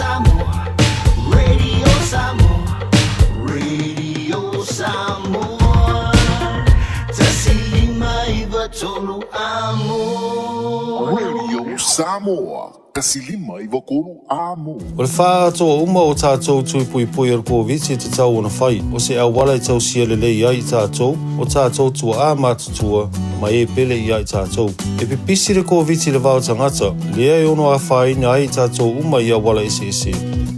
Samoa, Radio Samoa, Radio Samoa, 159 amo. Radio Samoa, 159 amo. O le faaatoa uma o tatou tui puipui o le Koviti e tatau ona fai, o se auala e tausia lelei ai i tatou, o tatou tuaa matutua, ma e pele ia i tatou. E pipisi le Koviti i le va o tagata, lea e ono afaina ai i tatou uma i auala eseese.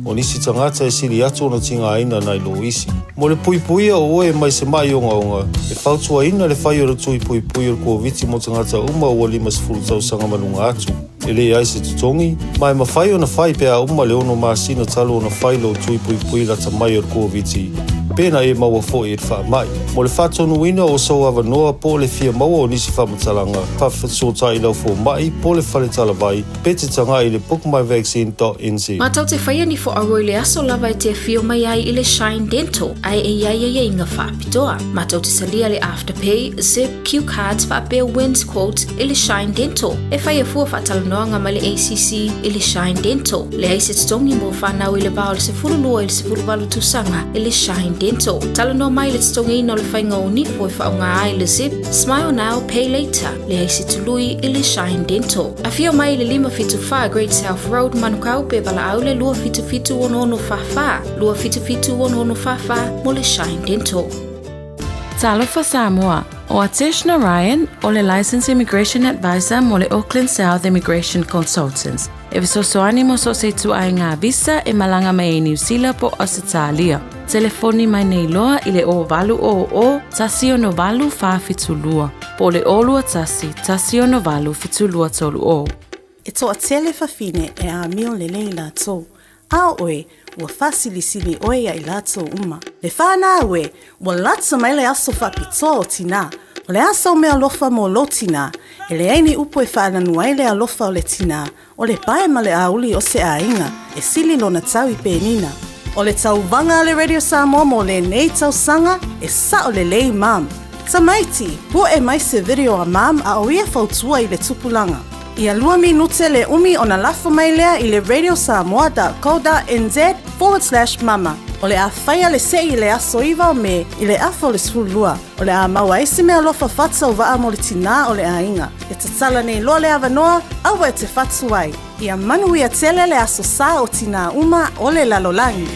O nisi tagata e sili atu ona tigaina nai lo isi. Mo le puipuia o oe mai se ma'i ogaoga, e fautuaina le fai o le tui puipui o le Koviti mo tagata uma ua 50 tausaga ma luga atu. E leai se totogi, ma e mafai ona fai pe a uma le ono masina talu ona fai lou tui puipui lata mai o le Koviti, pe na e maua foi i le faamai. Mo le faatonuina o sou avanoa po o le fia maua o nisi faamatalaga, faafesootai i lau fomai po o le fale talavai pe te tagai i le bookmyvaccine.nz. Matou te faia ni foauo i le aso lava e te afio mai ai i le Shine Dental ae e i ai aiaiga faapitoa. Matou te talia le Afterpay, Zip, Cue cards faapea Wins Quote i le Shine Dental. E faia fua faatalanoaga ma le ACC i le Shine Dental. Leai se totogi mo fanau i le va o le 12 i le 18 tausaga i le Shine Dental. Talanoa mai i le totogiina o le faiga o nifo e faaaoga ai le Zip, Smile Now, Pay Later. Leai se tului i le Shine Dental. Afio mai i le 574 Great South Road, Manukau, pe valaau le 277 6644, 277 6644 mo le Shine Dental. Talofa Samoa, ʻO Atesh Narayan, ʻo le Licensed Immigration Advisor mo le Auckland South Immigration Consultants, e fesoasoani mo so o se ituaiga visa e malaga mai ai Niu Sila po o Ausetalia. Telefoni mai nei loa i le 0800 168 472 po o le 021 168 7230. E toatele fafine e amio lelei latou, A o oe, ua faasilisili oe ia i latou uma. Le whanau e, ua lata mai le aso faapitoa o tinā. O le a sau mealofa mo lou tinā, e leai ni upu e faalanu ai le alofa o le tinā, o le pae ma le auli o se aiga, e sili lona tau i penina. O le tauvaga a le Radio Samoa mo lenei tausaga, e sao lelei mum. Tamaiti, pu'e mai se video a mum a o ia fautua i le tupulaga. Ia lua minute le umi ona lafo mai lea i le radiosamoa.co.nz/mama. O le a faia le se'i i le aso 9 o Me i le afa o le 12. O le a maua ai se meaalofa faatauvaa mo le tinā o le aiga. E tatala nei loa le avanoa, aua e te whatu ai. Ia manuia tele le aso sa o tinā uma o le lalolagi.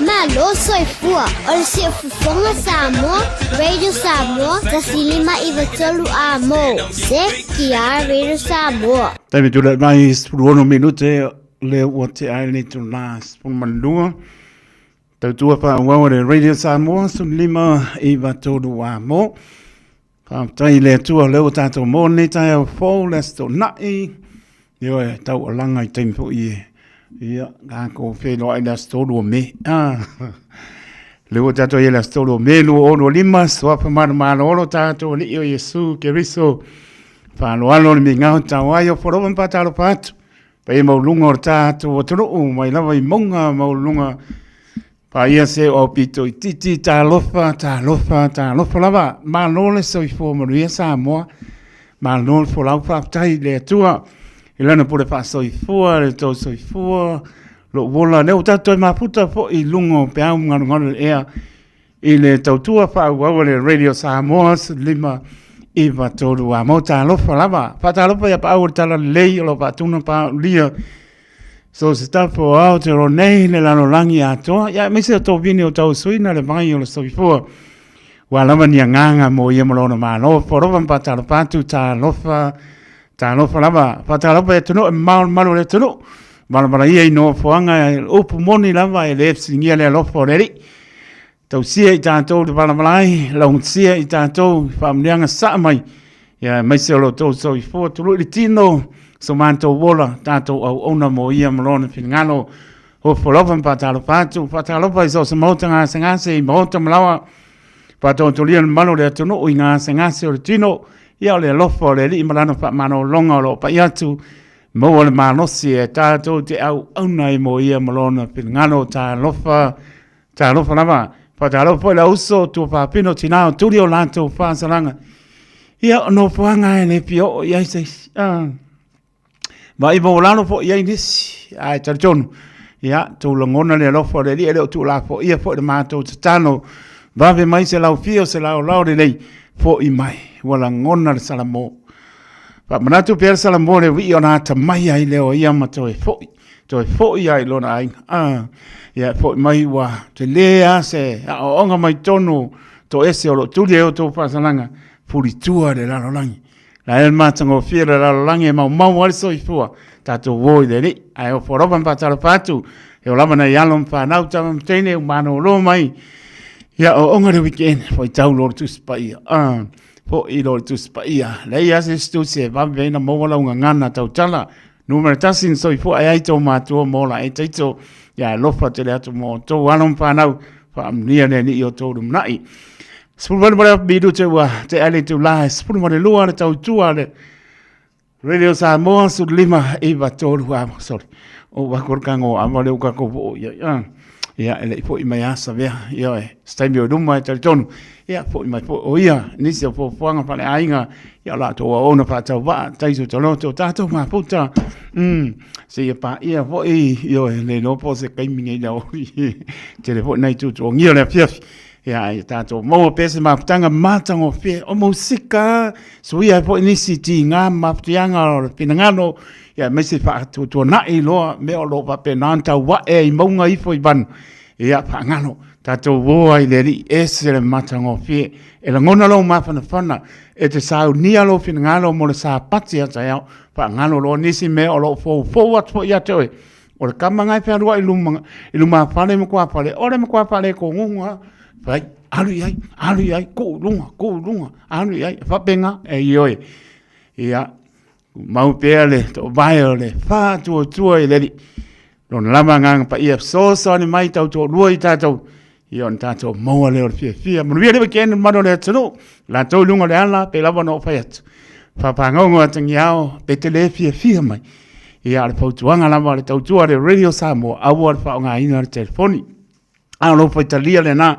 Malo soifua o le Siufofoga Samoa, Radio Samoa, 153 a mo, ZTR Radio Samoa. Taimi tulai mai 16 minute le ua te ai nei tūnā 12. Tautua whaauau le Radio Samoa, 15 9 3 a mo. Faafetai i le Atua o lea ua tatou maua lenei taeao fou, le Aso Toonai. Ioe, taualaga i taimi foi e, ia, tatou feiloai i le aso 3 o Me. Ah, lea ua tatou i ai i le aso 3 o Me 2025, suafa malumalolo tatou Alii o Iesu Keriso. Faaaloalo le migao tau ai o Foloa ma faatalofa atu. Paia maualuga o le tatou atunuu mai lava i mauga maualuluga Paia se o aupito itiiti, talofa, talofa, talofa lava. Malo le soifua manuia Samoa. Malo le folau, faafetai i le Atua. I lana pule faasoifua, le tou soifua, lou ola. Lea ua tatou toe mafuta foi i luga o peau galugalu o le ea i le tautua faaauau a le Radio Samoa 5 9 3 a mau talofa lava. Faatalofa ia paau o le talalelei o lo o faatuna paaulia. So se tafa o Aotearoa nei le lalolagi atoa, ia aemaise o tovini o tausuina le vai o le soifua. Ua lava ni agaga mo ia ma lona malo, forofa ma faatalofa atu, talofa, talofa lava, faatalofa i atunuu e mamao le malu o le atunuu. Valavala ia i nofoaga, upu moni lava e le fesiligia le alofa o le Alii. Tausia i tatou le valavala ai, laugatia i tatou i faamanuiaga sasaa mai, ia aemaise o lo outou soifua tului le tino, so matou ola, tatou auauna mo ia ma lona finagalo. Ofo lava ma faatalofa atu, faatalofa i so o se maota gasegase i maota ma laoa, faatoatolia le mamalu o le atunuu i gasegase o le tino, ia o le alofa o le Alii ma lana faamalologa o lo o pai atu, maua le malosi e tatou te auauna ai mo ia ma lona finagalo. Talofa. Talofa lava. Faatalofa foi le uso tuafafine o tinā o tuli o latou faasalaga. Ia, o nofoaga e le fia oo i ai se isi. Ah. Vaai maualalo foi i ai nisi, ae talitonu, ia, tou lagona le alofa o le Alii e le o tuulafoaia foi le matou tatalo, vave mai se laufia o se laolao lelei, foi mai, ua lagona le Salamo. Faamanatu pea le Salamo le wii ona atamai ai lea o ia ma toe foi, toe foi ai lona aiga. Ah, ia, foi mai ua tele lava se aoaoga mai tonu toese o lo o tuli ai outou faasalaga, fulitua le lalolagi. La e le matagofie le lalolagi e maumau ai le soifua, tatou o i le Alii. Ae ofo alofa ma faatalofa atu, e o lava nai alo ma fanau, tama ma teine ua malolo mai. Ia, ooga le weekend, faitau loa le Tusi Paia. Ah, foi loa le Tusi Paia. Leai lava se isi tusi e vave ai ona maua lau gagana tautala. Numera tasi na soifua ai ai tō matua mō la e taito. Ia alofa tele atu mō tō alo ma whānau. Whaamunia le Alii o tō lumanai. 18 ma le minute ua te ale tū la, 12 le tautua le Radio Samoa, 15 iwa tōru a, sorry, o wako le kango a wale o kako po, ia, ia, ia, e lei foi mai asa vea, ia, e, staimi o luma e talitonu, ia, foi mai foi, o ia, nisi o fuafuaga faaleaiga, ia, o latou aoaoga faatauvaa, taiso taloto, o tatou mafuta, seia paia foi, ioe, le iloa po o se taimi nei le aoauli, tele foi nai tuatuagia o le afiafi, ia, ia tatou maua pea se mafutaga matagofie, o musika, suia ai foi nisi tiga ma mafatiaga o le finagalo, ia, aemaise faatuatuanai loa mea o lo o faapena ona tauae i mauga ifo i vanu, ia, faagalo. Tatou o ai i le Alii, ese le matagofie. E lagona lou mafanafana, e te saunia lou finagalo mo le Sapati a taeao, faagalo loa nisi mea o lo o foufou atu foi ia te oe. O le kama na e fealuai i luma, i lumafale ma tuafale, o le matua faalekogugu lava. Fai, alu i ai, alu i ai, tuu i luga, tuu i luga, alu i ai, e faapena, e ioe. Ia, tumau pea le toovae o le faatuatua i le Alii. Lona lava agaga paia fesoasoani mai tau toalua i tatou, ia ona tatou maua lea o le fiafia. Manuia le weekend mamalu o le atunuu, latou i luga o le ala, pe lava ona ou fai atu. Faapagaogo atagiao, pe te le fiafia mai. Ia, o le fautuaga lava a le tautua a le Radio Samoa, aua le faaaogaina le telefoni. A o lou faitalia lena,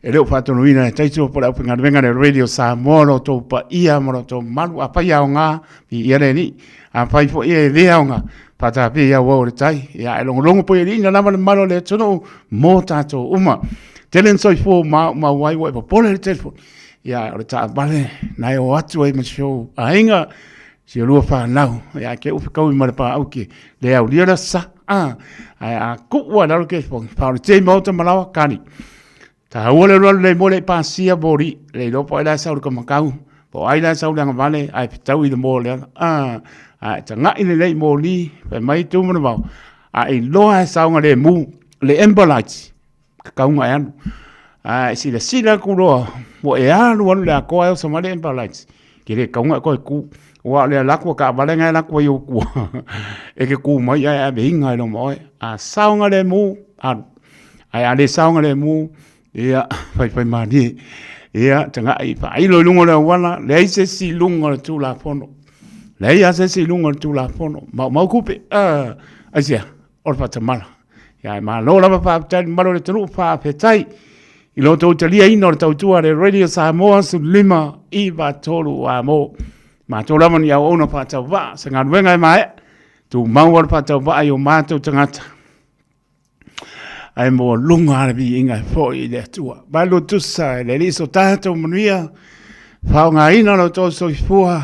e le o faatonuina e taitua po o le aufaigaluega a le Radio Samoa lo outou paia ma lo outou mamalu. Afai e aoga, viia le Alii. Afai foi e le aoga, faatafia i auau o le tai. Ia, e logologo poi e Alii ina lava le mamalu o le atunuu mo tatou uma. Tele na soifua ua maumau ai ua e popole i le telefoni. Ia, o le taavale na e o atu ai ma si ou aiga, si o lua fanau, ia, ke ufi kaui ma le paau ke le aulia le sa. Ah, ae a kuu a lalo ke fongi. Pa o le tei maota malawa kani. Ta ua le alu le mo le pasia mori. Le iloa po ai la sau le kamakau. Po ai la sau le agavale ae fetau i le mo le ala. Ah, ae taga'i lelei moli, fai mai tu mana vao. A iloa e saoga le mu, le amber lights. Kakauga e alu. Ae silasila atu loa, ua e alu alu le atoa e oso mai le amber lights. Ke le kauga e koe ku. Ua o le ala atu a taavale na e alu atu ai ou tua. E te ku mai ae ave inga i loma oe. A saoga le mu, alu. Ae a le saoga le mu, ia, faifai malie. Ia, taga'i faailo i luga o le auala, leai se isi i luga o le Tulafono. Leai lava se isi i luga o le Tulafono. Maumau kupe. Ah, aisea? O le faatamala. Ia, e malo lava faafetai i le mamalu o le atunuu, faafetai i lo outou taliaina o le tautua a le Radio Samoa 15 9 3 a mo. Matou lava ni auauna faatauvaa, se galuega e maea, tumau le faatauvaa i o matou tagata. Ae mo luga le viiga e foi i le Atua. Mai lo tusa e le Alii so tatou manuia, faaaogaina lo outou soifua,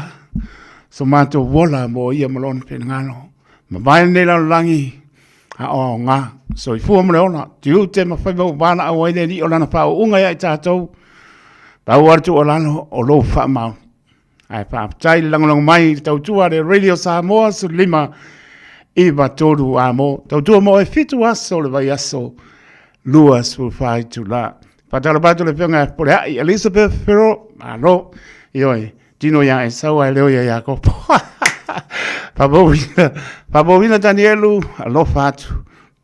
so matou ola mo ia ma lona finagalo. Mavae lenei lalolagi, a o aoga, soifua ma le ola, tiute ma faiva ua valaau ai le Alii o lana faauuga ia i tatou, pau lava le tuualalo o lou faamaoni. Ae faafetai le lagolago mai i le tautua a le Radio Samoa 15 9 3 a mo. Tautua mo e 7 aso o le vaiaso 24 itula. Faatalofa atu le Afioga ia Fepuleai Elizabeth Ferro, malo. Ioe, tino ia Esau ae leo ia Iakopo. Faamauina, faamauina Danielu, alofa atu.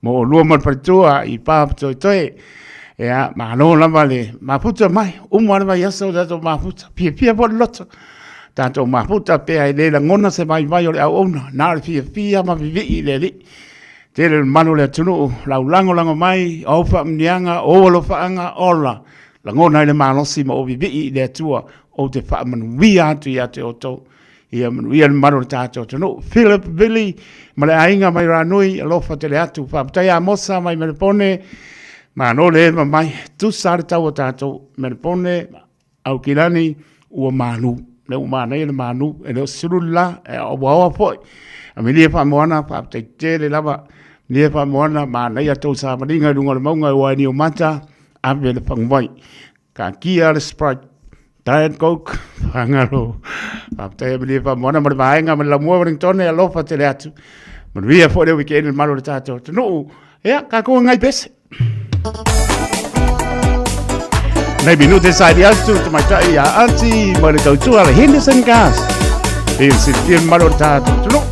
Mo olua ma le faletua i Papatoetoe. Ia, malo lava le mafuta mai. Uma le vaiaso o tatou mafuta. Fiafia foi le loto. Tatou mafuta pea e le lagona se vaivai o le auauna. Na o le fiafia ma vivii i le Alii. Tele le mamalu o le atunuu, lau lagolago mai, o au faamanuiaga, o ou alofaaga, ola, lagona ai le malosi ma ou vivii i le Atua, ou te faamanuia atu ia te outou. Ia manuia le mamalu o le tatou atunuu. Philip Billy ma le aiga mai Ranui, alofa tele atu. Faafetai Amosa mai Melepone, malo le ema mai, tusa le tau o tatou Melepone, Aukilani, ua malu. Le ua manaia le malu, e le o se sulu le la, e ua oa foi. Amelia Faamoana, faafetai tele lava. Amelia Faamoana, manaia tou savaliga i luga o le mauga e ua ai Niumata, ave le faguvai. Taatia le Sprite, Diet Coke, fagalo. Faafetai Amelia Faamoana ma le vaega ma le Laumua Wellingtone, alofa tele atu. Manuia foi le weekend i le mamalu o le tatou atunuu. Ia, tatou ngai pese. Nei minute saili atu tamaitai ia Ati ma le tautua le Henderson Gas. E silafia le mamalu o le tatou atunuu.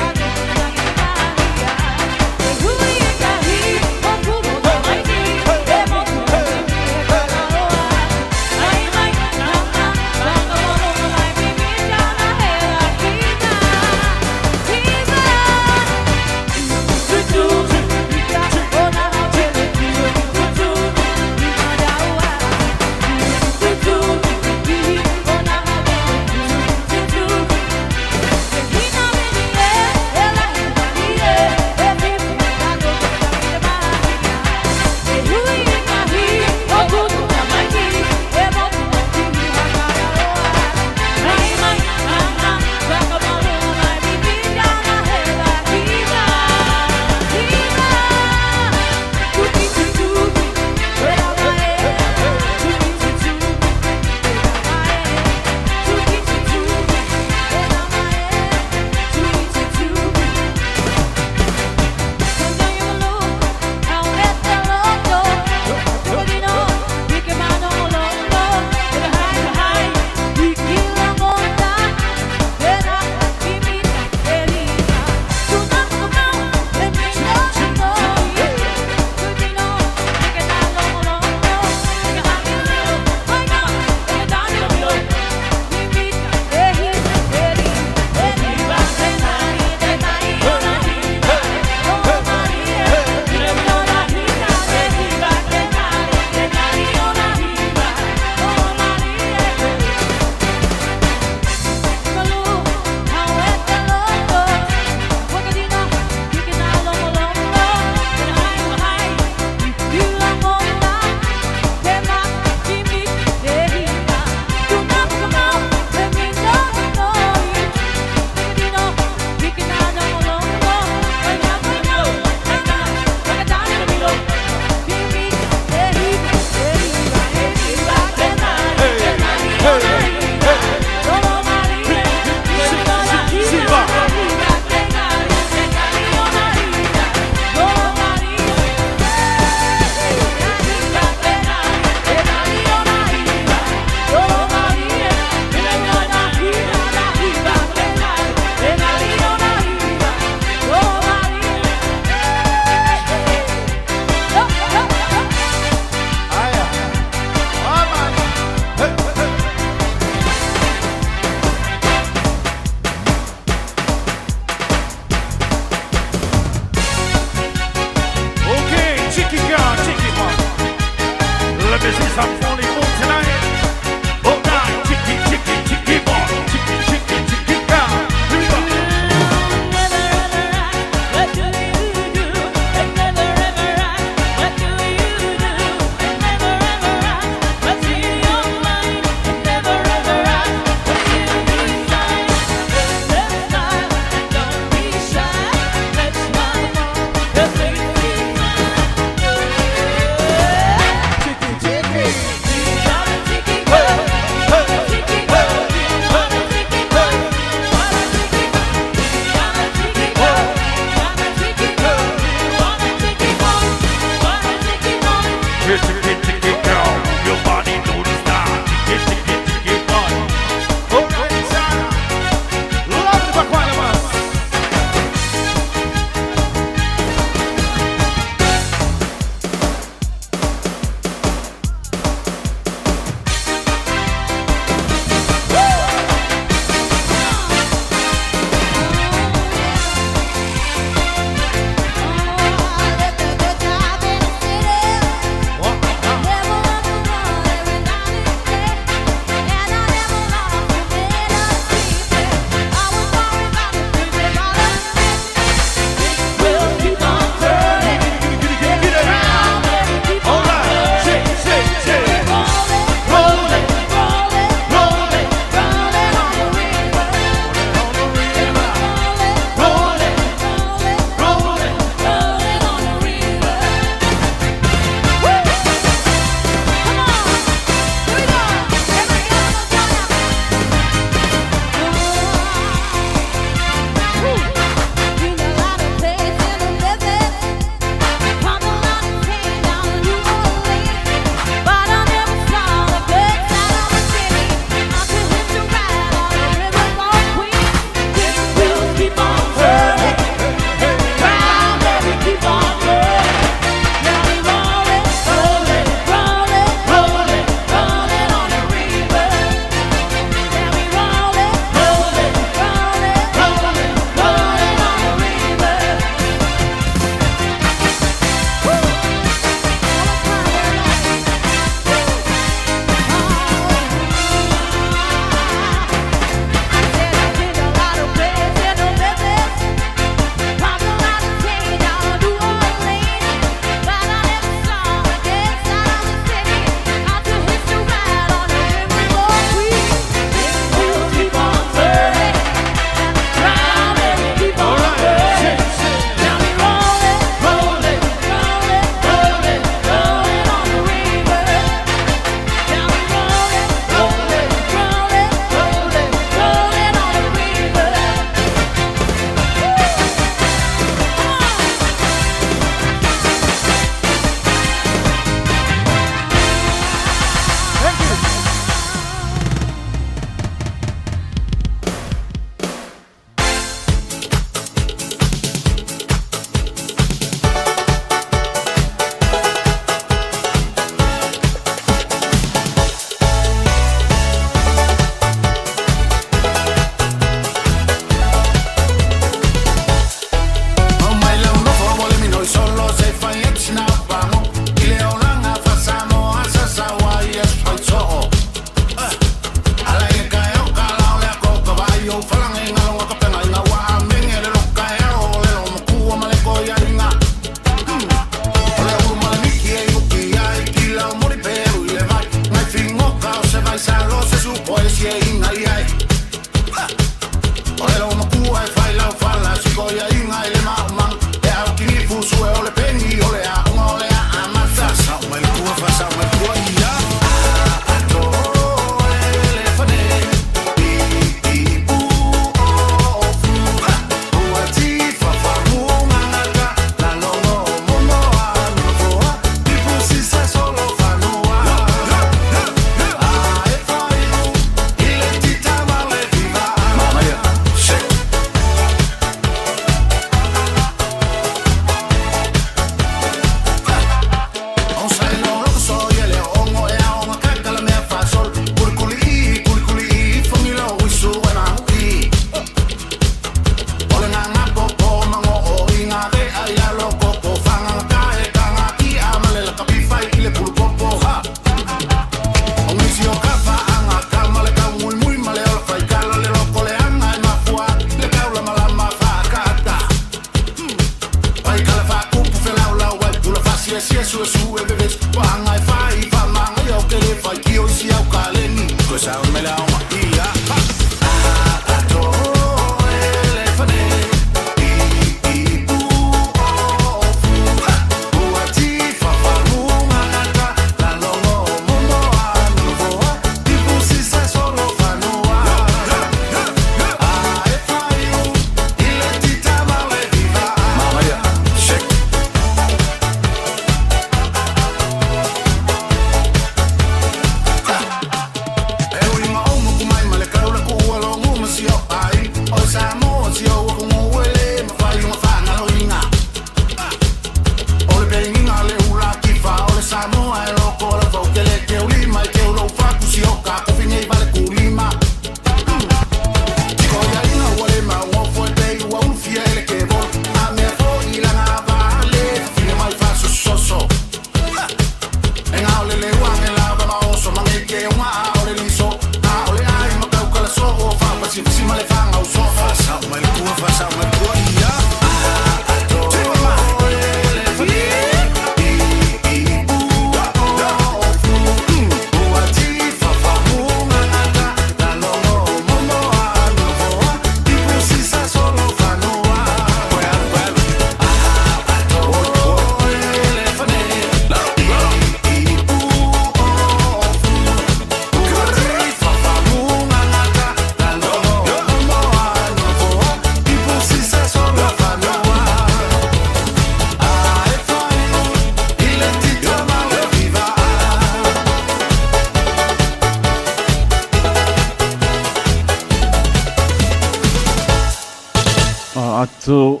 Atu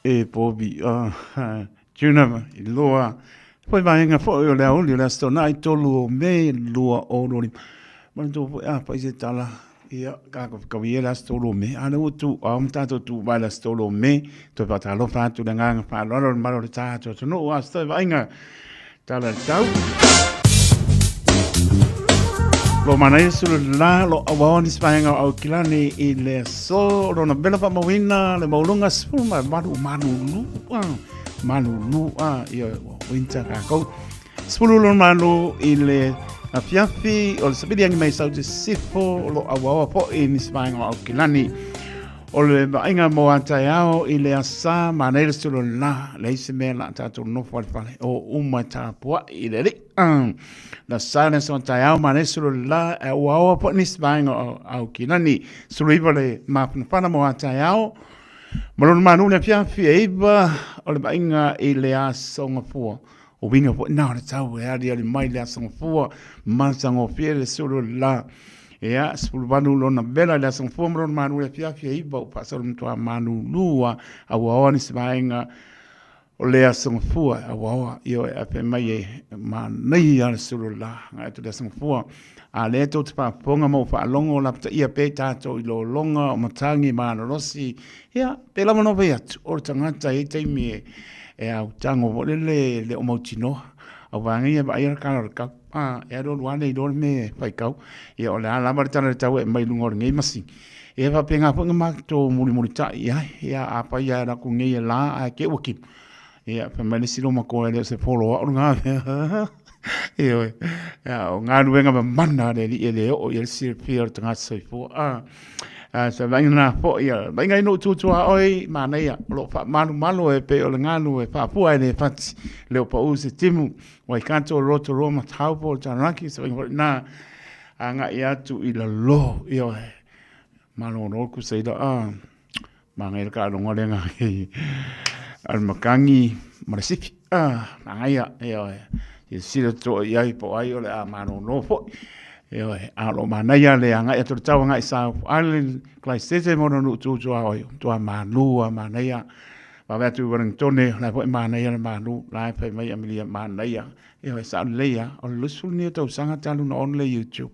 e Bobby, Juna i loa. Foi vaega foi o le aoauli o le Aso Toonai 3 o Me 2025. Manatua foi a fai se tala, ia, ka ia le aso 3 o Me, a lea ua tu ao ma tatou tuvae i le aso 3 o Me, toe faatalofa atu i le agaga faaaloalo i le mamalu o le tatou atunuu, a o se toe vaaiga tala i le tau. Lo manaia sulu la lo auaoa nisi vaega o Aukilani i le aso lona vela faamauina le maualuga 18 malulu malulu ia winter kākou. 10 lona malu i le afiafi o le sapili angi mai sau te sifo o lo auaoa fo'i nisi vaega o Aukilani. O le vaaiga mo a taeao i le asa manaia le sulu la leai se mea la tatou nofo ai le fale o uma e tapuai i le alii. La sa le aso taeao manaia le sulu la e auaoa fo'i nisi vaega o Aukilani. 19 le mafanafana mo a taeao. Ma lona malu le afiafi e 9 o le vaaiga i le aso Gafua. O uiga foi na o le tau e aliali mai le aso Gafua matagofie le sulu la. Ia, 18 lona vela i le aso Gafua ma lona malu le afiafi e 9 ua faasolo matua malulu a auaoa nisi vaega o le aso Gafua e auaoa. Ioe, ae fai mai e manaia le sulu la agai atu le aso Gafua. A lea tou te faafofoga ma ua faalogo lapataia pea i tatou i lologa o matagi malolosi, ia, pe lava ona fai atu, o le tagata e i ai taimi e, e autago foi lele le o mautinoa. Au vaega ia e vaaia le kala o le kau. A, e alu alu lava le iloa le mea e faitau. Ia, o le a lava le tala o le tau e aumai i luga o lenei masini. Ia, e faapena foi ona matou mulimulitai i ai. Ia, afai lava e alu atu nei e la ae te i ua kino. Ia, fai mai le isi loomatua e le o se polo au lena mea. Ioe. Ia, o galuega mamana a le Alii e le oo i ai le silafia o le tagata soifua. A, a sa vaaiga na foi, ia, vaaiga i nuu tutuaoi, manaia, o lo o faamalumalu e pei o le galu e faapua e le fati, le o pau se timu, Waikato, Rotorua ma Taupo, Taranaki, sa vaaiga foi na agai atu i lalo, ioe. Malolo ku seila, a, Manaia le taaloga lea na a le matagi ma le sifi. Manaia, ioe. Silasila totoa i ai po o ai o le a malolo foi. Ioe, a o lo o manaia le agai atu o le tau agai i South Island, Kalaisese ma ona nuu tu tuaoi, matua malu lava manaia. Vave atu i Wellingtone, o la e foi e manaia le malu, o la e fai mai Amelia, manaia. Ioe, sao lelei lava, o le 20 nei o tausaga talu ona on le YouTube.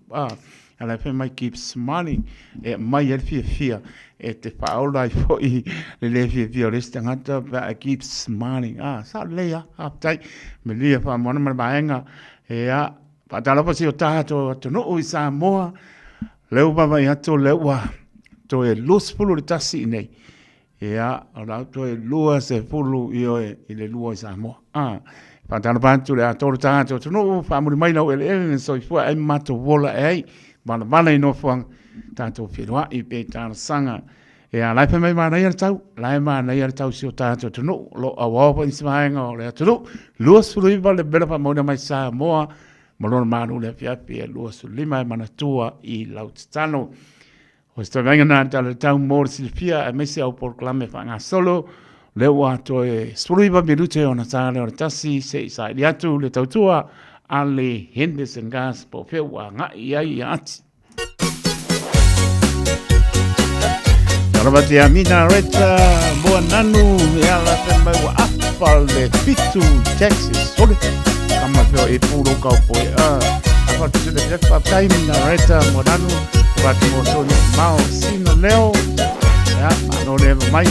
A la e fai mai keep smiling e aumai ai le fiafia e te faaola ai foi le le fiafia o le isi tagata pe a e keep smiling. Ah, sao lelei lava, faafetai. Malia faamoana ma le vaega. Ia, faatalofa si o tatou atunuu i Samoa. Lea ua vaavaai atu, lea ua toe 21 i inei. Ia, o la ua toe 20 ioe i le 2 i Samoa. Ah, Faatalofa atu i le atoa o le tagata o atunuu, faamuli mai laueleele le soifua ai ma matou ola e ai, valavala i nofoaga, tatou feiloai pe talosaga. Ia, la e fai mai manaia le tau, la e manaia le tau si o tatou atunuu, o lo o auao foi nisi vaega o le atunuu. 29 le mela faamauina mai Samoa ma lona malu le afiafi e 25 e manatua i lau tatalo. O se tauvaaiga na tala le tau mo le silafia aemaise au polokalame faagasolo lea ua toe 19 minute ona ta lea o le tasi se i saili atu le tautua a le Henderson Gas po o fea ua agai i ai ia ati. Talofa te Amina Reta Moa Nanu e ala te mai ua afa le fitu Texas sole kama feo e pūro kau poe a afa te tele te whātai Mina Reta Moa Nanu whāti mō tōni mao sina leo ia mano le mai.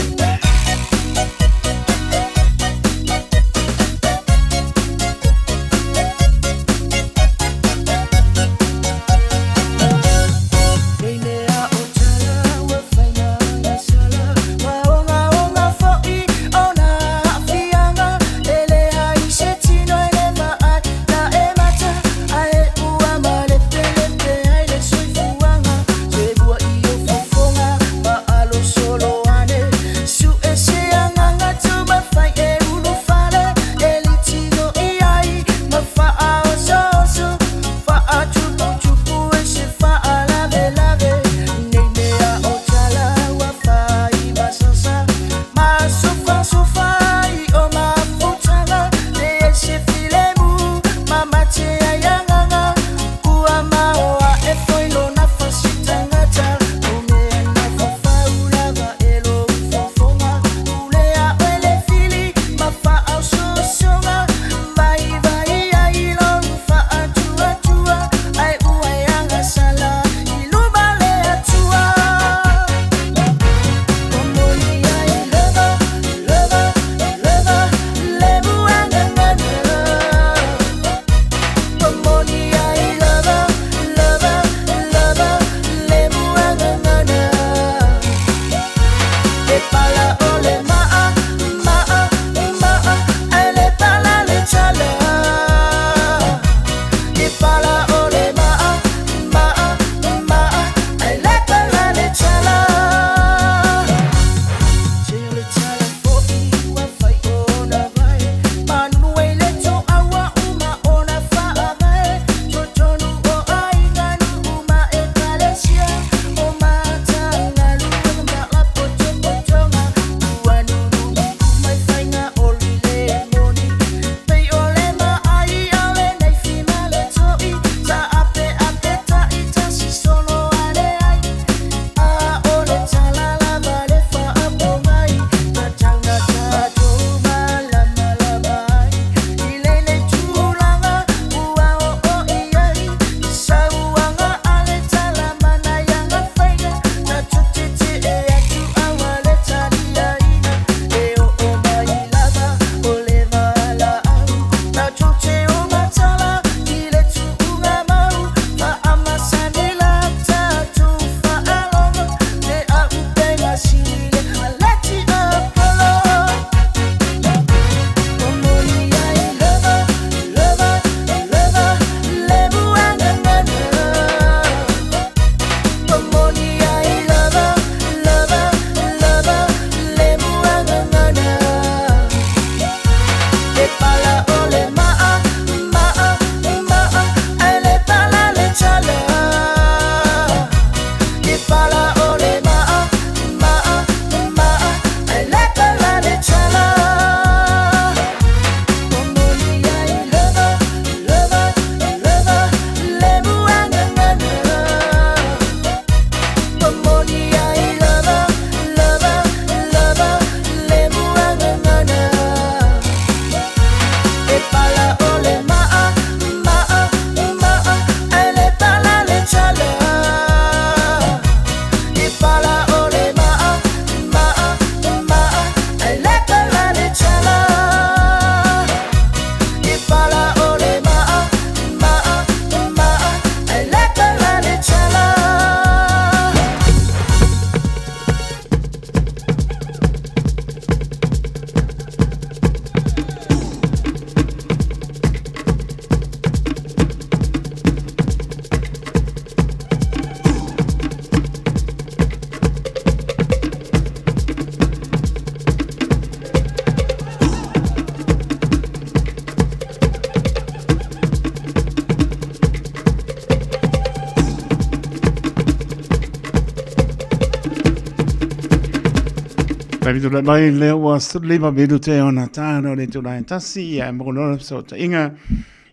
Taimi tulai mai lea ua 15 minute ona tāna o le itula e tasi, ia e mo loa fesootaiga,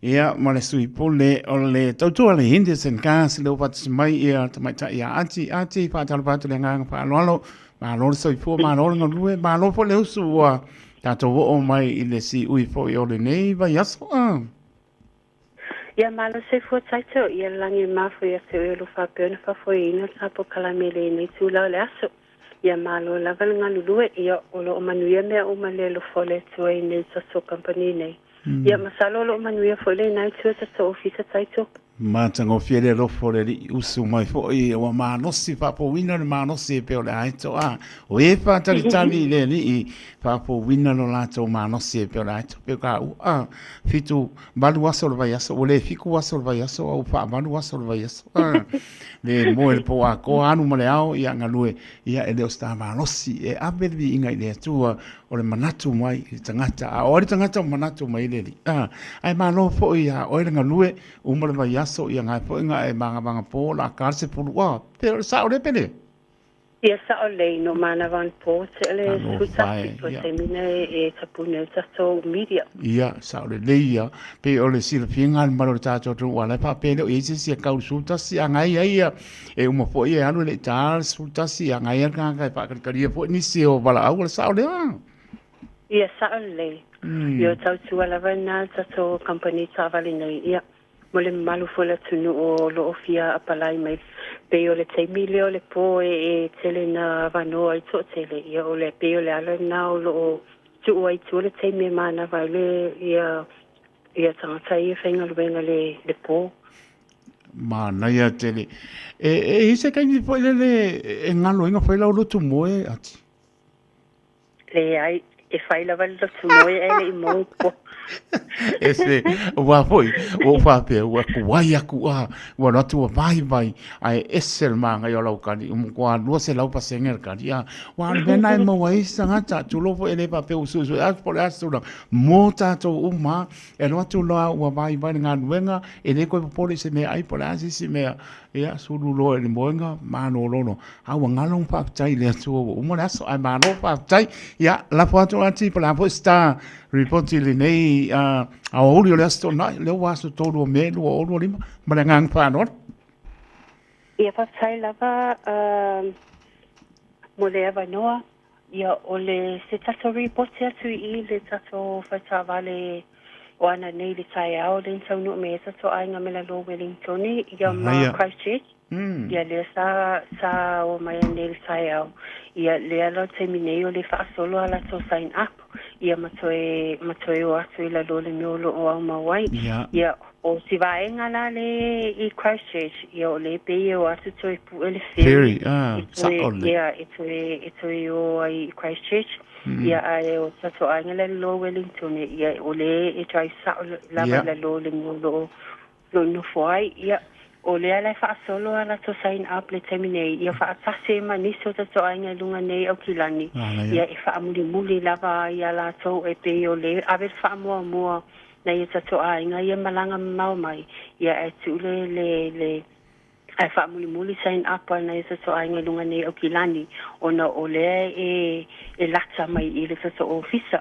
ia ma le sui pule o le tautua le Henderson Gas lea ua faatasi mai ia tamaitai ia Ati. Ati, faatalofa atu le agaga faaaloalo, malo le soifua, malo le galue, malo foi le usu ua tatou oo mai i le siui foi o lenei vaiaso. Ah. Ia malo soifua Taito, ia lagi e mafua ia te oe o lo faapea ona faafoeina le tatou kalame i lenei itula o le aso. Ia malo lava le galulue, ia o lo o manuia mea uma i le alofa o le Atua i nei tatou kamupani nei. Ia masalo o lo o manuia foi lena itu o tatou ofisa Taito. Matagofie le alofa o le Alii usu mai foi ua malosi faafouina le malosi e pei o le aeto a o e faatalitali i le Alii faafouina lo latou malosi e pei o le aeto pei o ka ua fitu valu aso o le vaiaso ua le fiku aso o le vaiaso a ua faavalu aso o le vaiaso a le moe le po atoa alu ma le ao ia galue ia e le o se ta malosi e ave le viiga i le Atua o le manatu mai i le tagata a o ai le tagata o manatu mai i le Alii a ae malo foi iā oe le galue uma le vaiaso ia gae foi ga e magamaga po la ka le sepulu a pe o le sao le pele. Ia sao lei no manavan po te le sutasi po te mina e tapune o tatou media. Ia sao lelei ia pei o le silafia le mamalu o le tatou atunuu aua la e faapea le o i ai se isi e kau le 11 a gae ai ia e uma foi e alu e le i ta le 11 a gae ai le tagata e faakalikalia foi nisi o valaau o le sao lea. Ia sao lelei. Ia o tautua lava na tatou company taavale nei ia mo le mamalu foi o le atunuu o lo o fia apalai mai pei o le taimi lea o le po e tele na avanoa ai toatele ia o le pei o le ala lena o lo o tuu ai tua le taimi e manava ai le ia ia tagata ia faigaluega le le po. Manaia tele. E e i se kaimi foi lele e galo ai na fai lau lotu moe ati. Leai, e fai lava le lotu moe ae le i moe po. E se, ua foi, ua ou faapea, ua tuai atu a, ua alu atu ua vaivai, ae ese le manaia o lau kali, ua matua 200% le kali, a, aua o le mea lena e maua ai se tagata, tulou foi e le faapea ua suesue atu po o le a se tulaga, mo tatou uma, e alu atu loa ua vaivai le galuega, e le toe popole i se meaai po o le a se isi mea, Ia, sulu loa i le moega, malolo loa. A ua galo ona faafetai i le Atua ua uma le aso, ae malo faafetai. Ia, lafo atu Ati, po o le a foi se ta ripoti i lenei aoauli o le Aso Toonai, lea ua aso 3 o Me 2025, ma le agaga faaaloalo. Ia, faafetai lava mo le avanoa. Ia, o le se tatou ripoti atu i i le tatou faitaavale o ana nei le taeao lea na taunuu mai ai tatou aiga mai lalo o Wellingtone ia ma Christchurch. Ia lea sa sa o mai ai nei le taeao. Ia lea la o le taimi nei o le faasolo a latou sign up ia ma toe ma toe o atu i lalo o le mea o lo o aumau ai. Ia O si vaega la le i Christchurch, ia o le pei e o atu toe pue le ferry, e toe, ia, e toe, e toe o ai i Christchurch, ia ae o tatou aiga la i lalo o Wellington, ia o le e drive sao lava i lalo o le mea o lo o, lo o nofo ai, ia, o lea la e faasolo a latou sign up le taimi nei, ia faatasi ai ma nisi o tatou aiga i luga nei Aukilani, ia e faamulimuli lava ai ia latou e pei o le ave le faamuamua Nai o tatou aiga ia malaga mamao mai, ia ae tuu le, le, le, ae faamulimuli sign up a nai o tatou aiga i luga nei Aukilani, ona o lea e, e lata mai i le tatou ofisa.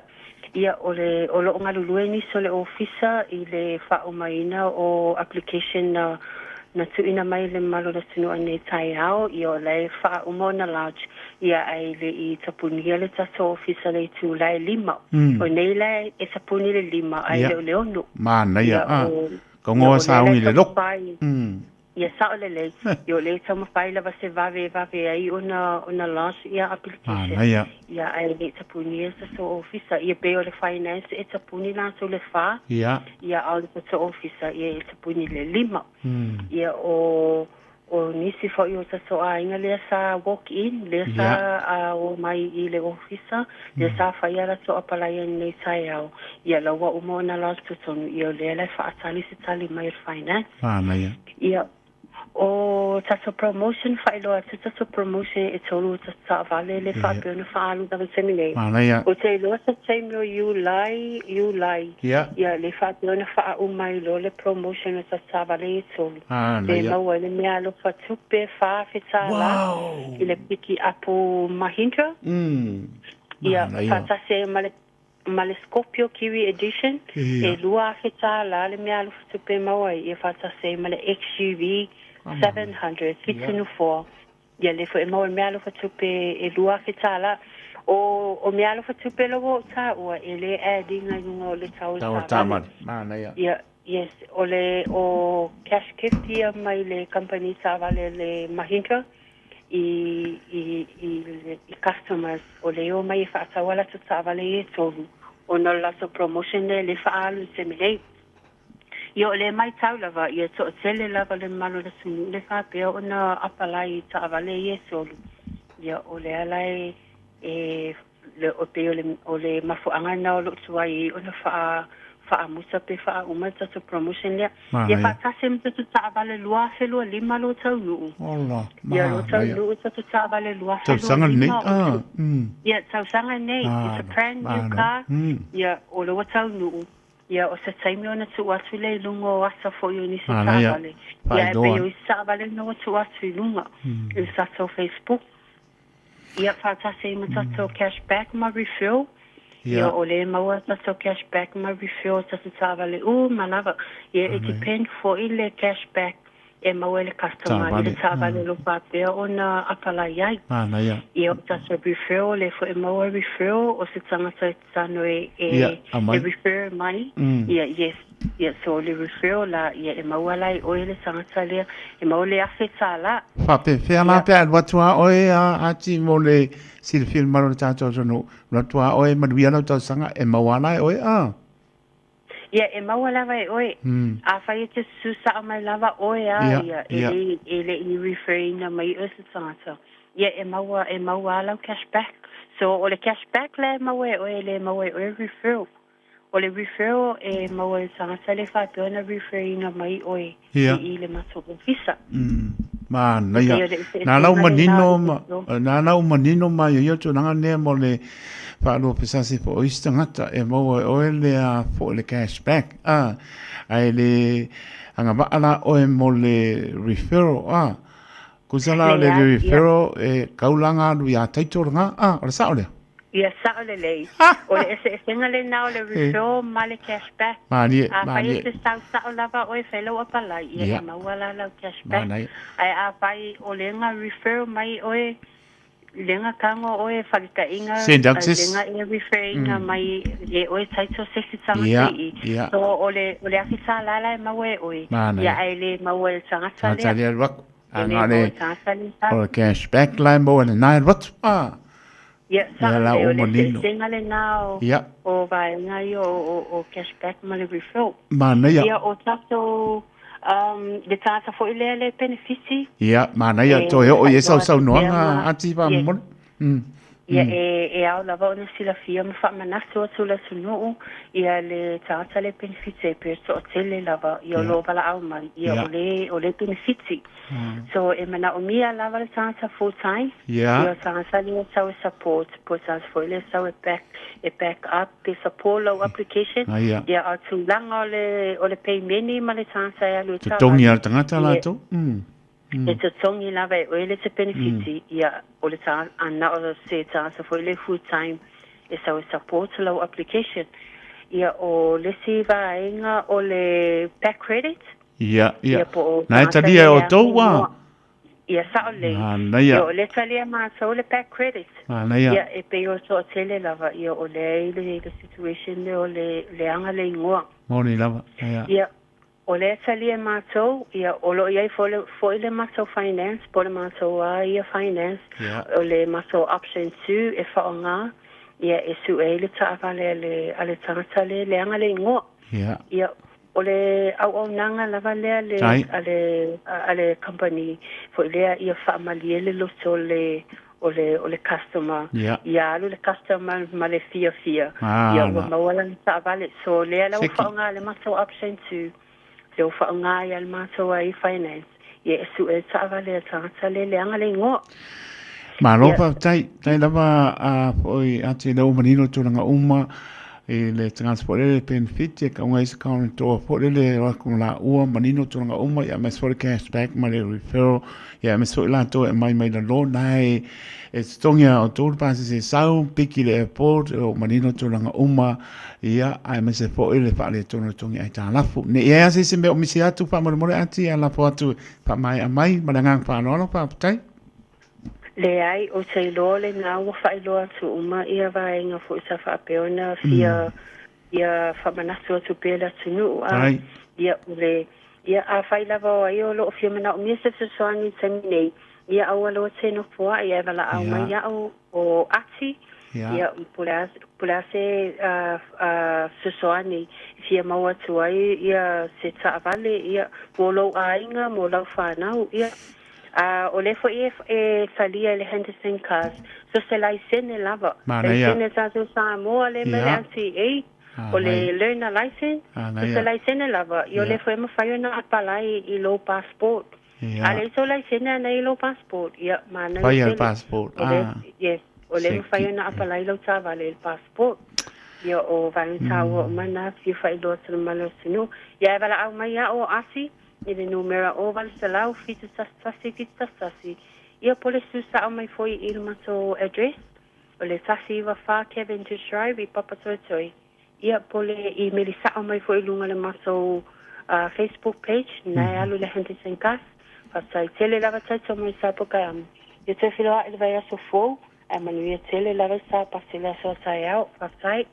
Ia, o le, o lo o galulue nisi o le ofisa i le faaumaina o application na, na tuuina mai e le mamalu o le atunuu anei taeao, ia o la e faauma ona lodge, ia ae le i tapunia le tatou ofisa le itu la e lima. O nei la e tapuni le lima ae le o le ono. Manaia, a. Ka ngoa sauni le loko. Ia sao lelei. Ia o lea e taumafai lava se vave e vave ai ona ona lodge ia application. Manaia. Ia ae le i tapunia le tatou ofisa. Ia pei o le finance e tapuni latou le fa. Ia a o le tatou ofisa ia e tapuni le lima. Ia o o nisi foi o tatou aiga lea sa walk in, lea sa o mai i le ofisa, lea sa fai a latou apalai ai lenei taeao, ia la ua uma ona lodge totonu, ia o lea la e faatali se tali mai o le finance. Manaia. Ia, o tatou promotion, faailoa atu tatou promotion e tolu o tatou taavale lea faapea ona faaalu lava i le taimi nei. Manaia. Ou te iloa se taimi o Iulai, Iulai, ia lea faapea ona faauma ai loa le promotion o tatou taavale e tolu. Manaia. E maua ai le meaalofa tupe $4,000 i le piki apu Mahindra. Ia, faatasi ai ma le ma le Scorpio Kiwi Edition, e $2,000 tālā le meaalofa tupe e maua ai, ia faatasi ai ma le XUV 700, fitu nofoa. Ia lea foi e maua le meaalofa tupe e $2,000 tālā. O, o meaalofa tupe lava o tāua, e le add ina i luga o le tau o le taavale. Manaia. Ia, yes, o le, o cash gift ia mai le kamupani taavale a le Mahindra i, i, i, i customers o le o mai e faatau a latou taavale ia e tolu, ona o le latou promotion lea lea e faaalu i le taimi nei. Ia o le maitau lava, ia toatele lava le mamalu o le atunuu le faapea ona apalai i taavale ia e tolu. Ia o lea la e, e le, o pei o le, o le mafuaaga lena o loo tuai ai ona faa, faamuta pe faauma le tatou promotion lea. Ia faatasi ai ma tatou taavale 2025 lo taunuu. Ola, Ia lo taunuu tatou taavale Tausaga lenei, 2025 o ah, Ia tausaga nei, it's a brand new car. Ia o le ua taunuu. Ia, o se taimi ona tuu atu lea i luga o ata foi o nisi taavale. Ia, e pei o isi taavale na ua tuu atu i luga i le tatou Facebook. Ia, faatasi ai ma tatou cash back ma refill. Ia, o lea e maua tatou cash back ma refill o tatou taavale uma lava. Ia, e depend foi le cash back e maua e le customer i le taavale o lo o faapea ona apalai ai. Manaia. Ia, o tatou referral, lea foi e maua referral o se tagata e tatano e, e, e refer mai. Ia, yes. Ia, so le referral la, ia, e maua la e oe le tagata lea, e maua le $1,000. Faapefea la pe a alu atu a oe a Ati mo le silafia mamalu o le tatou atunuu, alu atu a oe manuia lau tausaga e maua la e oe a? Ia, e maua lava e oe. Afai e te susu sao mai lava oe a ia, e le, e le i refer ina mai oe se tagata. Ia, e maua, e maua a lau cash back. So, o le cash back la e maua e oe, e le maua e oe referral. O le referral e maua e le tagata le faapea ona refer ina mai oe i i le matou ofisa. Manaia. Nā lau manino ma, nā lau manino ma ia ia tulaga lea mo le whaalua pesasi po o isi tagata e maua e oe lea po le cash back a ai le agavaa la oe mo le referral a kusa la le referral e kaulanga alu ia taito langa a o le sao lea. Ia sao lelei. O le eseesega lena o le referral ma le cash back. Malie, Afai malie. e te sau sao lava oe fai lau apalai, ia e maua la lau cash back. Manaia. Ae afai o lega referral mai oe, lega tago oe faletaiga, Send out sis. lega e refer ina mai e oe title se isi tagata i i. So o le, o le afi $1 la e maua e oe, Manaia. ia ae le maua e le tagata lea. Tagata lea alu atu. E le maua e le tagata lea. O le cash back la e maua e lena e alu atu. Ia, Ia sao la lelei, o uma le nino. eseesega lena o, Ia. o vaega ia o, o, o cash back ma le refill. Manaia. Ia, o tatou, um, le tagata foi lea le penefiti. Ia, manaia, E toe oo i e faailoa atu pea sausaunoaga ma, ati yes. faamolemole. Ia, e, e ao lava ona silafia ma faamanatu atu le atunuu, ia le tagata le penefiti e pei e toatele lava, ia o lo o valaau mai, ia o le, o le penefiti. So e manaomia lava le tagata full time, ia o tagata lea e sau e support, po o tagata foi lea e sau e back, e back up pe support lau application, ia a o tulaga o le, o le peimeni ma le tagata e alu e Totogi taavale, a le tagata ia latou. e totogi lava e oe le te penefiti, ia o le tagata, a na o se tagata foi lea full time e sau e support lau application. Ia o le isi vaega o le back credit, Ia, ia. Ia po o Na e tagata talia e lea outou e a. moa. Ia sao lelei. Manaia. Ia o lea talia matou le back credit. Manaia. Ia e pei o toatele lava ia o lea i le le situation lea o le leaga le igoa. Moni lava. Ia. Ia o lea talia matou ia o lo o i ai foi le foi le matou finance po o le matou a ia finance Ia. o le matou option 2 e faaaoga ia e sue ai le taavale a le a le tagata lea e leaga le igoa. Ia. Ia, o le auaunaga lava lea le, a le, a le company foi lea ia faamalie le loto o le, o le, o le customer. Ia. Ia alu le customer ma le fiafia. Ah, Ia ua la. maua lana taavale. So lea la ua Seki. faaaoga le matou option to, lea ua faaaoga ai le matou ai finance. Ia e sue le taavale a le tagata lea leaga le igoa. Malo Ia. faafetai, tai lava a foi ati le ua manino tulaga uma. I le tagata foi lele benefit e kauga ai se guarantor foi lele o atu la ua manino tulaga uma ia aemaise foi le cash back ma le referral ia aemaise foi latou e aumai mai lalo na e e totogi a outou le pasese sau piki le airport o manino tulaga uma ia aemaise foi le faaletonu o le totogi aitalafu. Ne i ai lava se isi mea o misi atu faamolemole Ati ae lafo atu e faamaea mai ma le agaga faaaloalo faafetai. Leai, ou te iloa lena ua faailoa atu uma ia vaega foi sa faapea ona fia ia faamanatu atu pea le atunuu a ia o le ia afai lava o ai o lo o fia manaomia se fesoasoani i le taimi nei, ia aua loa te nofoa'i ae valaau mai iaʻu o Ati, ia po o le a po o le a se fesoasoani e fia maua atu ai ia se taavale ia mo lou aiga mo lau fanau ia. A o lea foi e, e talia e le Henderson Cars, so se laisene lava. Manaia. Laisene tatou Samoa lea mai le LTA, o le learner license, so se laisene lava, ia o lea foi e mafai ona apalai i lou passport. A leai sou laisene ana i lou passport, ia manaia Faia le passport. O lea, yes, o lea e mafai ona apalai lau taavale i le passport. Ia o vaega taua uma na fia faailoa atu i le mamalu o le atunuu. Ia ae valaau mai au o Asi, I le numera o 800 711 711, ia po o le susao mai foi i le matou address, o le 194 Cavendish Drive i Papatoetoe. Ia po o le imeli sao mai foi i luga o le matou Facebook page, na e alu i le Henderson Gas. Faafetai tele lava tatou mai Sapokaiama. Ia toe feiloai i le vaiaso fou, ae manuia tele lava i Sapasi i le aso a taeao. Faafetai.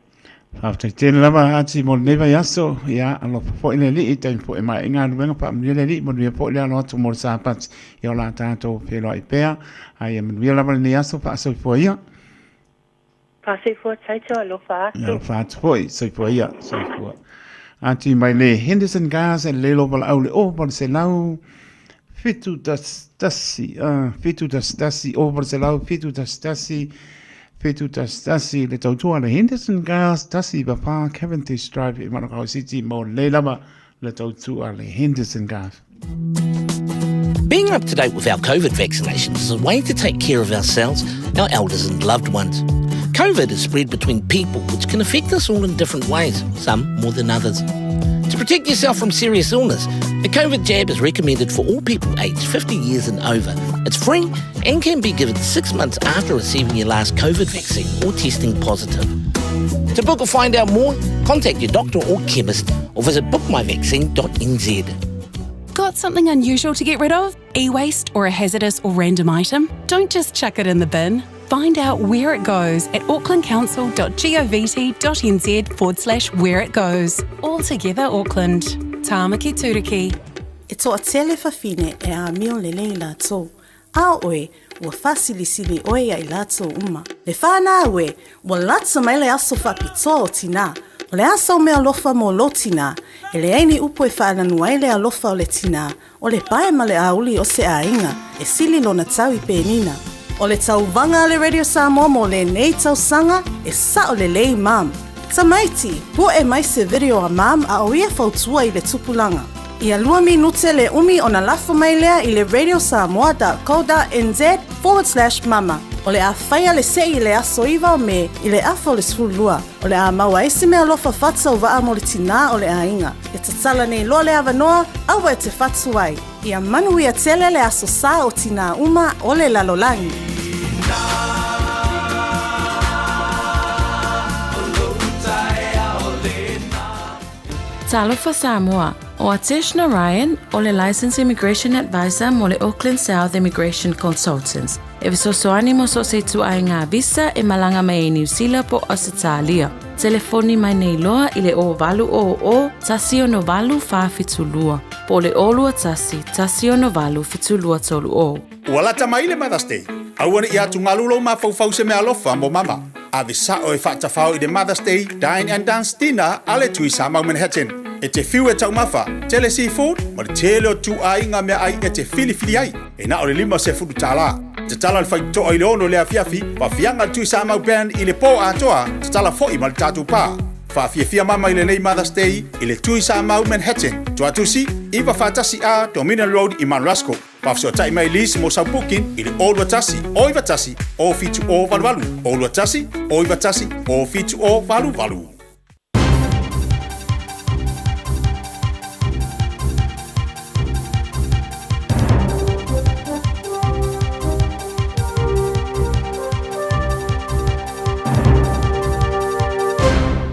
Faafetai tele lava Ati mo lenei vaiaso. Ia, alofa foi le Alii, taimi foi e maea ai galuega, faamanuia le Alii, manuia foi le alo atu mo le Sapati. Ia o le a tatou feiloai pea. A ia manuia lava lenei aso, faasoifua ia. Faasoifua Taito, alofa atu. Alofa atu foi, soifua ia, soifua. Ati mai le Henderson Gas e lelo valaau le 0800 711, 711, 0800 711 711 le tautua le Henderson Gas 194 Cavendish Drive i Manukau City mo lei lava le tautua le Henderson Gas. Being up to date with our COVID vaccinations is a way to take care of ourselves, our elders and loved ones. COVID is spread between people, which can affect us all in different ways, some more than others. To protect yourself from serious illness, the COVID jab is recommended for all people aged 50 years and over. It's free and can be given six months after receiving your last COVID vaccine or testing positive. To book or find out more, contact your doctor or chemist or visit bookmyvaccine.nz. Got something unusual to get rid of? E waste or a hazardous or random item? Don't just chuck it in the bin. Find out where it goes at aucklandcouncil.govt.nz forward slash where it goes. All together, Auckland. Tāmaki Turuki. E toatele fafine e amio lelei latou. A o oe, ua faasilisili oe ia i latou uma. Le whanau e, ua lata mai le aso faapitoa o tinā. O le a sau meaalofa mo lou tinā, e leai ni upu e faalanu ai le alofa o le tinā, o le pae ma le auli o se aiga, e sili lona tau i penina. O le tauvaga a le Radio Samoa mo lenei tausaga, e sao lelei mum. Tamaiti, poe mai se video a mum a o ia fautua i le tupulaga. Ia lua minute le umi ona lafo mai lea i le radiosamoa.co.nz/mama. O le a faia le se'i i le aso 9 o Me i le afa o le 12. O le a maua ai se meaalofa faatauvaa mo le tinā o le aiga. E tatala nei loa le avanoa, aua e te whatu ai. Ia manuia tele le aso sa o tinā uma o le lalolagi. Talofa Samoa, o Atesh Narayan, o le Licensed Immigration Advisor mo le Auckland South Immigration Consultants. E fesoasoani mo so o se ituaiga visa e malaga mai ai Niu Sila po o Ausetalia. Telefoni mai nei loa i le 0800 168 472 po o le 021 168 7230. Ua lata mai le Mother's Day. Aua ne i atugalu lou mafaufau se meaalofa mo mama. Ave sao e faatafao i le Mother's Day Dine and Dance Dinner a le Tui Samau Manhattan. E te fiu e taumafa, tele seafood ma le tele o ituaiga meaai e te filifili ai. E na o le $50. Tatala le faitotoa i le 6 i le afiafi, faafiaga le Tui Samau Band i le po atoa, tatala foi ma le tatou pa. Faafiafia mama i lenei Mother's Day i le Tui Samau Manhattan, Tuatusi, 941A Dominion Road i Mount Roskill. Faafesootai mai Liz mo sau booking i le 021 091 07088, 021 091 07088.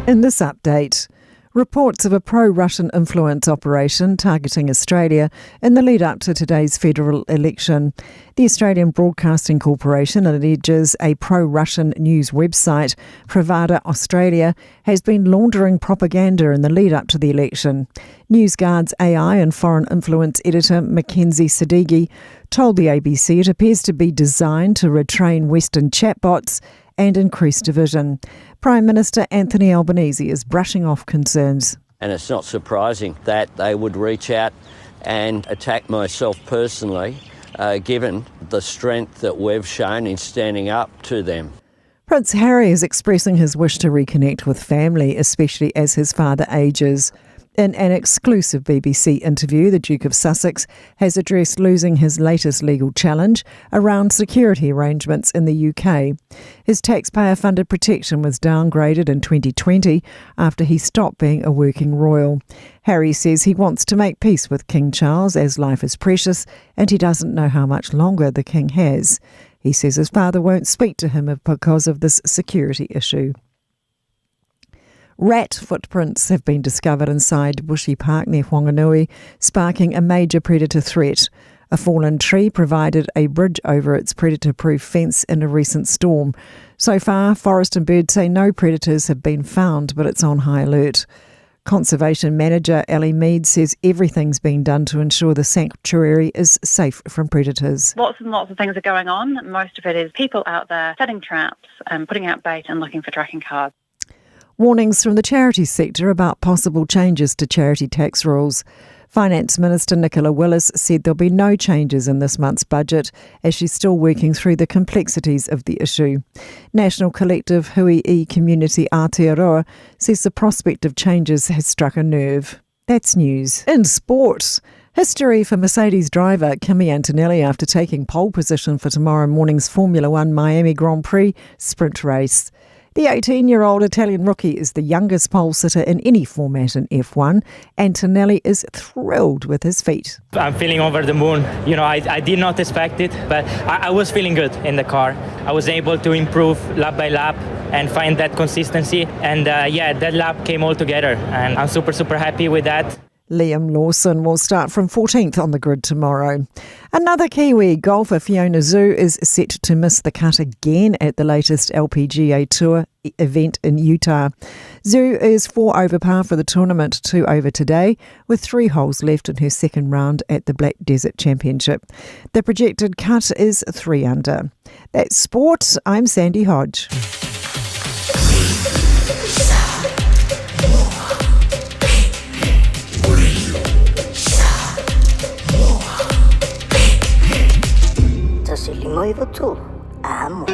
In this update, Reports of a pro Russian influence operation targeting Australia in the lead up to today's federal election. The Australian Broadcasting Corporation alleges a pro Russian news website, Pravda Australia, has been laundering propaganda in the lead up to the election. NewsGuard's AI and foreign influence editor Mackenzie Sadeghi told the ABC it appears to be designed to retrain Western chatbots and increase division. Prime Minister Anthony Albanese is brushing off concerns. And it's not surprising that they would reach out and attack myself personally, uh, given the strength that we've shown in standing up to them. Prince Harry is expressing his wish to reconnect with family, especially as his father ages. In an exclusive BBC interview, the Duke of Sussex has addressed losing his latest legal challenge around security arrangements in the UK. His taxpayer funded protection was downgraded in 2020 after he stopped being a working royal. Harry says he wants to make peace with King Charles as life is precious and he doesn't know how much longer the king has. He says his father won't speak to him because of this security issue. Rat footprints have been discovered inside Bushy Park near Whanganui, sparking a major predator threat. A fallen tree provided a bridge over its predator proof fence in a recent storm. So far, Forest and Bird say no predators have been found, but it's on high alert. Conservation manager Ellie Mead says everything's being done to ensure the sanctuary is safe from predators. Lots and lots of things are going on. Most of it is people out there setting traps and putting out bait and looking for tracking cards. Warnings from the charity sector about possible changes to charity tax rules. Finance Minister Nicola Willis said there'll be no changes in this month's budget as she's still working through the complexities of the issue. National collective Hui E Community Aotearoa says the prospect of changes has struck a nerve. That's news. In sport, history for Mercedes driver Kimi Antonelli after taking pole position for tomorrow morning's Formula One Miami Grand Prix sprint race. The 18 year old Italian rookie is the youngest pole sitter in any format in F1. Antonelli is thrilled with his feat. I'm feeling over the moon. You know, I, I did not expect it, but I, I was feeling good in the car. I was able to improve lap by lap and find that consistency. And uh, yeah, that lap came all together, and I'm super, super happy with that. Liam Lawson will start from 14th on the grid tomorrow. Another Kiwi golfer, Fiona Zhu, is set to miss the cut again at the latest LPGA Tour event in Utah. Zhu is four over par for the tournament, two over today, with three holes left in her second round at the Black Desert Championship. The projected cut is three under. That's sport. I'm Sandy Hodge. Amo.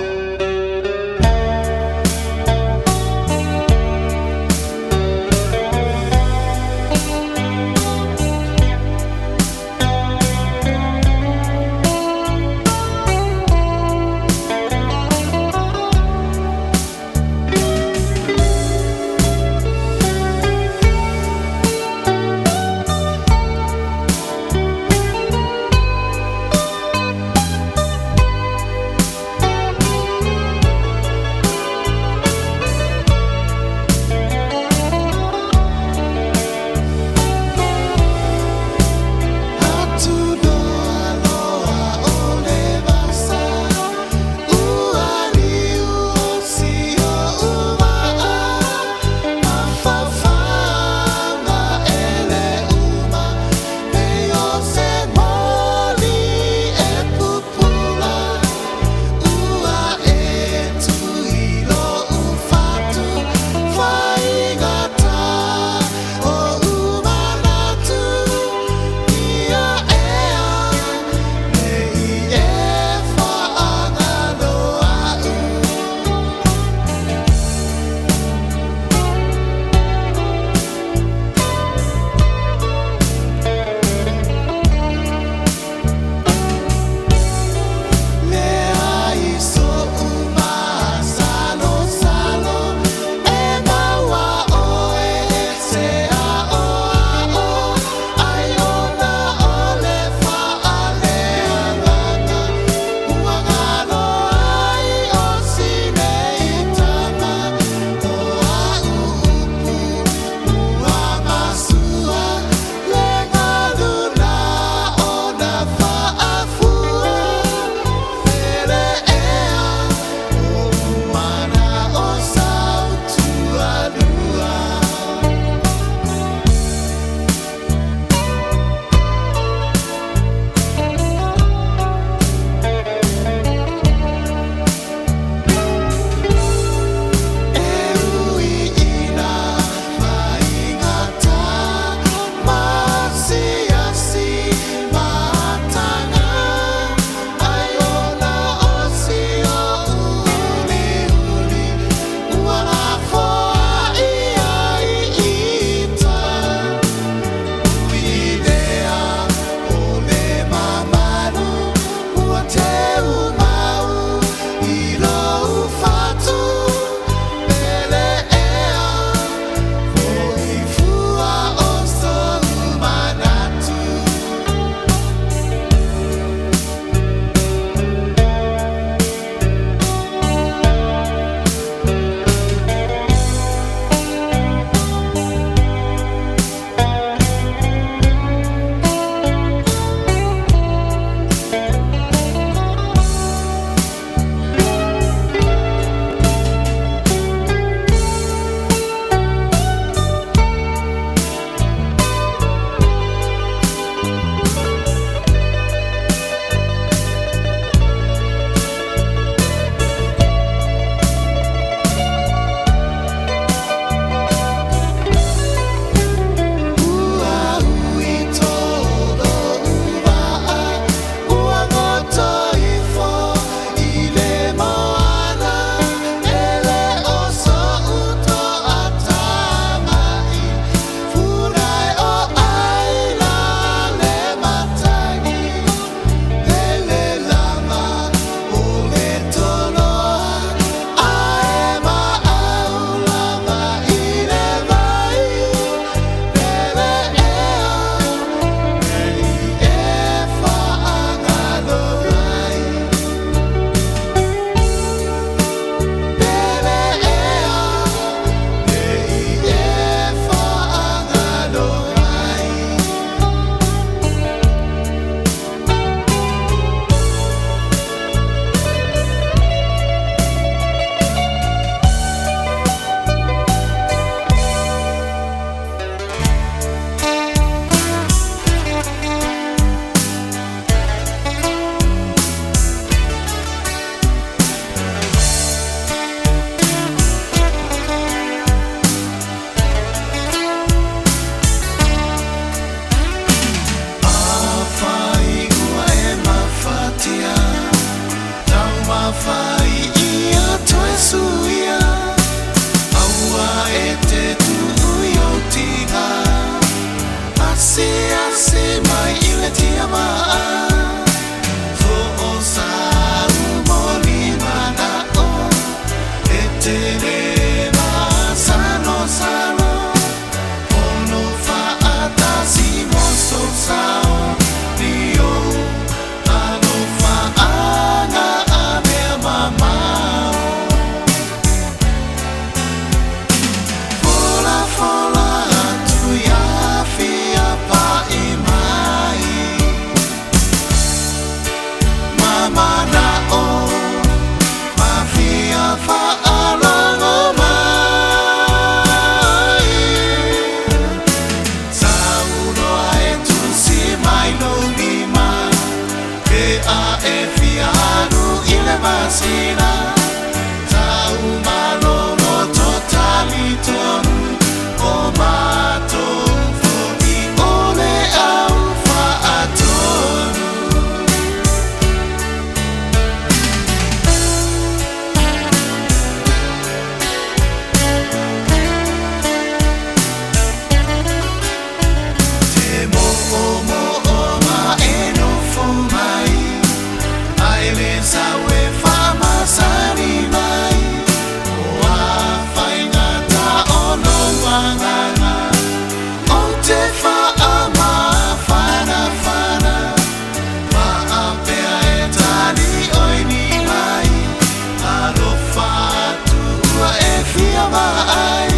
fia vaai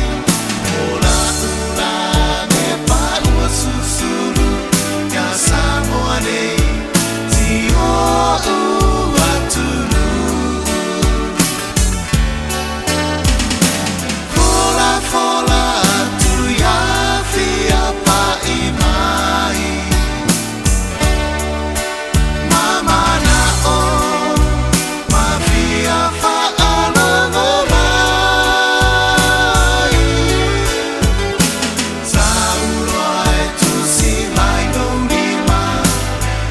O la'ulagi e pa'ua susulu Iā Samoa nei Si oʻu atunuu Fola fola atu iā fia paʻi mai Ma manaʻo ma fia faalogo mai Sauloa e tusi mai lou lima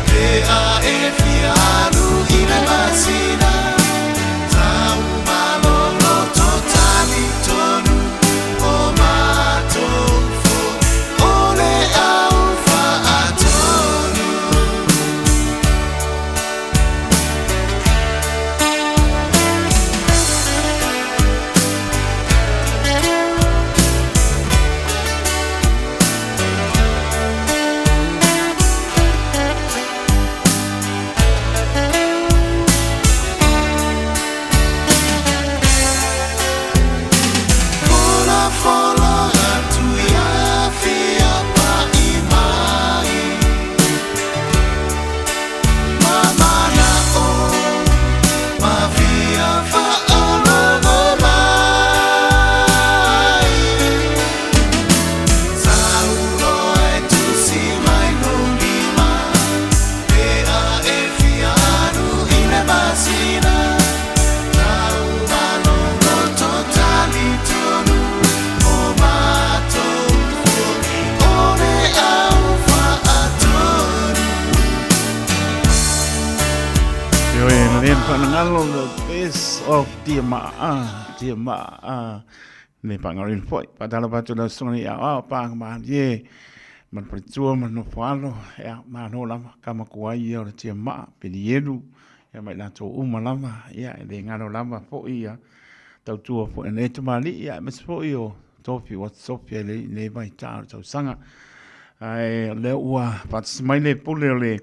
Pe a e fia alu i le masina Taumalolo talitonu o matou foi O le au faatonu. Fola fola atu ia fia paʻi mai Ma manaʻo ma fia faalogo mai Sauloa e tusi mai lou lima Pe a e fia alu i le masina Taumalolo talitonu o matou foi O le au faatonu. Ioe, le whanangalo, the best of Tia Ma'a, Tia Ma'a, le whangarin foi, patala patu lau sunga ni au au, pānga mahalie, man paritua, man nofo alo, ea, māno lava, kama kuai ia o le Tia Ma'a, peli elu, ia mai latou uma lava, ia, e le ngalo lava foi ia, tautua foi nei tamalii, ia, aemaise foi o Tofi ua tofi ai lenei vaitau o le tausaga. Ae lea ua faatasi mai le pule o le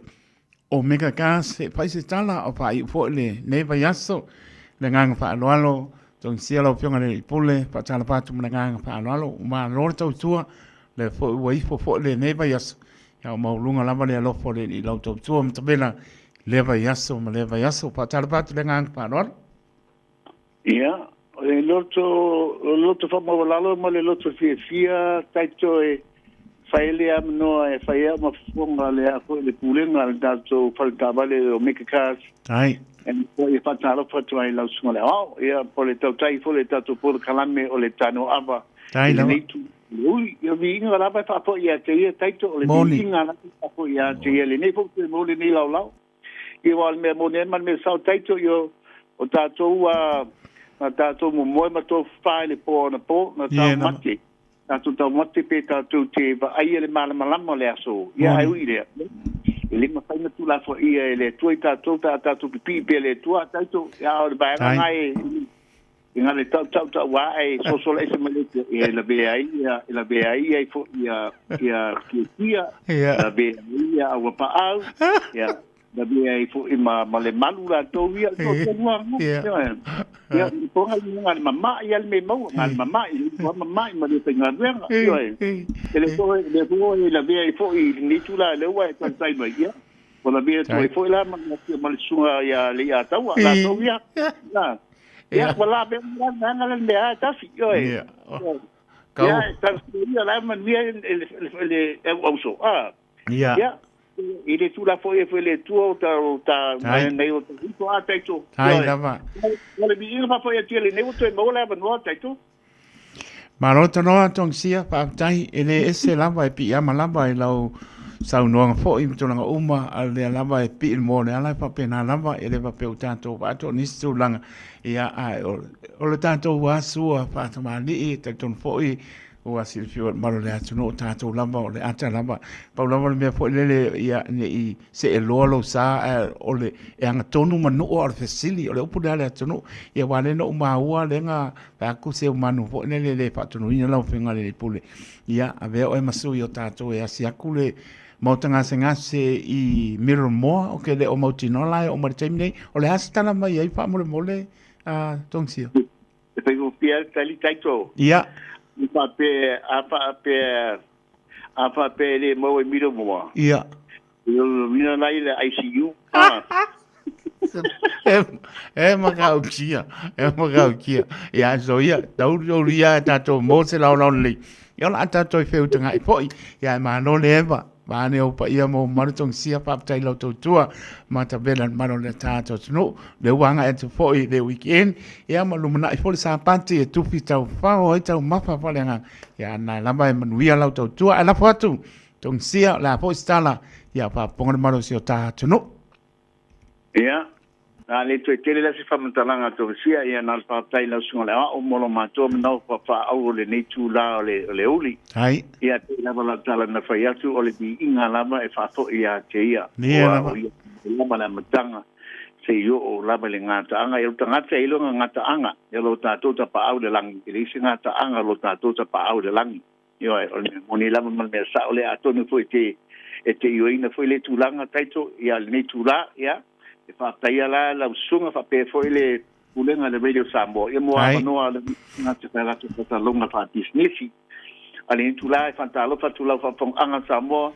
Omega Gas e fai se tala o faaiu foi lenei vaiaso. Le agaga faaaloalo, togisia lau Afioga i le Alii Pule, faatalofa atu ma le agaga faaaloalo, ua malo le tautua, lea foi ua ifo foi lenei vaiaso, ia ua maualuga lava le alofa o le Alii i lau tautua matavela i lea vaiaso ma lea vaiaso. Faatalofa atu i le agaga faaaloalo. Ia, o le loto, o le loto faamaualalo ma le loto fiafia taito e fai ai le avanoa e fai ai au mafofoga le a foi le pulega a le tatou fale taavale o Mega Cars. Ai. E foi e faatalofa atu ai i lau susuga le aoao, ia po o le tautai foi le tatou polokalame o le Tano Ava Tai i lava. lenei itu. Ui, ia viiga lava e faafoi ia te ia taito, o le Moni. viiga lava e faafoi ia te ia lenei foi toe mo lenei laolao. Ia aua o le mea moni ai ma le mea sao taito, ia o tatou ua na tatou momoe ma tofafa i le po anapo, na Ie lava. taumate, tatou taumate pe tatou te vaaia le malamalama o le aso. Ia ae Moni. ui i lea, e le mafai ona tuulafoaia e le Atua i tatou pe a tatou pipii pea i le Atua, taito, a o le vaega Tai. na e I ngā le tau tau tau a e sosola ese mai le e lavea ai ia e lavea ai ia fo ia ia kia kia Ia. lavea ai ia aua paau ia lavea ai fo i ma ma le malu la tou ia to Ia. te lua Ia. ia ia po ngai ngā le mama ia le me mau ngā le mama i po mama i ma le whaingaluega ia e le fo le fo e lavea ai fo i ni tula le ua e tautai mai ia o lavea tu ai fo i la ma ma le sunga ia le ia taua la tou ia la Ia, ua la pea la vaega le mea a tasi, ioe. Ia. Kau. Ia, tasi ia la manuia le le auso. Ah. Ia. Ia. I le tula foi e foi le tua o ta o ta Tai. nei o ta ito a taito. Tai lava. O le viiga fa foi atu le nei o toe maua le avanoa taito. Malo tanoa Tongsia, faafetai, e le ese lava e piiama lava i lau saunoaga foi ma tulaga uma, a o lea lava e pii le moa o le ala e faapena lava, e le faapea ua tatou vaai o nisi tulaga, ia, ae o le tatou asua faatamalii, e talitonu foi Ua silafia e le mamalu o le atunuu, o tatou lava, o le ata lava. Pau lava le mea foi lele, ia, ne i see loa lou sa, ae o le, e agatonu manua o le fesili, o le upu lea a le atunuu. Ia aua o lea na ou maua lea na fai atu se manu foi lele e le faatonuina lau Afioga i le Alii Pule, ia, avea oe ma sui o tatou e asi atu le Maota Gasegase i Middlemoa, ou te le o mautinoa la e oo mai i le taimi nei. O le a se tala mai ai faamolemole, a Togisia? E faigofie lava le tali taito. Ia. I faapea, a faapea, a faapea e le maua i Middlemore. Ia. E lona la i le ICU. Ah. E, e makautia, e makautia. Ia, so ia, tauru tauru ia e tātou mō se lao lao lelei. Ia o la a tātou i wheutanga i poi. Ia e māno le eva. Vaeane ou paia ma ou mamalu togisia faafetai i lau tautua ma tavela le malo le tatou atunuu lea ua agai atu foi i le weekend ia ma lumanai foi le sapati e tufi taufao ai taumafa faaleagaga ia na lava e manuia lau tautua ae lafo atu togisia o le a foi se tala ia faafofoga le malo o si o ta atunuu. Ia, a le toe tele la se faamatalaga a Tofusia, ia na o le faafetai i lau susuga o le aoao mo lo matou manao faafaaau o lenei itula o le, o le uli. Ai. Ia, pei lava lau tala na fai atu, o le viiga lava e faafoi ia te ia. Ia lava. O ia lava le amataga se i oo lava i le gataaga. Ia, o le tagata e iloa gataaga, ia lo tatou tapaau i le lagi, e leai se gataaga o lo tatou tapaau i le lagi. Ioe, o le mea moni lava ma le mea sao lea, atonu foi e te, e te ioeina foi lea tulaga, Taito, ia lenei itula, ia, e faafetaia la lau susuga faapea foi le Pulega a le Radio Samoa, ia mo avanoa le gata fai latou faataloga faapisinisi. A lenei itula e faatalofa atu lau faafofogaaga Samoa,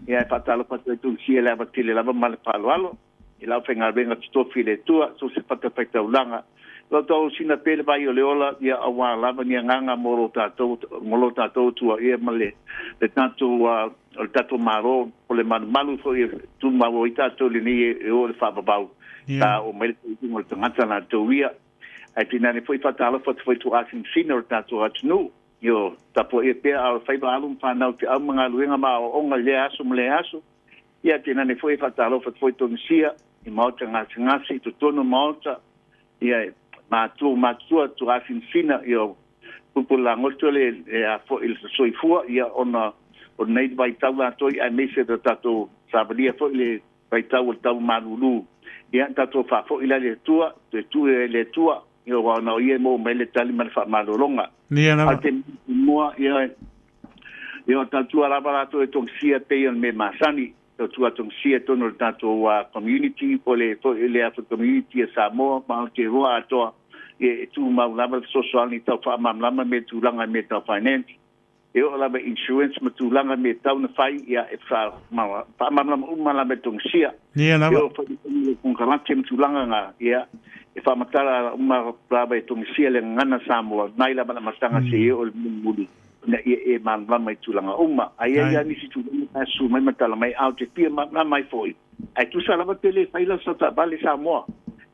ia e faatalofa atu ai Tunisia i le ava tele lava ma le faaaloalo. I lau faigaluega totofi i le Atua, so se fatafaitaulaga. Lau tau sina pea le vai o le ola, ia auā lava ni agaga mo lo tatou, mo lo tatou Atua, ia ma le, le tatou, o le tatou Malo, o le malumalu foi e tumau ai tatou i lenei e o i le faavavau, sa oo mai le faaiuga o le tagata latou ia. Ae tinane foi faatalofa atu foi i tuaasinasina o le tatou atunuu, io, tapuaia pea a o faiva alu ma fanau te au ma galuega ma aoaoga i lea aso ma lea aso. Ia, tenane foi e faatalofa atu foi Tonisia i maota gasegase i totonu o maota, ia e matua matutua tuaasinasina, ia pupu le lagoto le e a foi le soifua, ia ona o lenei vaitau latou aemaise o tatou savalia foi le vaitau o le tau malulu. Ia tatou faafoi la i le Atua, toe tuu i le Atua, ia aua ona o ia e maua mai le tali ma le faamalologa. Ia lava. A te mua, ia, ia o tautua lava latou e togisia pei o le mea masani, tautua togisia tonu o le tatou community, po le foi le afa community a Samoa ma Aotearoa atoa, ia e tumau lava le fesoasoani tau faamalamalama mea tulaga i mea tau finance. E oo lava i insurance ma tulaga mea tau na fai, ia e faamalamalama uma lava e Togisia. Ia lava. E oo foi i le konekarate ma tulaga na, ia e faamatala uma lava e Togisia le gagana Samoa, mai lava le amataga seia oo i le mulimuli, ina ia e malamalama i tulaga uma. Ae i ai lava nisi tulaga pe a susu mai ma tala mai, a ou te fia malamalama ai foi, ae tusa lava pe le fai lau taavale Samoa,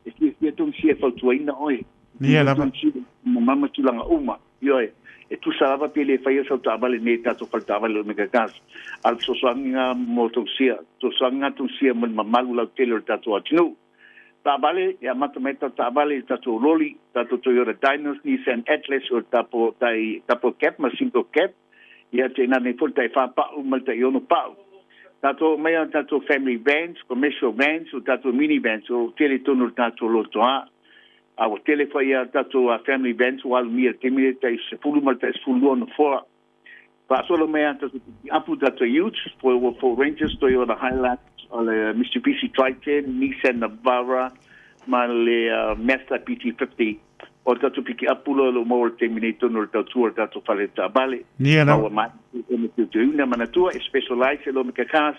e fiafia Togisia e fautuaina oe. Ia lava. Malamalama tulaga uma. Ioe, e tusa lava pe le faia sau taavale nei i tatou fale taavale o Omega Cars, a o le fesoasoaniga mo Tonusia, fesoasoaniga Tonusia mo le mamalu lautele o le tatou atunuu. Taavale, e amata mai tatou taavale i tatou loli, tatou Toyota Dynos, Nissan Atlas, o le tapo tai double cab ma single cab, ia teinane nei foi le tai fa pa'u ma le tai ono pa'u. Tatou oo mai a tatou family vans, commercial vans, o tatou mini vans, o tele tonu o le tatou lotoa. A ua tele foi a tatou family vans ua alumia i le taimi lea tai 10 ma le tai 12 nofoa. Faasolo mai a tatou pikiapu, tatou utes, Ford Rangers, Toyota Hilux, o le Mitsubishi Triton, Nissan Navara ma le Mazda BT-50. O le tatou pikiapu loa o lo o maua i le taimi nei tonu o le tautua o le tatou fale taavale. Ia Ma ua maea ona teuteuina. Manatua e specialise e lo Meka Cars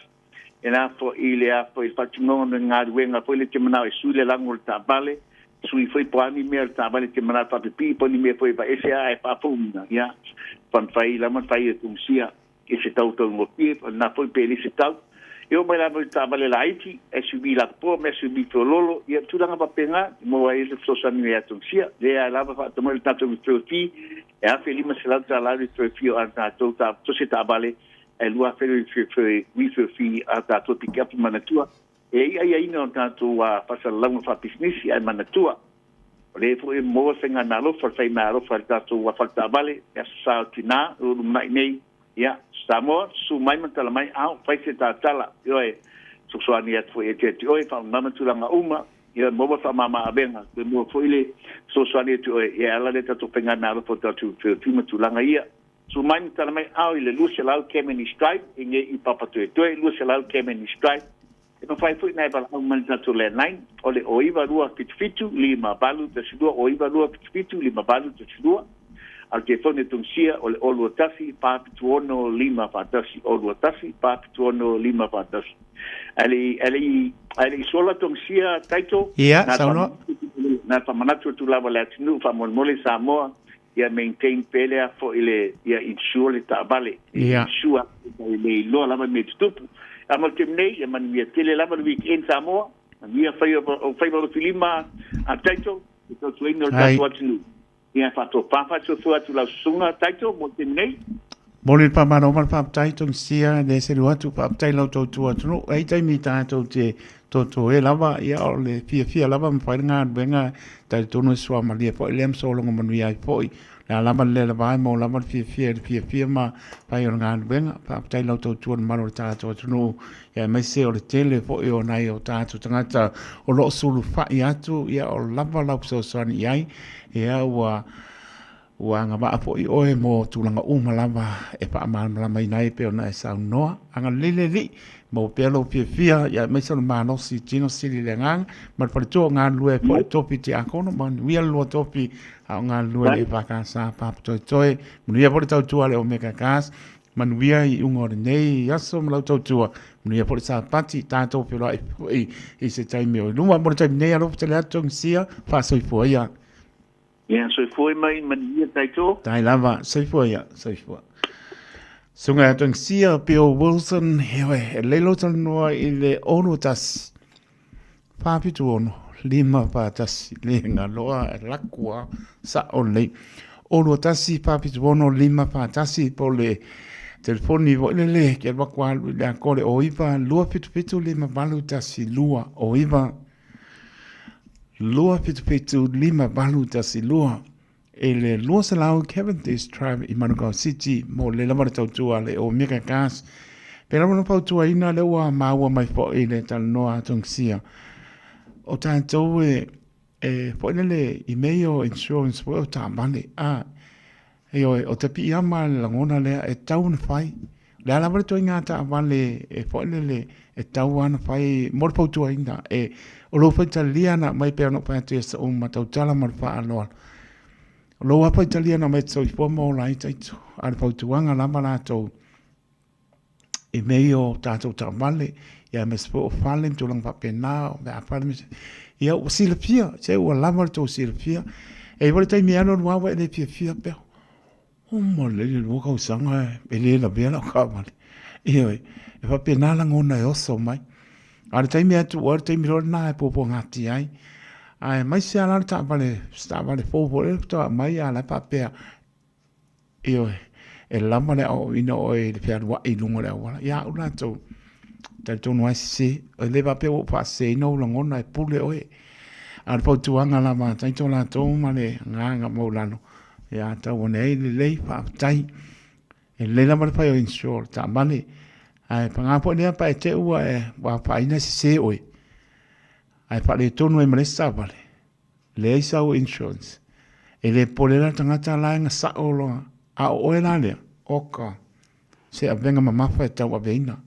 E la foi le a foi faatinoga o le galuega foi le te manao e sui le lago o le taavale, sui foi po a ni mea o le taavale te manao faapipii po o ni mea foi e vaese a e faafouina, ia, fai lava fai e Tunisia i se tau taugofie, na foi pe le se tau. E oo mai lava i le taavale laiti, SUV lapopoa ma SUV feoloolo, ia tulaga faapena, e maua ai se fesoasoani ia Tunisia. Lea lava faatamai le tatou referral fee, e $1,500 le referral fee o a tatou tose taavale e 2,000 refer fee a tatou pikiapu manatua. E i ai aiaiga o tatou faasalalauga faapisinisi ae manatua. O lea foi e moa faiga meaalofa, le fai meaalofa i le tatou faletaavale, le Aso Sa o Tina, o lumanai nei. Ia, Samoa, susu mai ma tala mai, ao, fai se tatala. Ioe, fesoasoani atu foi e te atu i oe, faamama tulaga uma, ia maua faamama avega, toe maua foi le fesoasoani atu i oe, ia e ala lea tatou faiga meaalofa o tatou refer fee ma tulaga ia. Su mai ma tala mai ao i le 200 Cavendish Drive, i nei i Papatoetoe, 200 Cavendish Drive. E mafai foi ona e valaau mai i le tatou landline, o le 0 9 2 7 7 5 8 1 2, 0 9 2 7 7 5 8 1 2. A o le telefoni a Togisia o le 0 2 1 4 7 6 5 4 1, 0 2 1 4 7 6 5 4 1. Ae le i, ae le i, ae le i sola Togisia Taito, Ia, na saunoa. na faamanatu atu lava i le atunuu faamolemole Samoa, ia maintain pea lea foi le, ia insure le taavale. Ia. Insure e le iloa lava mea tutupu. A mo le taimi nei, ia manuia tele lava le weekend Samoa, manuia faiva o faiva o lofilima a Taito, le tautuaina o le Hai. tatou atunuu. Ia faatopa faatuatua atu lau susuga Taito mo le taimi nei. Momoli le faamalo ma le faafetai Togisia le selu atu faafetai lau tautua atunuu. E i ai taimi tatou te totoe lava, ia o le fiafia lava ma fai le galuega talitonu e suamalie foi lea ma sologa manuia ai foi. Le a lava le lē lava ai maua lava le fiafia i le fiafia ma fai o le galuega. Faafetai lau tautua i le mamalu o le tatou atunuu ia aemaise o le tele foi o nai o tatou tagata o lo o sulufai atu ia o lava lau fesoasoani i ai ia ua Ua agavaa foi oe mo tulaga uma lava e faamalamalamaina ai pei ona e saunoa. Agalelei le Alii, maua pea lou fiafia, ia aemaise o le malosi tino sili i le agaga, ma le faletua o galulue ai foi le tofi tiakono, manuia le lua tofi a o galulue le EFKS Papatoetoe, manuia foi le tautua a le Omega Gas, manuia iuga o lenei aso ma lau tautua, manuia foi le Sapati, tatou feiloai foi i se taimi o i luma. Mo le taimi nei, alofa tele atu, Togisia, faasoifua ia. Ia, soifua mai manuia taito. Tai lava, soifua ia, soifua. Susuga ia Togisia Bill Wilson, heoi, e lei lou talanoa i le 61, 476, 541, le galoa e laku a sa'o lelei. 61, 476, 541, po o le telefoni foi lele, ke alu atu alu i le atoa le 09, 277, 5812, 09, 2775812 i le 200 Cavendish Drive i Manukau City mo le lava le tautua a le Omega Gas. Pe lava na fautuaina lea ua maua mai foi i le talanoa a Tongisia. O tatou e, e foi lele i mea ia o insurance foi o taavale. A, Ioe, o te piiama le lagona lea e tatau ona fai. O le a lava le ituaiga taavale e foi lele e tatau lava ona fai mo le fautuaina. E, o lou faitalia na aumai pei ona ou fai atu i aso uma, tautala ma le faaaloalo. O lou lava faitalia na aumai e te soifua ma ola ai taito. A o le fautuaga lava latou i mea ia o tatou taavale, ia aemaise foi o fale ma tulaga faapena, o mea fale ma ia ua silafia, se ua lava le tou silafia. E i ai foi le taimi e alu alu lava ua e le fiafia pea. O ma le 2 tausaga e le lavea lau taavale. Ioe, e faapena lagona e oso mai. A o le taimi atu o le taimi loa lena e puapuagatia ai. Ae aemaise lava la le taavale, se taavale fou foi lea faatoa aumai a o la e faapea Ioe, e lava le aoaoina o oe i le fealuai i luga o le auala. Ia au latou, talitonu lava e sese. E le faapea ua ou faaseseina ou lagona e pule oe. A o le fautuaga lava a Taito latou ma le agaga maualalo, ia tau ane ai lelei, faafetai. E lelei lava le fai o insure taavale, ae paga foi lea pe a te i ua e afaina e sese oe, ae faaletonu ai ma le isi taavale. Leai sau insurance. E le popole la le tagata la e gasao loa, a o oe la lea, oka, se avega mamafa e tauaveina.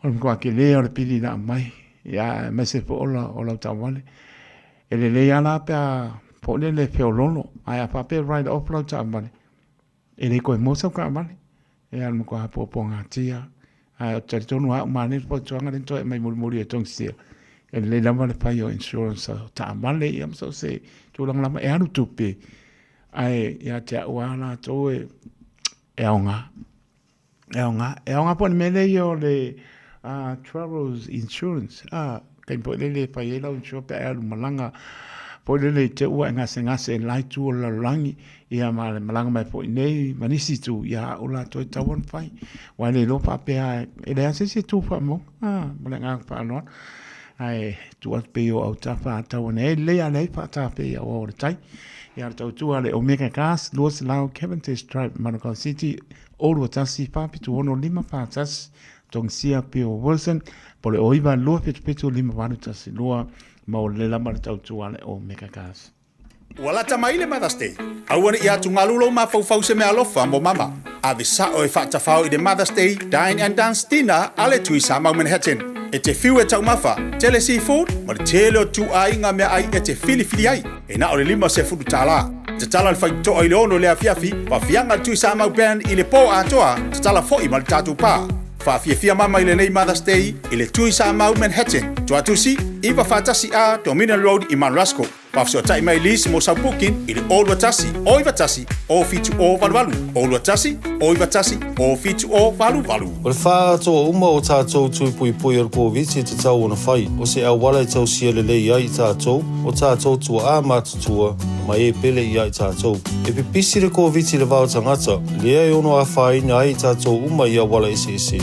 O le matua tele o le pili na aumai, ia aemaise foi o, la, o lau taavale. E lelei lava la pe a foi lele feololo, ae a faapea e write off lau taavale, E le toe maua sau taavale. Ia o le matua puapuagatia. Ae ou te talitonu lava au manaia le fautuaga lea na toe aumai mulimuli e Togisia. E lelei lava le fai o insurance o taavale ia ma so o se tulaga lava e alu tupe. Ae ia te au lava latou e aoga. E aoga. E aoga foi le mea lea o le travels insurance. A, taimi foi lele e fai ai lau insurance pe a e alu malaga foi lele i te i ua e gasegase i le la itu o le lalolagi, ia ma le malaga mai foi nei ma nisi itu, ia au latou e tatau ona fai. Aua e le iloa faapea e leai lava se isi e tu faamauga, ma le agaga faaaloalo. Ae tuu atu pea i ou autafa a tau ane ai, e lelei a leai faatafea i au ao o le tai. Ia o le tautua a le Omega Gas, 200 Cavendish Drive, Manukau City, 021 476 541, Togisia Bill Wilson, po o le 09 277 5812, ma ua lelei lava le tautua a le Omega Gas. Ua lata mai le Mother's Day. Aua ne i atugalu lou mafaufau i se meaalofa mo mama. Ave sao e faatafao i le Mother's Day Dine and Dance Dinner a le Tui Samau Manhattan. E te fiu e taumafa, tele seafood ma le tele o ituaiga meaai e te filifili ai. E na o le $50. Tatala le faitotoa i le 6 i le afiafi, faafiaga le Tui Samoa Band i le po atoa, tatala foi ma le tatou pa. Faafiafia mama i lenei Mother's Day i le Tui Samoa Manhattan, Tuatusi, 91A Dominion Road i Mount Roskill. Faafesootai mai Liz mo sau booking i le 021 091 07088, 021 091 07088. O le faaatoa uma o tatou tui puipui o le Koviti e tatau ona fai, o se auala e tausia lelei ai i tatou, o tatou tuaa matutua, ma e pele ia i tatou. E pipisi le Koviti i le va o tagata, lea e ono afaina ai i tatou uma i auala eseese.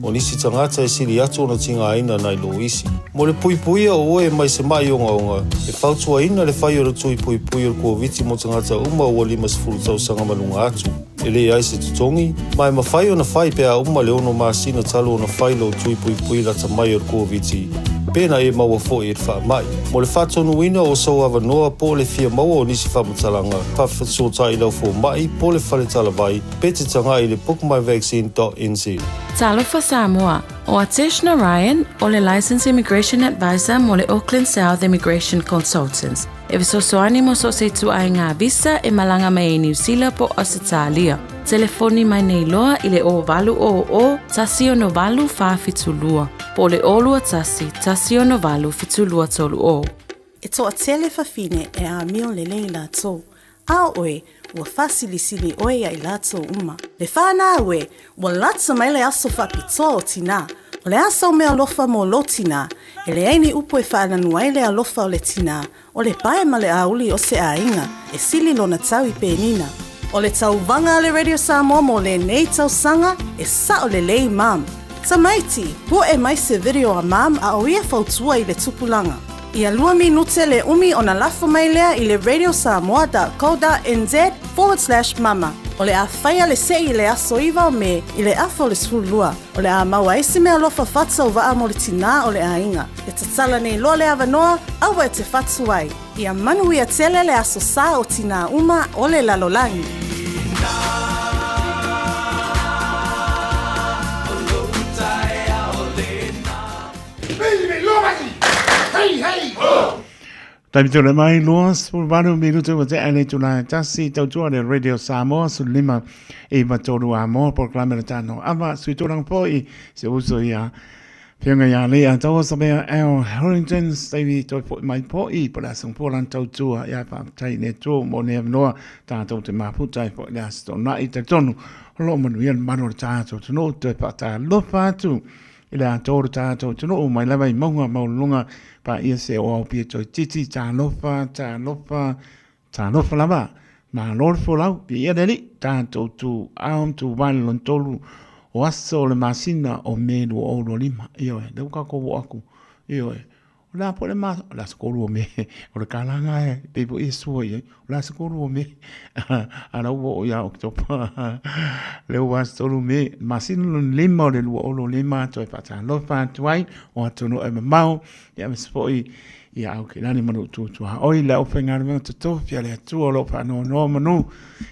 O nisi tagata e sili atu ona tigaina nai lo isi. Mo le puipuia o oe mai se maʻi ogaoga, e fautuaina le fai o le tui puipui o le Koviti mo tagata uma ua 50 tausaga ma luga atu. E leai se totogi, ma e mafai ona fai pe a uma le ono masina talu ona fai lou tui puipui lata mai o le Koviti, pe na e maua foi i le faamai. Mo le faatonuina o sou avanoa po o le fia maua o nisi faamatalaga, faafesootai i lau fomai po o le fale talavai pe te tagai i le bookmyvaccine.nz. Talofa Samoa, O Atesh Narayan, o le Licensed Immigration Advisor mo le Auckland South Immigration Consultants, e fesoasoani mo so o se ituaiga visa e malaga mai ai Niu Sila po o Ausetalia. Telefoni mai nei loa i le 0800 168 472 po o le 021 168 7230. E toatele fafine e amio lelei latou, a o oe, ua faasilisili oe ia i latou uma. Le fanau e, ua lata mai le aso faapitoa o tinā. O le a sau meaalofa mo lou tinā? E leai ni upu e faalanu ai le alofa o le tinā, o le pae ma le auli o se aiga, e sili lona tau i penina. O le tauvaga a le Radio Samoa mo lenei tausaga, e sao lelei mum. Tamaiti, pu'e mai se video a mum a o ia fautua i le tupulaga. Ia lua minute le umi ona lafo mai lea i le radiosamoa.co.nz/mama. O le a faia le se'i i le aso 9 o Me i le afa o le 12. O le a maua ai se meaalofa faatauvaa mo le tinā o le aiga. E tatala nei loa le avanoa, aua e te fatu ai. Ia manuia tele le aso sa o tinā uma o le lalolagi. Taimi tole mai 28 minutu wa te ane tula tasi tautua le Radio Samoa su lima i matolu a moa programe le tano ava sui tūranga po i se uso ia Whianga ia le a taua sa mea Al Harrington Stevie toi po mai po i po le asang po lan tautua ia pa tai ne tō mo ne noa tātou te maputa i po le asto na i te tonu lo manu ia manu le tātou tonu toi pa tā lofa atu I le atoa tātou atunuu mai lava i maunga maualuluga paia se o ao pia toi titi talofa talofa talofa lava malo le folau pia le alii tātou tu ao ma tu vale lona tolu o aso o le masina o Me 2025 ioe lea ua kākou oo atu ioe O le a po le ma, o le aso kolu o Me, o le kalana e pei foi e sua i ai, o le aso kolu o Me, a la ua oo ia Oketopa, le ua aso tolu Me, masina lona lima o le 25 toe faatalofa atu ai, o atunuu e mamao, ia aemaise foi ia Aukilani ma lou tuatuaoi, le aufaigaluega totofi a le Atua o lo o faanoanoa manu,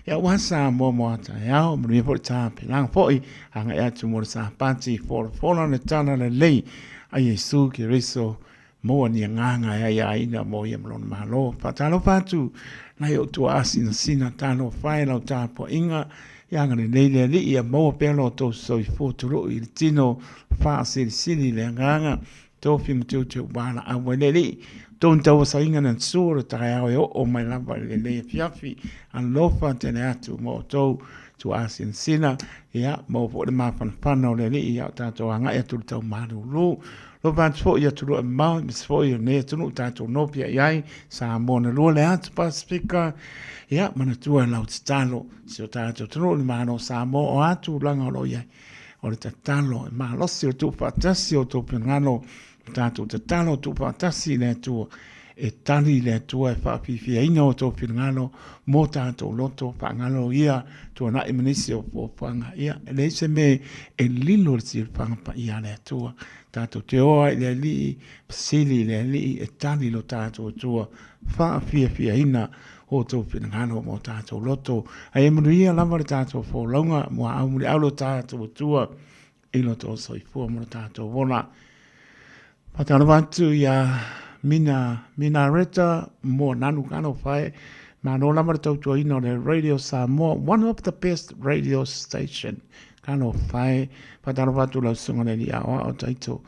ia aua Samoa mo a taeao, manuia foi le tapelaga foi, agai atu mo le Sapati, folafola le tala lelei, A Iesu Keriso, maua ni agaga e aiaina mo ia ma lona Malo. Faatalofa atu nai ou tuaa sinasina, talofa e lau tapuaiga, ia agalelei le Alii ia maua pea lo outou soifua tuluu i le tino faasilisili le agaga, tofi ma teuteu valaau ai le Alii. Outou ni tauasaina na sua o le taeao e oo mai lava i lenei afiafi, alofa tele atu ma outou tuaa sinasina, ia, maua foi le mafanafana o le Alii ia o tatou agai atu i le tau malulu. Lofa atu foi i atunuu e mamao, aemaise foi o lenei atunuu tatou nofia i ai, Samoa na lua le atu Pasifika, ia, manatua e lau tatalo si o tatou atunuu le Malo o Samoa o a tulaga o lo o i ai. O le tatalo e malosi o le tuufaatasi o outou finagalo, o tatou tatalo tuufaatasi i le Atua, e tali le Atua e faafiafiaina outou finagalo mo tatou loto, faagalo ia tuanai ma nisi o fuafuaga. Ia, e leai se mea e lilo le silafaga paia a le Atua. Tatou te o ai i le Alii, fesili i le Alii e tali lo tatou Atua, faafiafiaina outou finagalo mo tatou loto. Ae ia manuia lava le tatou folauga mua au muliau lo tatou Atua i lo tou soifua ma lo tatou ola. Faatalofa atu iā Mina, Mina Reta Moananu Talofa e. Malo lava le tautuaina o le Radio Samoa, one of the best radio station. Talofa e. Faatalofa atu lau susuga le alii aoao Taito.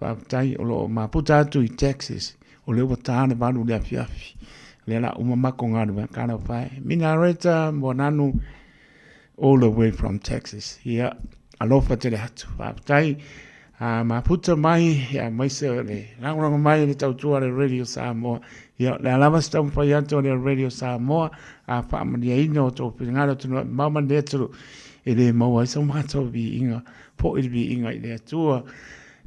Faafetai o lo o maputa atu i Texas. O lea ua ta le 8 i le afiafi. O lea la uma mako galuega. Talofa e. Mina Reta Moananu all the way from Texas. Ia, alofa tele atu. Faafetai. A maputa mai, ia maise o le lagolago mai i le tautua a le Radio Samoa. Ia, le a lava se taumafai atu a le Radio Samoa, a faamaliaina o tou finagalo atunuu e mamao ma le atunuu, e le maua ai so matou viiga, foi le viiga i le Atua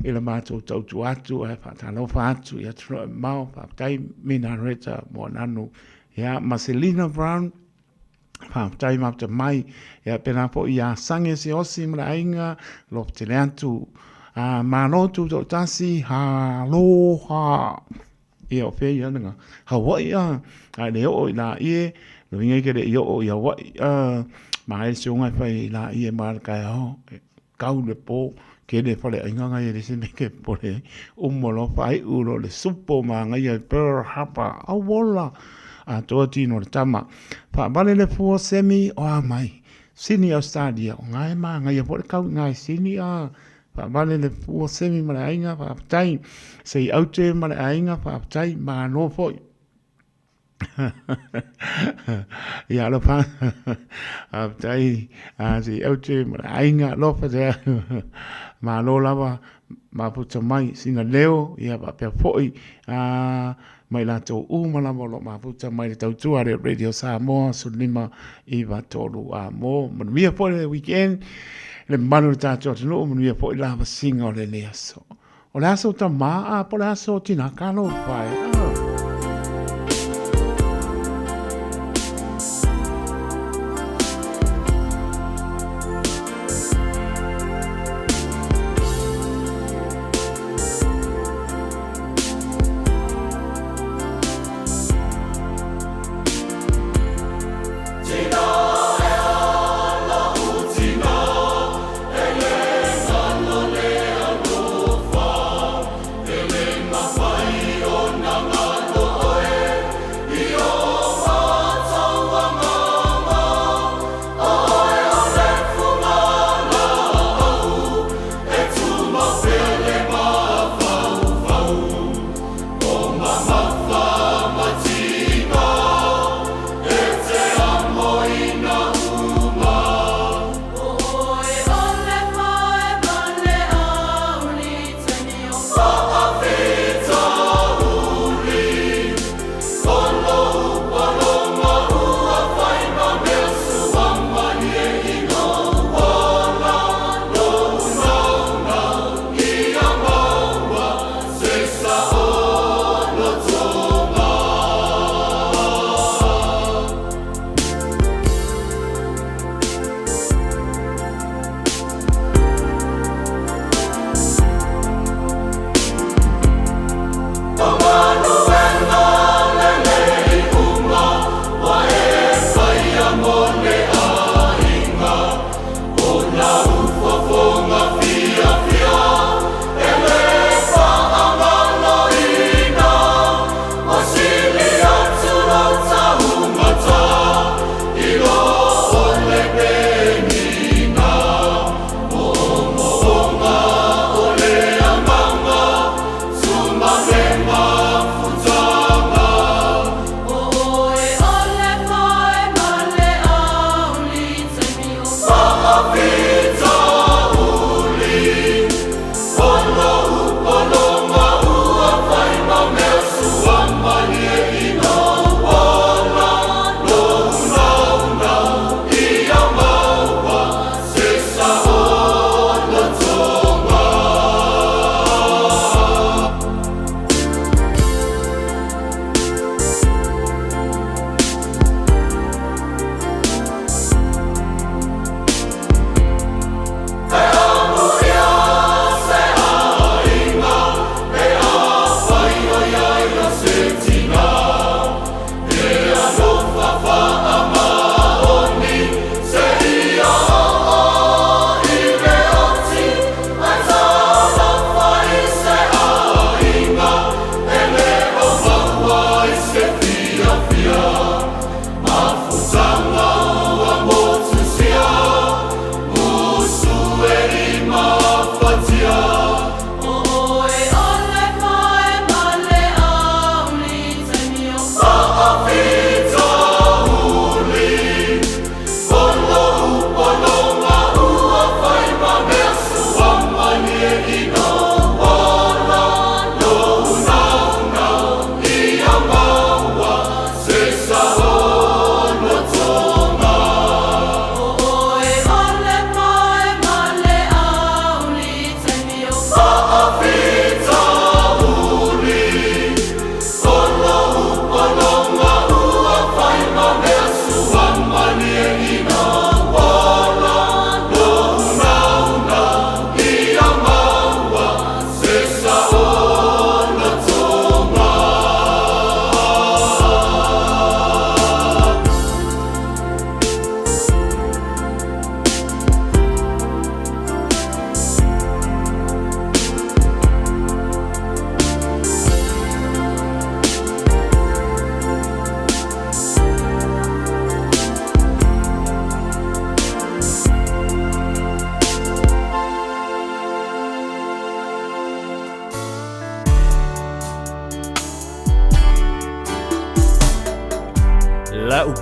i le matou tautua atu ae faatalofa atu i atunuu e mamao. Faafetai Mina Reta Moananu, ia, ma Selina Brown, Faafetai matou te mai, ia pēlā foi iā Sange Siaosi ma le aiga, alofa tele atu. A malo tutoatasi, aloha. Ia o fea ia lena? Hawaii a, a e le oo i laie, lona uiga e le i oo i Hawaii a, ma e se oga e fai i laie ma le taeao, e kau le po, kele faleaiga ngai e le se mea ke popole ai. Uma loa faaiu loa le supo manaia i Pearl Harbor, auola atoa tino o le tama. Faavale le fua semi o a mai, Sydney Australia, o nga e manaia foi le kau i nga i Sydney a. Faavale le fua semi ma le aiga, faafetai. Sei aute ma le aiga, faafetai, malo foi. Ia alofa faafetai a si aute ma le aiga alofa te malo lava mafuta mai sina leo ia faapea foi a mai latou uma lava o lo o mafuta mai le tautua a le Radio Samoa 1593 a mo manuia foi le weekend le mamalu o le tatou atunuu manuia foi lavasiga o lenei aso. O le aso tamā a po o le aso tinā talofa e. Oh.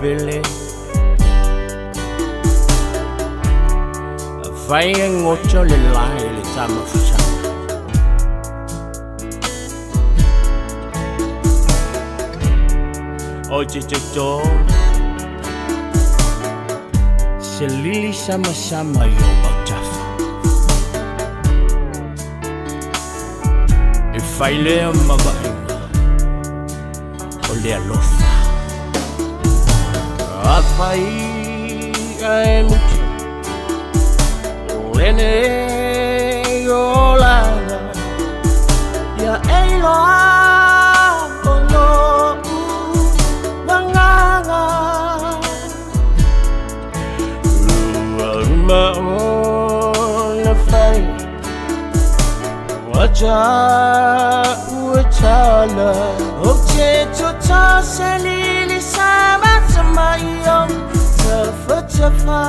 pele Afai e goto le lae i le tamafusaga. O te toto Se lili samasama i o autafa. E fai lea ma vaaiga o le alofa. Afai ae muta lenei olaga, ia e iloa o lo'u agaga. Ua uma ona fai ua ta'u e tala. Ou te toto se lili samasama i ou tafatafa.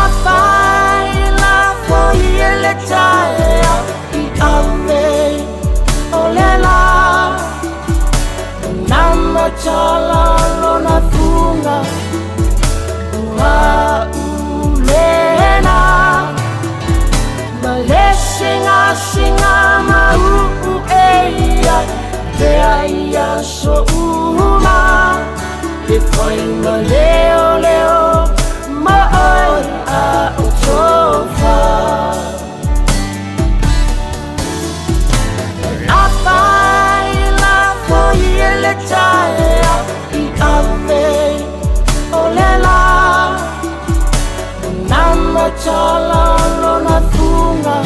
Afai lafo i le taeao i ave o le la. Namatala lona fuga ua ulena. Ma le singasinga mau'u e ia te ai aso uma. E fai ma leoleo ma oe a o tofa. Afai lafo i le taeao i ave o le la. Namatala lona fuga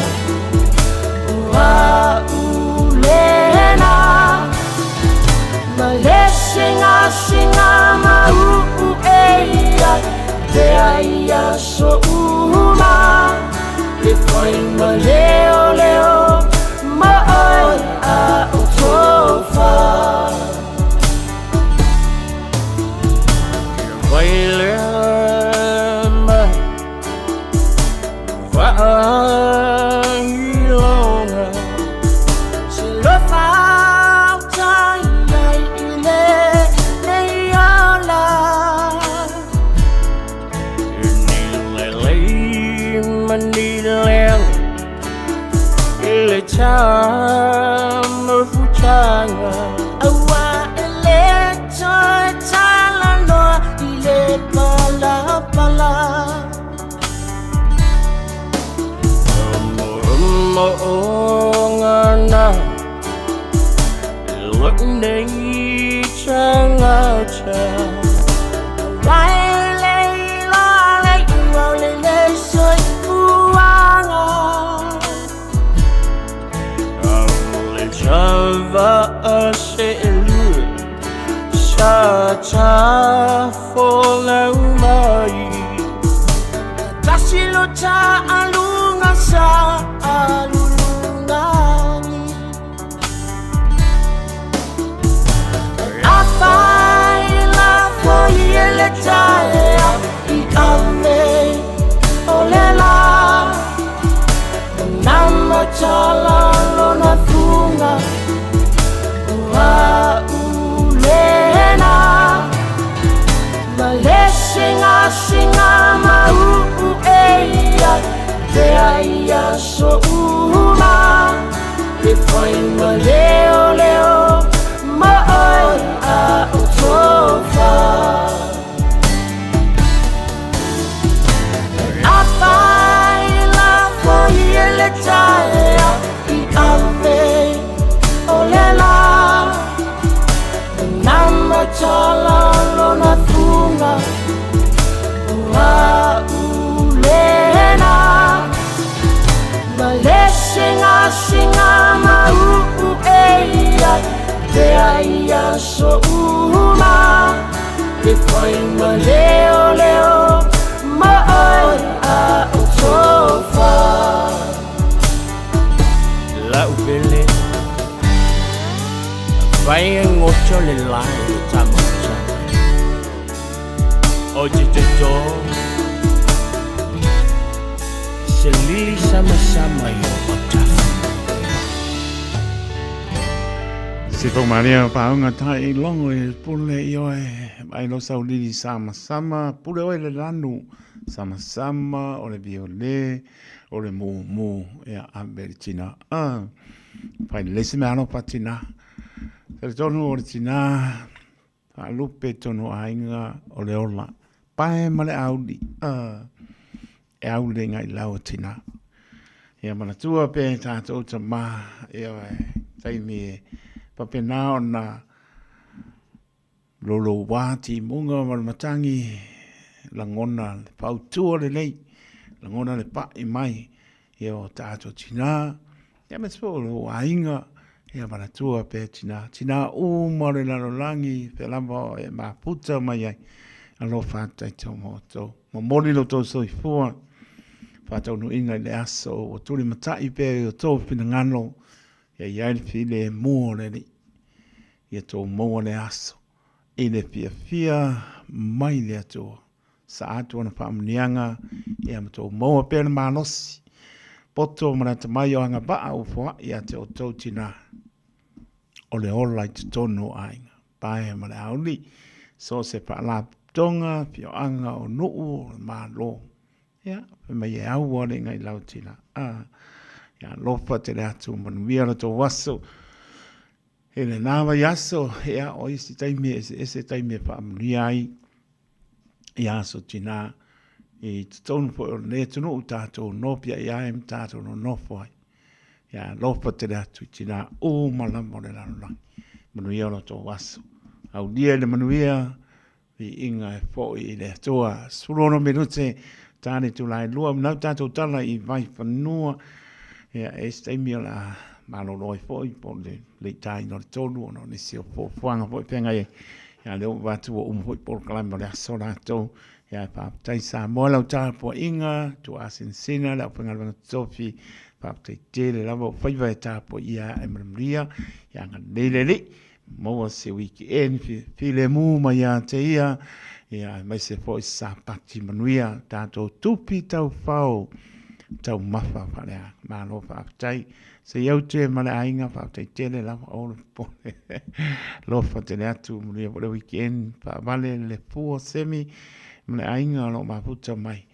ua ulena. Ma le singasinga mau'u e ia te ai aso uma. E fai ma leoleo ma oe a o tofa. Vai lea mai vaailoga se lofa utai ai i lenei ola. E ni lelei ma ni leaga i le tamafutaga. Aua e le toe talanoa i le palapala. Mo'omo'oga na lo'u nei tagata. Aua e le iloa le iuga o lenei soifuaga. Le tava'a se'elua sa tafolau mai. Tasi lo ta'aluga sa alulugagi. Afai lafo i le taeao i ave o le la. Namatala lona fuga ua ulena. Ma le singasinga mau'u e ia te ai aso uma. E fai ma leoleo ma oe a o tofa. Afai lafo i le taeao i ave o le la. Namatala lona fuga ua ulena. Ma le singasinga mau'u e ia te ai aso uma. E fai ma leoleo ma oe a o tofa. La'u pele Afai e goto le lae i le tamafusaga. O te toto Se lili samasama i o autafa. Se faumalia paunga tai i logo i pule i oe ai lo saulili sama sama pule oe le lanu sama sama o le viole o le mumu ia ave le tina a fai le se mea alofa tina talitonu o le tina faalupe tonu aiga o le ola pae ma le auli a e aule ngai lau o tina. Ia manatua pe tātou tamā, ia e taimi e papena ona lolo wā timuga ma le matangi, lagona le fautua lelei, lagona le pa'i mai, ia o tātou tinā, ia me te o lo aiga, ia manatua pe tinā, tinā uma o le lalolagi, pe lava e maputa mai ai, alofa atu taitou ma outou. Momoli lo tou soifua, faataunuuina i le aso ua tulimata'i pea i o tou finagalo, ia i ai le filemu o le Alii, ia tou maua le aso i le fiafia mai le Atua. Sa atu ana faamuniaga, ia ma tou maua pea le malosi, poto ma le atamai o agavaa ua foai ia te outou tinā, o le ola i totonu o aiga. Pae ma le auli, so o se faalapotopotoga, afioaga, o nuu, o le Malo. Ia, fai mai e au ale ngai lau tina. Ah, ia alofa tele atu, manuia lo tou aso. I lena vaiaso, ia, o isi taimi eseese taimi e faamanuia ai ia aso tina i totonu foi o lenei atunuu tatou nopiai ai ma tatou nonofo ai. Ia alofa tele atu i tina uma lava o le lalolagi. Manuia o lo tou aso. Aulia i le manuia, viiga e foi i le Atua. 16 minute, tāne itula e lua, manau tātou tala i Vaifanua. Ia, e isi taimi o le a malolo ai foi, po o le leitaina o le tolu, ona o nisi o fuafuaga foi feagai ai. Ia, lea ua avatu ua uma foi polokalame o le aso latou. Ia, faafetai Samoa lau tapuaiga, tuaasinasina le aufaigaluega totofi, faafetai tele lava o faiva e tapuaia ae manuia. Ia, agalelei le Alii, maua se weekend filemu mai ia te ia, ia, aemaise foi se Sapati manuia, tatou tupi taufao, taumafa faaleaga. Malo faafetai. Se i aute ma le aiga, faafetai tele lava, o le popole. Alofa tele atu, manuia foi le weekend, faavale le fua semi ma le aiga o lo o mafuta mai.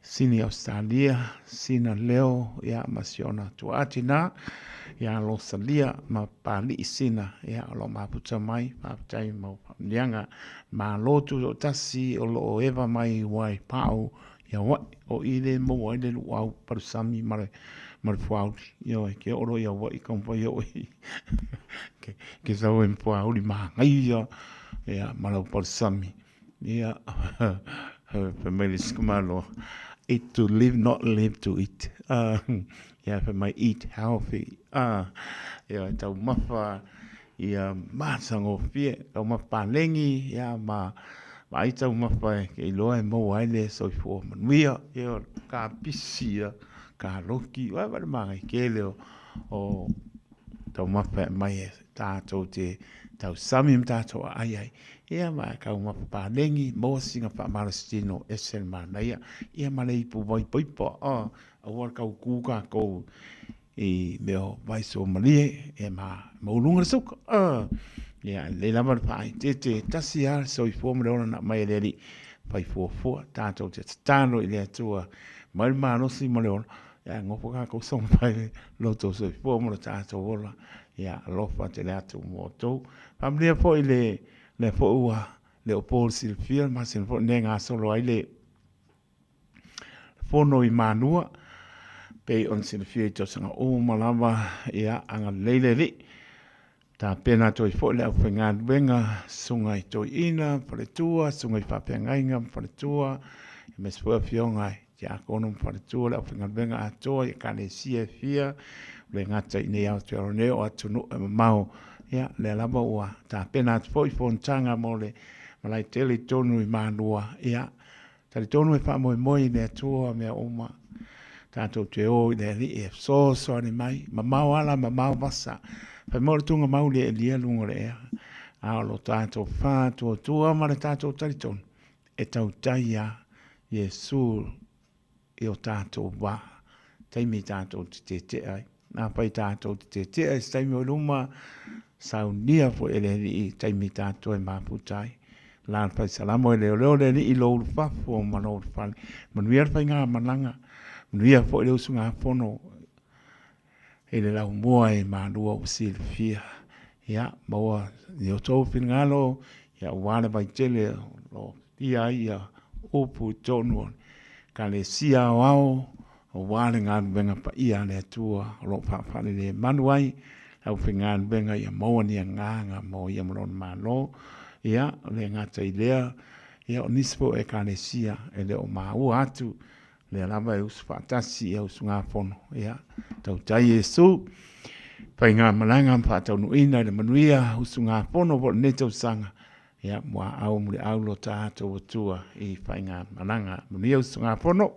Sini Australia, Sina Leo, ia ma si ona tuaa tina, ia Rosalia ma Papali'i Sina, ia o lo o mafuta mai, faafetai mo faamanuiaga. Malo tutoatasi o lo o eva mai Waipao i Hawaii, o i le maua ai le luau palusami ma le ma le fuauli. Ioe, ke oo loa i Hawaii taumafai e oo i ke sau ai ma fuauli manaia ia ma lau palusami. Ia, fai mai le isi tamaloa, eat to live, not live to eat. Ia, fai mai, eat healthy. Ia, taumafa ia matagofie, taumafa paleni, ia ma vaai taumafa e ke iloa e maua ai le soifua manuia, ia kapisi, ia kaloki, vaai le manaia tele o taumafa e aumai e tatou te tausami ma tatou aai ai. Ia ma taumafa paleni, maua sina faamalositino ese le manaia, ia ma le ipu vai paipa, aua le tau ku tatou i mea o vaisomalie e ma maualuga le suka. Ia, e lelei lava le faaeteete, e tasi lava le soifua ma le ola na aumai e le Alii, fai fuafua, tatou te tatalo i le Atua, mai le malosi ma le ola, ia nofo tatou soga mai lo outou soifua ma lo tatou ola, ia alofa tele atu mo outou. Faamanuia foi le lea foi ua le o po le silafia, le masina foi lenei e gasolo ai le Fono i Manua, pei ona silafia i tausaga uma lava, ia, agalelei le Alii. Tapena atu ai foi le aufaigaluega, susuga i toeaiina, faletua, susuga i faafeagaiga ma faletua, aemaise foi afioga i tiakono ma faletua, le aufaigaluega atoa i ekalesia e fia, e le gata i inei Aotearoa nei, o atunuu e mamao. Ia, lea lava ua tapena atu foi fonotaga mo le malae tele i totonu i Manua, ia, Talitonu e faamoemoe i le Atua mea uma, tatou te o i le Alii e fesoasoani mai, mamao ala, mamao vasa, fai mai o le tugamau le elia luga o le ea, a o lo tatou faatuatua ma le tatou talitonu, e tautai a Iesu i o tatou vaa, taimi tatou te tetea ai. Afai tatou te tetea i se taimi o i luma, Saunia foi e le Alii i taimi tatou e mafuta ai. La le faisalamo e leoleo le Alii i lou ulufafo ma lou ulufale. Manuia le faigamalaga, manuia foi le usugafono i le laumua e malua ua silafia. Ia, maua i outou finagalo, ia aua le vaitele o lo o fia ai ia upu i totonu o le Ekalesia Aoao, aua le galuega paia a le Atua o lo o faafalelemanu ai le aufaigaluega ia maua ni agaga mo ia ma lona Malo. Ia, e le gata i lea, ia o nisi foi o Ekalesia e le o maua atu, lea lava e usu faatasi ia usugafono. Ia, tautai Iesu, faigamalaga ma faataunuuina i le manuia usugafono foi o lenei tausaga, ia, muaau muliau lo tatou Atua i faigamalaga. Manuia usugafono.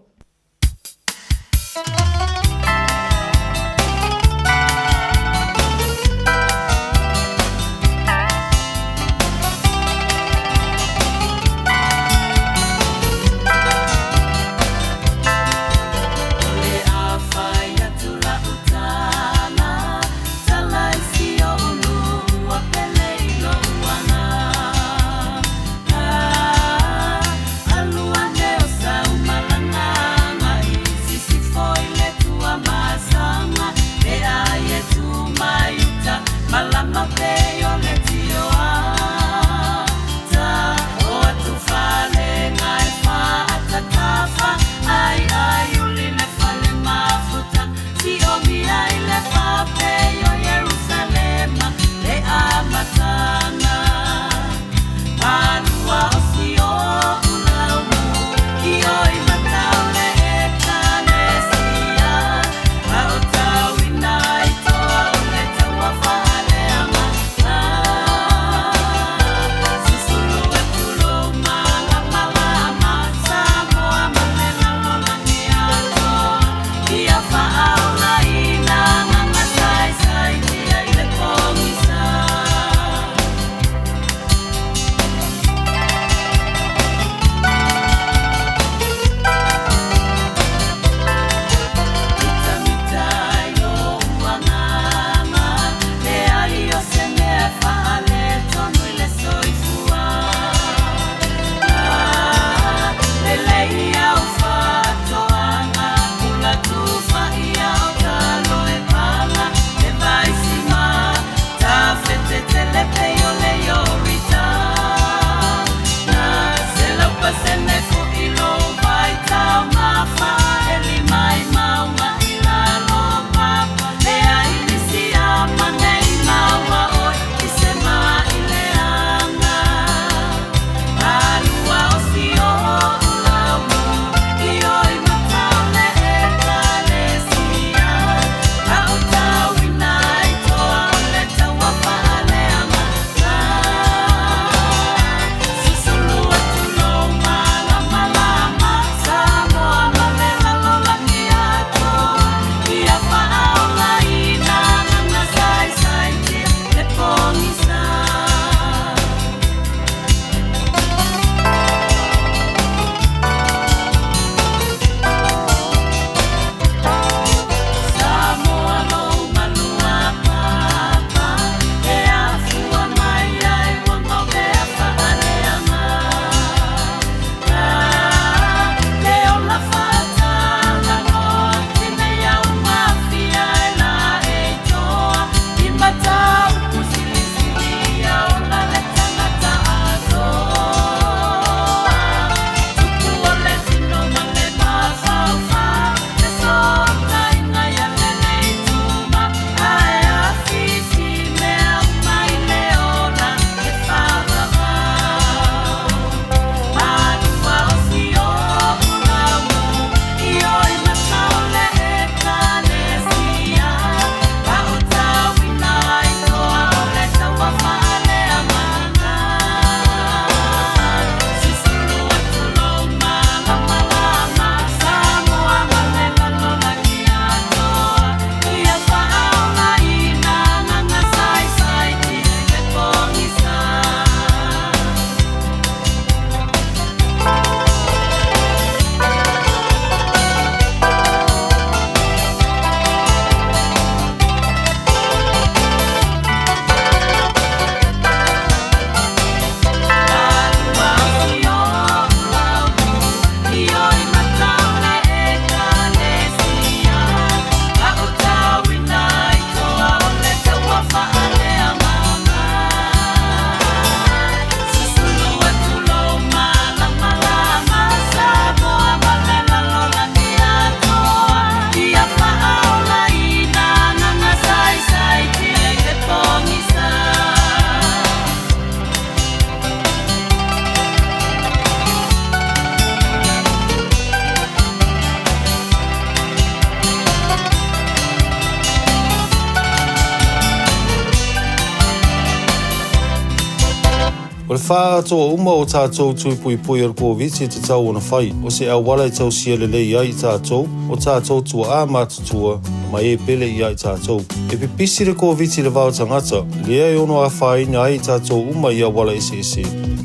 faaatoa uma o tatou tui puipui o le Koviti e tatau ona fai, o se auala e tausia lelei ai i tatou, o tatou tuaa matutua, ma e pele ia i tatou. E pipisi le Koviti i le va o tagata, lea e ono afaina ai i tatou uma i auala eseese.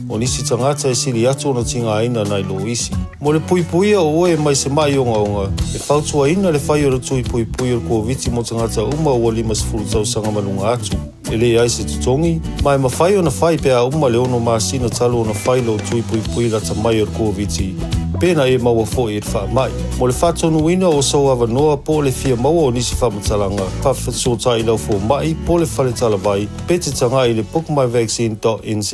O nisi tagata e sili atu ona tigaina nai lo isi. Mo le puipuia o oe mai se ma'i ogaoga, e fautuaina le fai o le tui puipui o le Koviti mo tagata uma ua 50 tausaga ma luga atu. E leai se totogi, ma e mafai ona fai pe a uma le 6 masina talu ona fai lou tui puipui lata mai o le Koviti, pe na e maua foi i le faamai. Mo le faatonuina o sou avanoa po o le fia maua o nisi faamatalaga, faafesootai i lau fomai po o le fale talavai pe te tagai i le bookmyvaccine.nz.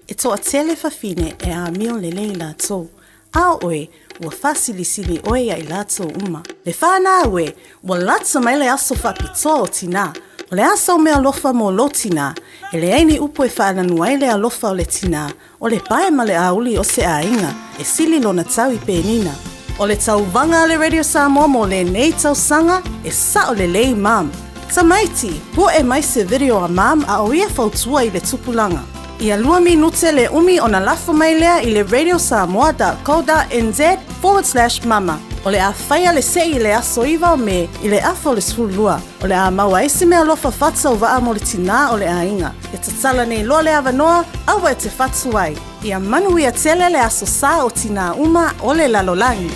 E toatele fafine e amio lelei latou, a o oe, ua faasilisili oe ia i latou uma. Le fanau e, ua lata mai le aso faapitoa o tinā. O le a sau meaalofa mo lou tinā? E leai ni upu e faalanu ai le alofa o le tinā, o le pae ma le auli o se aiga, e sili lona tau i penina. O le tauvaga a le Radio Samoa mo lenei tausaga, e sao lelei mum. Tamaiti, po'e mai se video a mum a o ia fautua i le tupulaga. Ia lua minute le umi ona lafo mai lea i le radiosamoa.co.nz/mama. O le a faia le se'i i le aso 9 o Me i le afa o le 12. O le a maua ai se meaalofa faatauvaa mo le tinā o le aiga. E tatala nei loa le avanoa, aua e te fatu ai. Ia manuia tele le aso sa o tinā uma o le lalolagi.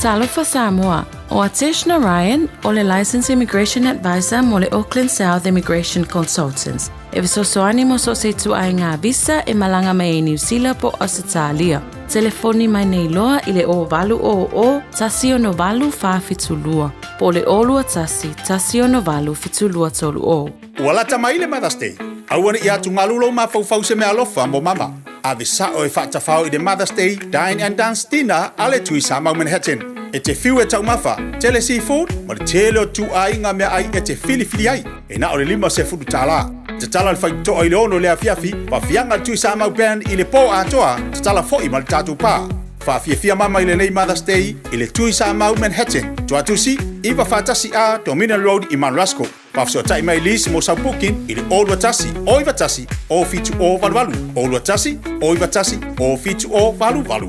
Talofa Samoa, o Atesh Narayan, o le Licensed Immigration Advisor mo le Auckland South Immigration Consultants. E fesoasoani mo so o se ituaiga visa e malaga mai ai Niu Sila po o Ausetalia. Telefoni mai nei loa i le 0800 168 472 po o le 021 168 7230. Ua lata mai le Mother's Day. Aua ne i atugalu lou mafaufau i se meaalofa mo mama. Ave sao e faatafao i le Mother's Day Dine and Dance Dinner a le Tui Samau Manhattan. E te fiu e taumafa, tele seafood ma le tele o ituaiga meaai e te filifili ai. E na o le $50. Tatala le faitotoa i le 6 i le afiafi, faafiaga le Tui Samau Band i le po atoa, tatala foi ma le tatou pa. Faafiafia mama i lenei Mother's Day i le Tui Samau Manhattan, Tuatusi, 941A Dominion Road i Mount Roskill. Faafesootai mai Liz mo sau booking i le 021 091 07088 021 091 07088.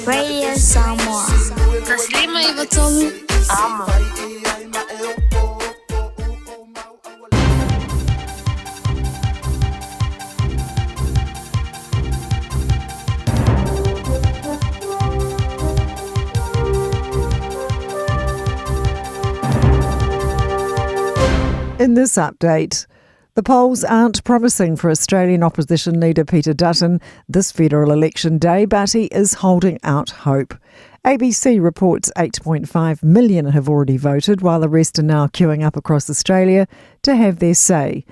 Radio Samoa. 593 Amo. In this update, the polls aren't promising for Australian opposition leader Peter Dutton this federal election day, but he is holding out hope. ABC reports 8.5 million have already voted, while the rest are now queuing up across Australia to have their say.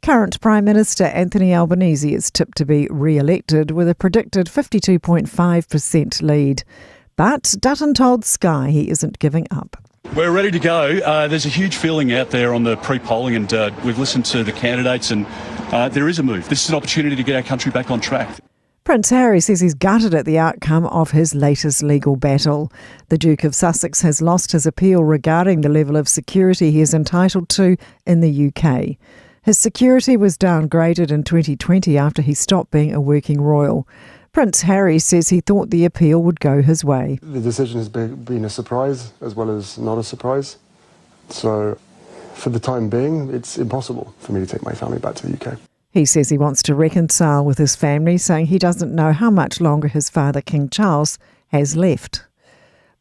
Current Prime Minister Anthony Albanese is tipped to be re elected with a predicted 52.5% lead. But Dutton told Sky he isn't giving up. We're ready to go. There's a huge feeling out there on the pre polling, and we've listened to the candidates, and there is a move. This is an opportunity to get our country back on track. Prince Harry says he's gutted at the outcome of his latest legal battle. The Duke of Sussex has lost his appeal regarding the level of security he is entitled to in the UK. His security was downgraded in 2020 after he stopped being a working royal. Prince Harry says he thought the appeal would go his way. The decision has been a surprise as well as not a surprise. So, for the time being, it's impossible for me to take my family back to the UK. He says he wants to reconcile with his family, saying he doesn't know how much longer his father, King Charles, has left.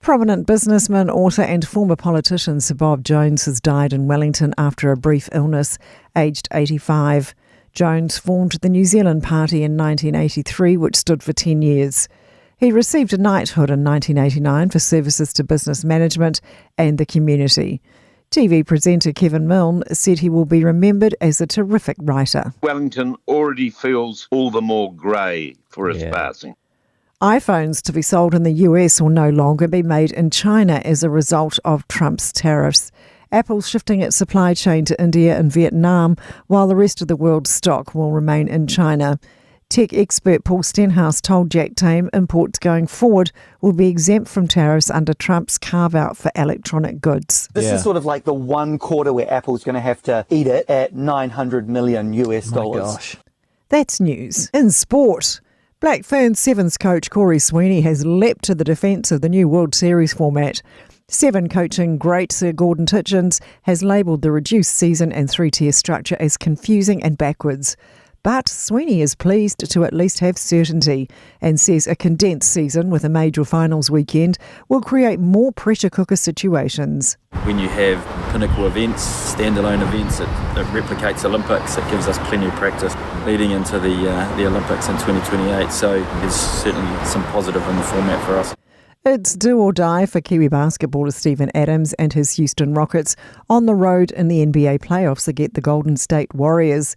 Prominent businessman, author, and former politician Sir Bob Jones has died in Wellington after a brief illness, aged 85. Jones formed the New Zealand Party in 1983, which stood for 10 years. He received a knighthood in 1989 for services to business management and the community. TV presenter Kevin Milne said he will be remembered as a terrific writer. Wellington already feels all the more grey for his passing. iPhones to be sold in the US will no longer be made in China as a result of Trump's tariffs. Apple's shifting its supply chain to India and Vietnam, while the rest of the world's stock will remain in China. Tech expert Paul Stenhouse told Jack Tame imports going forward will be exempt from tariffs under Trump's carve out for electronic goods. This is sort of like the one quarter where Apple's going to have to eat it at 900 million US dollars. gosh. That's news. In sport, Black Ferns Sevens coach Corey Sweeney has leapt to the defence of the new World Series format. Seven coaching great Sir Gordon Titchens has labelled the reduced season and three tier structure as confusing and backwards. But Sweeney is pleased to at least have certainty and says a condensed season with a major finals weekend will create more pressure cooker situations. When you have pinnacle events, standalone events, it, it replicates Olympics. It gives us plenty of practice leading into the, the Olympics in 2028. So there's certainly some positive in the format for us. It's do or die for Kiwi basketballer Steven Adams and his Houston Rockets on the road in the NBA playoffs against the Golden State Warriors.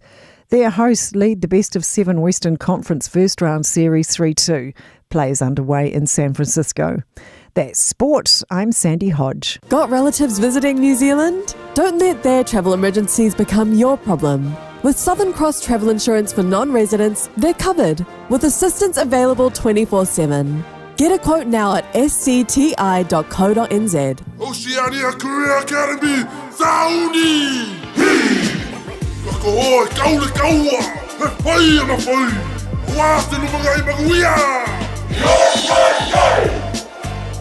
Their hosts lead the best of seven Western Conference first round series 3 2. Play is underway in San Francisco. That's sport. I'm Sandy Hodge. Got relatives visiting New Zealand? Don't let their travel emergencies become your problem. With Southern Cross Travel Insurance for non residents, they're covered with assistance available 24 7. Get a quote now at scti.co.nz. Oceania Career Academy, Sauni! Hi! Ka hoi, kaule kaua! He whai ana whai! Wā te lumaga i maguia!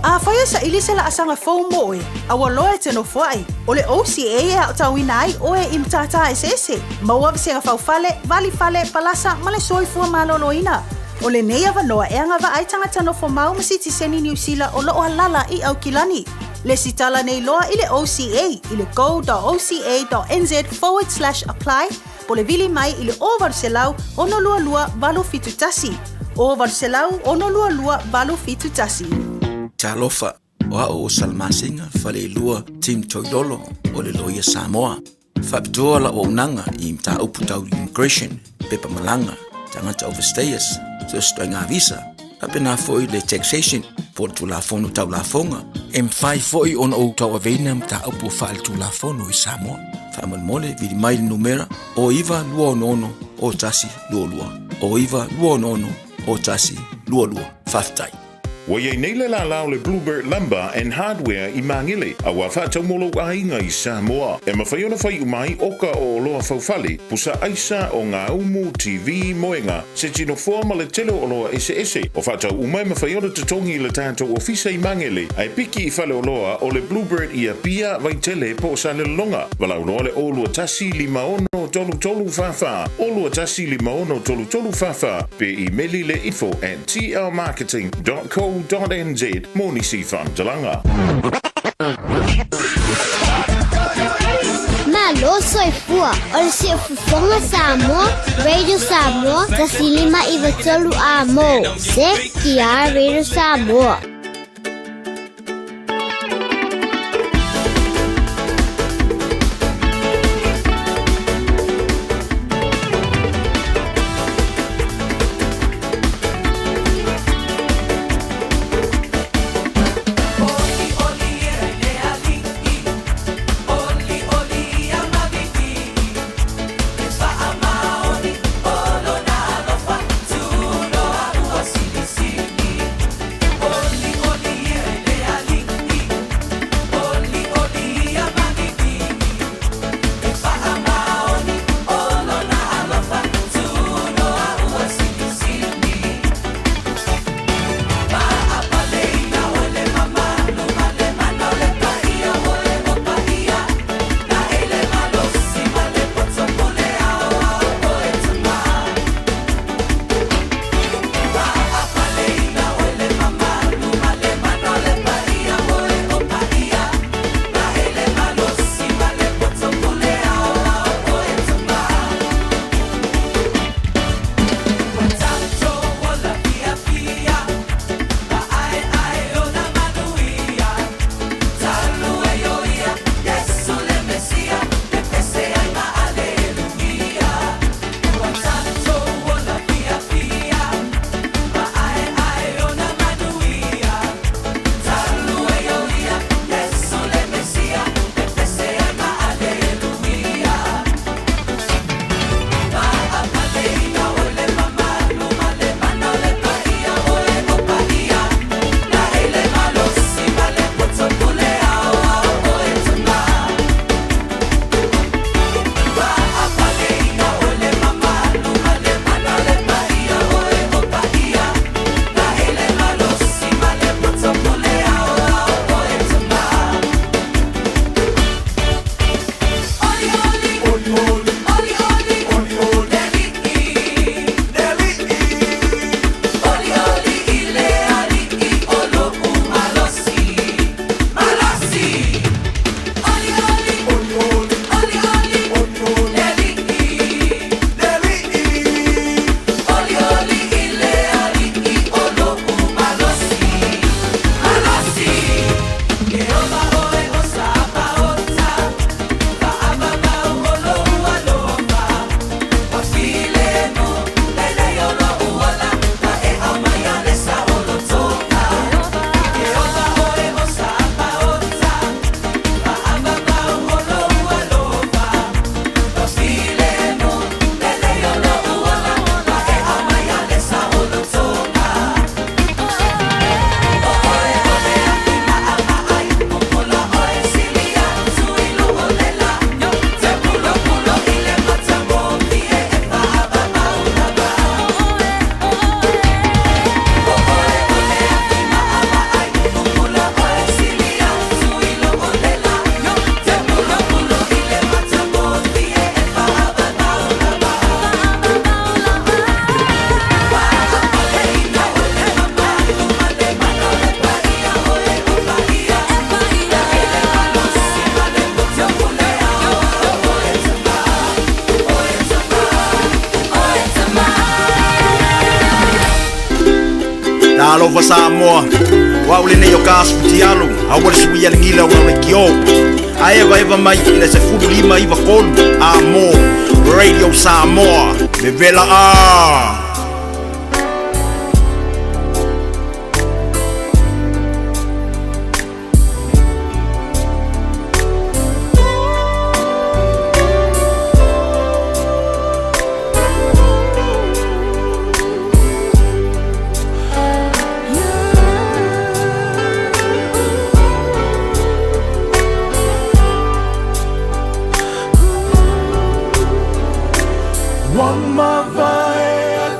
Afai e saili se laasaga fou mo oe, a ua loa e te nofoai, o le OCA e aotauina ai oe i matata eseese, maua vasega faufale, valifale, palasa ma le soifua malōlōina. O lenei avanoa e agavaa ai tagata nofomau ma sitiseni Niu Sila o loo alala i Aukilani. Lesitala nei loa i le OCA i le go.oca.nz forward slash apply po o le vili mai i le 0800 622 871. 0800 622 871. Talofa, o au o Salamasina, Faleilua, Tim Toilolo, o le Loia Samoa. Faapitoa lau auaunaga i mataupu tau immigration, pepa malaga, tagata overstayers, so o se ituaiga visa, faapena foi le taxation po o le Tulafono Tau Lafoga. E mafai foi ona ou tauaveina mataupu faaletulafono i Samoa. Faamolemole, vili mai le numera o 9266 0122, o 9266 0122. Faafetai. Ua i ai nei le lālā o le Bluebird Lumber and Hardware i Magele, a ua faatau mo lou aiga i Samoa. E mafai ona fai uma ai oka o oloa faufale, pusa aisa, ogaumu, TV, moega, seti nofoa ma le tele o oloa eseese. O faatau uma e mafai ona totogi i le tatou ofisa i Magele, ae piki i faleoloa o le Bluebird i Apia, Vaitele po o Salelologa. Valaau loa le 021 56 33 44, 021 56 33 44, pe imeli le info at tlmarketing.co.nz mo nisi faamatalaga. Malo soifua o le siufofoga Samoa, Radio Samoa, 105 9 3 a mo. Se ki Radio Samoa. Talofa Samoa, o au lenei o ka asufutialo, aua le suia le gila o lau leitio. Ae evaeva mai i le 15 93 A mo Radio Samoa, vevela a! Ua mavae.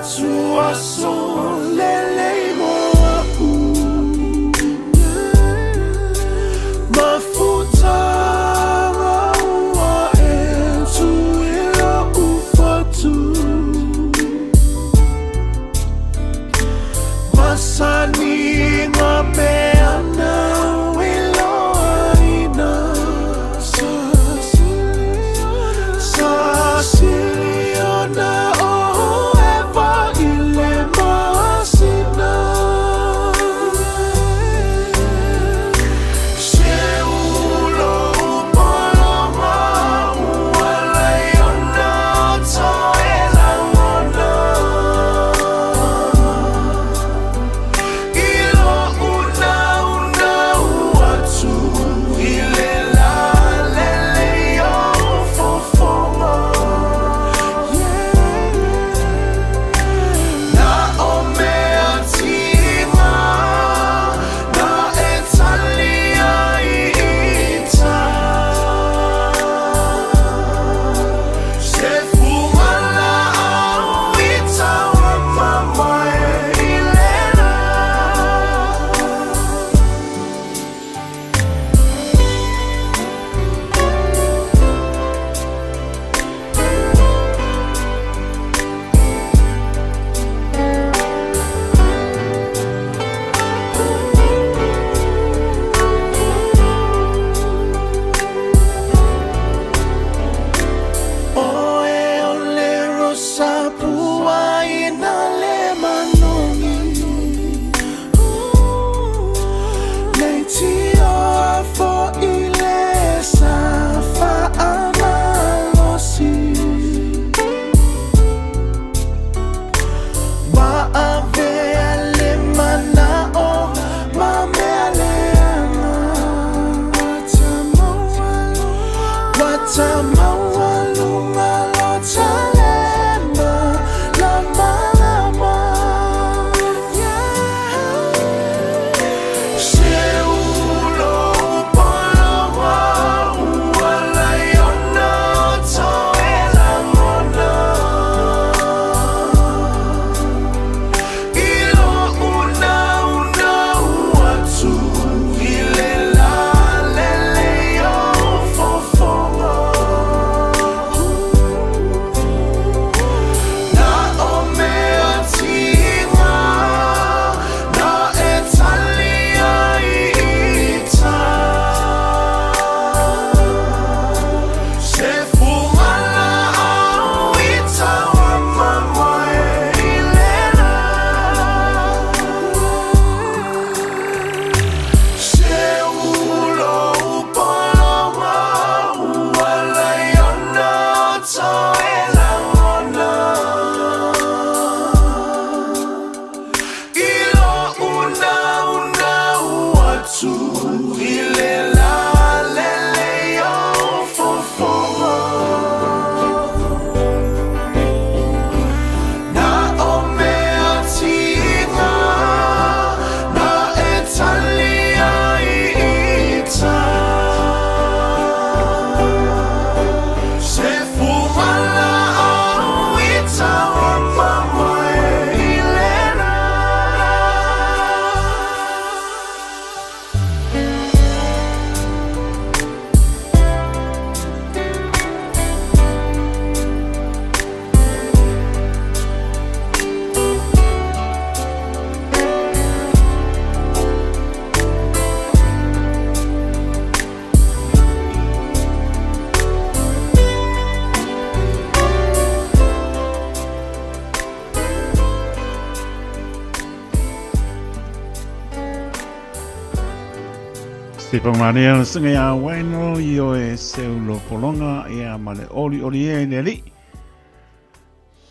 Sipangmania le singa ia Waino i oe seulo polonga ia ma le oli oli e le ali.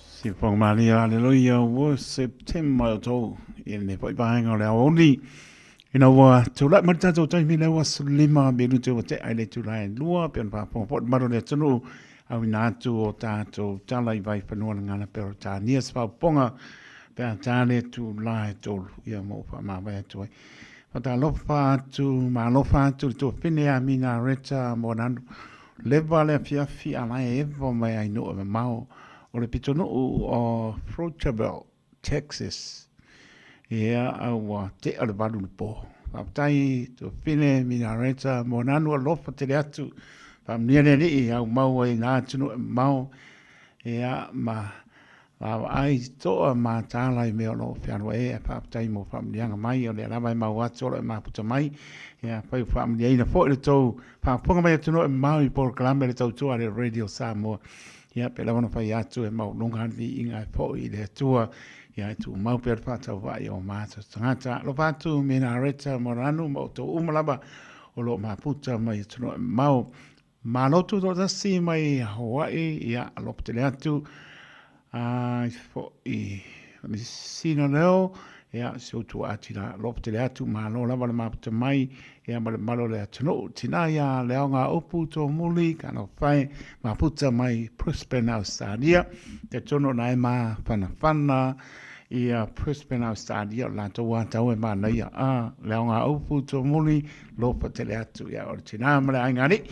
Sipangmania aleluia worship Tim mai o tau i le foi vaenga o le aoauli. Ina ua tulai mai le tatou taimi lea ua 15 minute ua tea i le itula e 2 pe ona faafofoga foi le mamalu o le atunuu auina atu o tatou tala i Vaifanua le Gala Peretania se faaupuga pe a ta le itula e 3 ia mo faamavae atu ai. Faatalofa atu ma alofa atu i le tuafine ia Mina Reta Moananu leva le afiafi a la e eva mai ai nuu e mamao o le pitonuu o Fruitvale Texas. Ia, a ua tea le 8 i le po. Faafetai tuafine Mina Reta Moananu alofa tele atu. Faamanuia le Alii au maua i nā atunuu e mamao. Ia, ma vaavaai toa ma tala i mea o lo o fealuai ai, ae faafetai mo faamanuiaga mai, o lea lava e mau atu o lo o e mafuta mai. Ia, afai ua faamanuiaina foi le tou faafofoga mai atunuu e mamao i polokalame le tautua a le Radio Samoa. Ia, pe lava ona fai atu e maualuga le viiga e foi i le Atua, ia e tumau pea le faatauvaa o matou tagata. Alofa atu Mena Reta Moranu ma outou uma lava o lo o mafuta mai atunuu e mamao. Malo tutoatasi mai Hawaii, ia alofa tele atu. Ai foi sina leo, ia si ou tuaa tina alofa tele atu, malo lava le mafuta mai, ia ma le malo le atunuu. Tina ia le aoga upu tōmuli, ka no whai, mafuta mai Brisbane, Australia. Te tono na e ma whanawhana, ia Brisbane, Australia, o latou a tau e manaia. A, le aoga upu tōmuli, Lofa tele atu ia o le tina ma le aiga alii.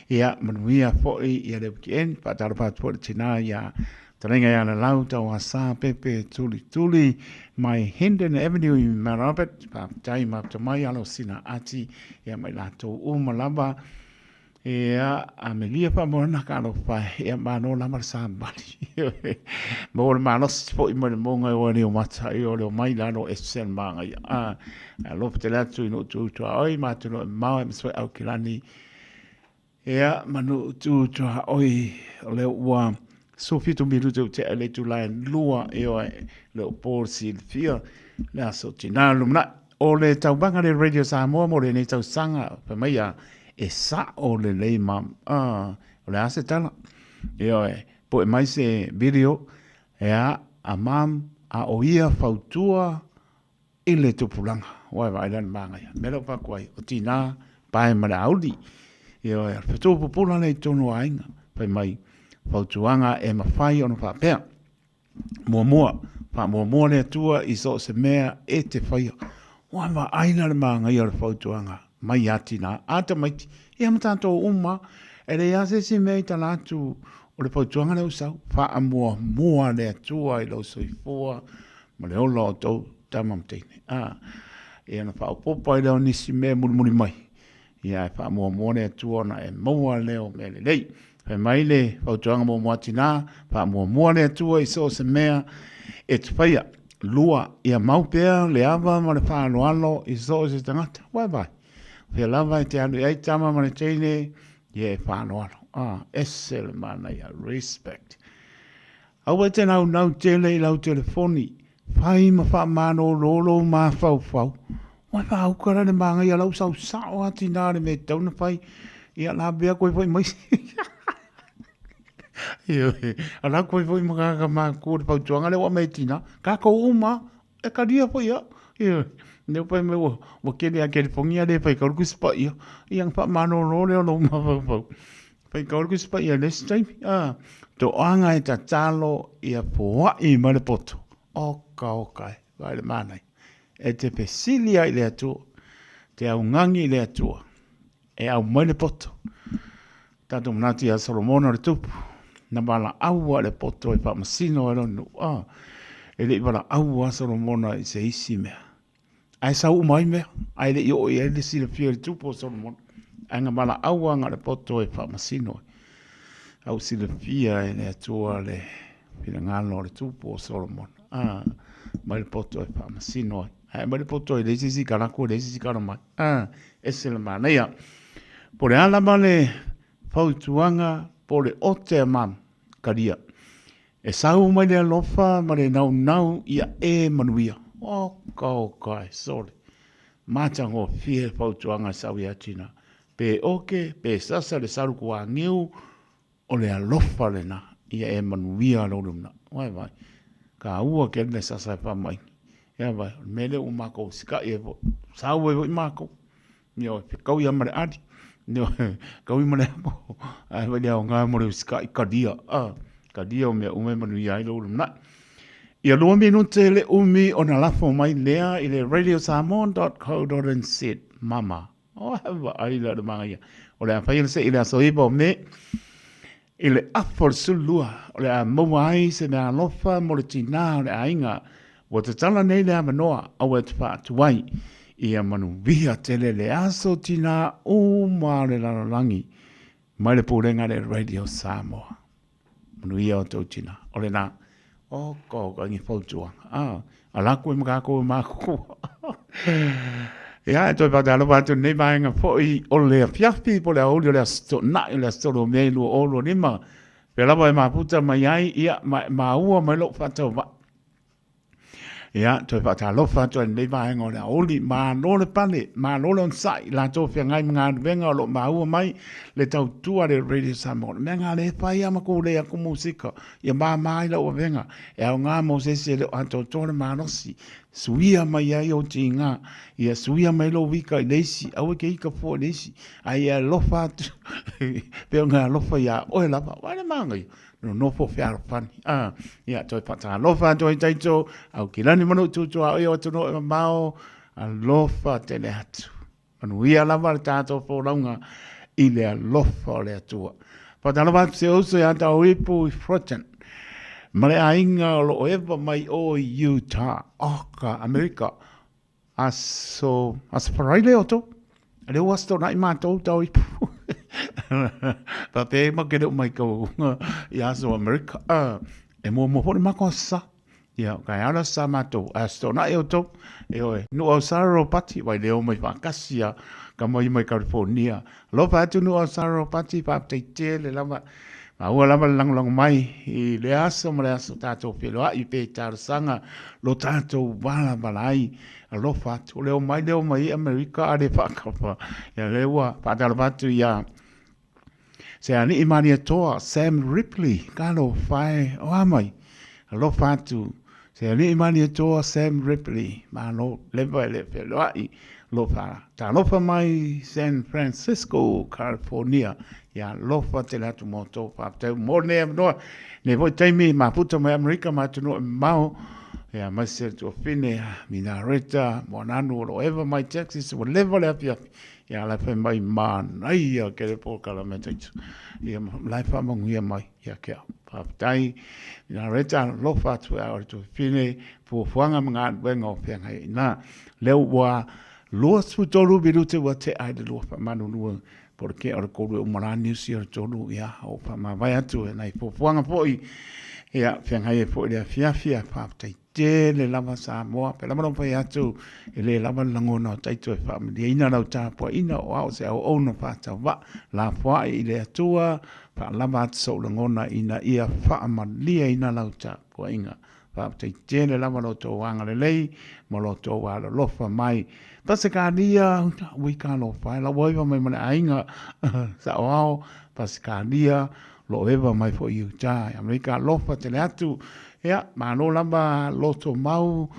Ia manuia foi ia le weekend. Faatalofa atu foi le tina ia Talenga ia Lalau Tauasa Pepe Tuli Tuli mai Hendon Avenue i Mount Albert. Faafetai mafuta mai alo sina ati ia mai latou uma lava. Ia, Amelia Faamoana ka alofa e, ia malo lava le savali. Maua le malosi foi mai le mauga e oe le o mata i o le o mai lalo e se manga ia. A, alofa tele atu i nuu tu tua oi, ma atu e mao e masoe au kilani. Ia, ma nuu tu tua oi, o le ua 17 minute u tea le itula e 2 e oe le o Paul Silvia le aso tina lumanai. O le tauvaga le Radio Samoa mo lenei tausaga, fai mai ia, e sa'o lelei ma, ah, o le a se tala? Ioe, po'e mai se video, ea, a mum, a o ia fautua i le tupulaga. Ua e vaai la i le magaia. Mea lea ua fai atu ai, o tinā, pae ma le auli. Ioe, o le fetu pupula lea i totonu o aiga. Fai mai, fautuaga e mafai ona faapea. Muamua, faamuamua le Atua i so o se mea e te faia. Ua vaai la le māgaia o le fautuaga mai ia tinā, a tamaiti, ia ma tātou uma, e leai lava se isi mea i tala atu o le fautuaga lea ua sau, faamuamua le Atua i lou soifua ma le ola o tou tama ma teine. A, ia ona faaopoopo ai lea o nisi mea e mulimuli mai. Ia, e faamuamua le Atua ona e maua lea o mea lelei. Fai mai le fautuaga muamua a tinā, faamuamua le Atua i so o se mea e te faia. 2, ia mau pea le ava ma le faaaloalo i so o se tagata. Uae vai, o fea lava e te alu i ai tama ma le teine, ia e faaaloalo. Ah, ese le manaia, respect. Aua e te naunau tele i lau telefoni, fai ma faamalolo lou mafaufau. Ua faauka la le magaia lau sau sao a tinā le mea e tatau ona fai. Ia lavea koe foi ma isi. Ioe, ala koe foi ma kāka mākua le fautuaga lea ua aumai e tinā. Kākou uma, e kalia foi au. Ioe, lea ua fai mai ua, ua kele a California le fai kau le Kusi Paia. Ia ona faamalolo lea o lou mafaufau. Fai kau le Kusi Paia i le isi taimi. A, toaga e tatalo ia foai mai le poto. Oka oka e, vaai le manaia. E te fesili ai i le Atua, te augani i le Atua, e aumai le poto. Tatou manatu ia Solomona o le tupu, na valaau le poto e faamasino ai lona nuu. Ah, e le i valaau a Solomona i se isi mea. Ae sau uma ai mea, ae le i oo i ai le silafia i le tupu o Solomona. Ae na valaau lava na o le poto e faamasino ai. A ua silafia e le Atua le finagalo o le tupu o Solomona. Ah, mai le poto e faamasino ai. Ae mai le poto e leai se isi kalaku, e leai se isi kala mai. Ah, ese le manaia. Po o le a lava le fautuaga po o le ote a mama, kalia. E sau mai le alofa ma le naunau ia e manuia. Oka oka e sole. Matagofie le fautuaga e sau ia Tina. Pe oke, pe sasa le salu kuagiu, o le alofa lena, ia e manuia lou lumanai. Vai vai, kaua kele le sasa e faamaini. Ia vai, o le mea lea ua makou sikaʻi ai foi, sau ai foi makou. Ioe, fekaui lava ma le ali, ioe, fekaui ma le apo, ae fai le aoga mo le usikai, kalia, a, kalia o mea uma e manuia ai lou lumanai. Ia lua minute le umi ona lafo mai lea i le radiosamoa.co.nz mama. O oh, vaai la le magaia. O le a fai le se i le aso iwa o Me, i le afa o le 12, o le a maua ai se mea alofa mo le tinā o le aiga. Ua tatala nei le avanoa, aua e te faatuai. Ia manuia tele le aso tinā uma o le lalolagi mai le pulega le Radio Samoa. Manuia o tou tinā. O lena, o ko ka ngi fautuaga. Ah, ala aku e ma kākou e mākukua. Ia, e toe whakatalofa atu nei vaenga foi o le afiafi po le aoauli o le aso Toonai o le aso 3 o Mei 2025. Pea lava e mafuta mai ai, ia, ma e maua mai lou faatauvaa. Ia, toe faatalofa atu ai lenei vaega o le aoauli. Malo le pale, malo le onosai, i latou feagai ma galuega o lo o maua mai le tautua a le Radio Samoa. O le mea lena lea e fai lava ma kūlei aku musika, ia māmā ai lau avega. E aoga mo se isi e le o atoatoa le malosi. Suia mai ai ou tiga, ia suia mai lou ika i le isi, aua e ke ika fua i le isi, a ia alofa atu, pei ona alofa iā oe lava. Ua le manaia. Nonofo fealofani. Ah, ia, toe whaatalofa atu ai taito, au ki lani manu tutua o atu no e mamao, alofa tele atu. Manuia lava le tātou fōlaunga i le alofa o le Atua. Whaatalofa atu se uso i ata o ipu i Fredericton. Ma le aiga o loo ewa mai o i Utah, oh ka Amerika. Aso, aso Faraile o tō. Lea ua aso tōnaʻi mātou tau ipu. Faapea e make leo mai kau i aso Amerika. E muamua foi le makou aso Sa. Ia, ka e ala sa mātou, aso tōnaʻi o tō. E oe, nuʻu au Sara Ropati, vai leo mai whaakasi a ka mai mai California. Alofa atu nuʻu au Sara Ropati, faafetai tele lava. Maua lava le lagolago mai i le aso ma le aso tātou wheloaʻi pe talosaga lo tātou walavala ai. Alofa atu, o leo mai leo mai i Amerika a le whaakapa. Ia le ua whaatalofa atu ia se aliʻi Malietoa, Sam Ripley, kalo whae o a mai. Alofa atu se aliʻi Malietoa, Sam Ripley, malo leva e le wheloaʻi. Alofa, talofa mai San Francisco, California. Ia alofa tele atu mō tō whāpetau mō nei avanoa. Nei foi taimi mafuta mai Amerika ma atunuu e mamao. Ia mai se tuafine, Minareta, Moananu o lo eva mai Texas, ua leva le afiafi. Ia la whai mai mānaia ke le pōkala me taitu. Ia la e whamanguia mai ia ke au. Whāpetai, Minareta, alofa atu e au le tuafine, fuafuaga ma galuega o feagai ai. Nā, lea ua 23 minute ua tea ai le lua faamalulua po o le kea o le kolu e uma la niusi o le tolu, ia, o faamavae atu e nai fuafuaga foi, ia, feagai ai foi le afiafi, a faafetai tele lava Samoa. Pea lava lou fai atu, e le lava le lagona o taito e faamalieina lau tapuaiga o ao se auauna faatauvaa, lafoai i le Atua, faalava atu sou lagona ina ia faamalieina lau tapuaiga. Faafetai tele lava lo outou agalelei ma lo outou alolofa mai. Pasekalia, ui ka alofa e lau eva mai ma le aiga saoao, Pasekalia, lo eva mai foi i uta i Amerika, alofa tele atu. Ia, malo lava loto mau,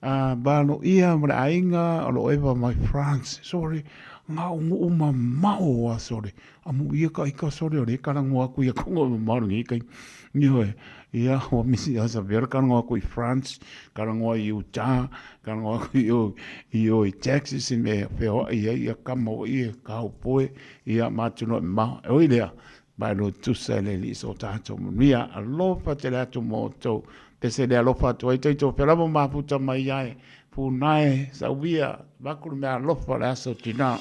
valoia ma le aiga o lo eva mai France. Sorry, ngaunuu mamao a sorry. Amu ia ka ika sore o le karango aku ia kongo ma maru ngi kai. Ioe, ia ua misi a sa vera karango aku i France, karango i Utah, karango aku i o i o i Texas i me wheoa ia ia kama o ia ka upoe ia mātu no e maho. E oi lea, mai lo tusa e le li so tātou manuia, alofa tele atu mō tou. Pese le alofa atu ai taito whelamo mafuta mai ai, pūnae, sauia, Makuru mea alofa le aso tina.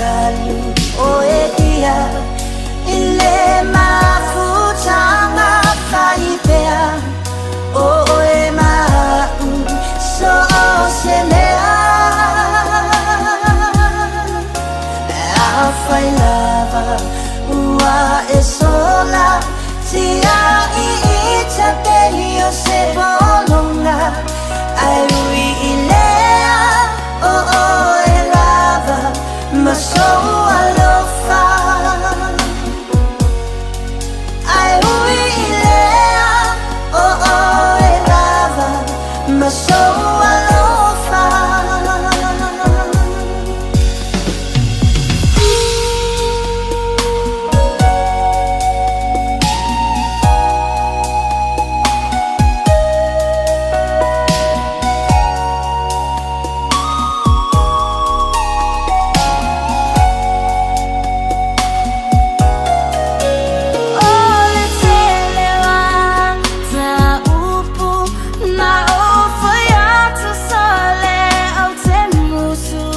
tatali o e ia i le mafutaga faipea o oe ma a'u so o se mea. Afai lava ua e sola tia'i i tapei o se pologa ae ui i lea o oe lava ma sou alofa. Ae ui i lea o oe lava ma sou alofa. O le tele o mataupu na ou fai atu sa le au te musu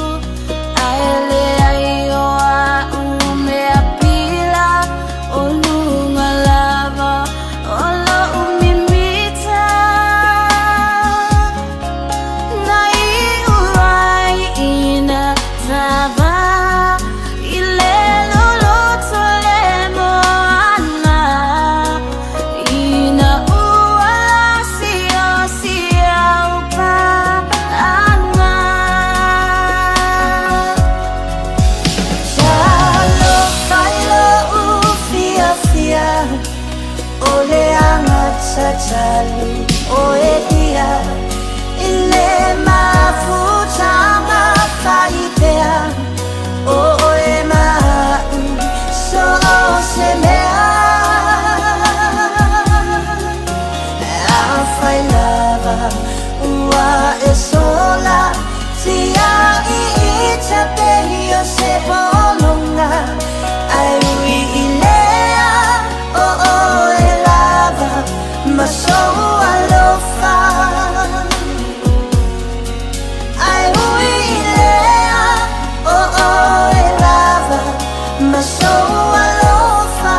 ae leai o a'u mea pila o luga lava o lo'u mimita na iu ai ina tava i le loloto le moana ina ua asiasi au pa'aga. Talofa i lo'u fiafia o le aga tatali o e ia i le mafutaga faipea o oe ma a'u so o se mea. Afai lava ua e sola tia'i i tapei o se pologa ae ui i lea o oe lava ma sou alofa. Ae ui i lea o oe lava ma sou alofa.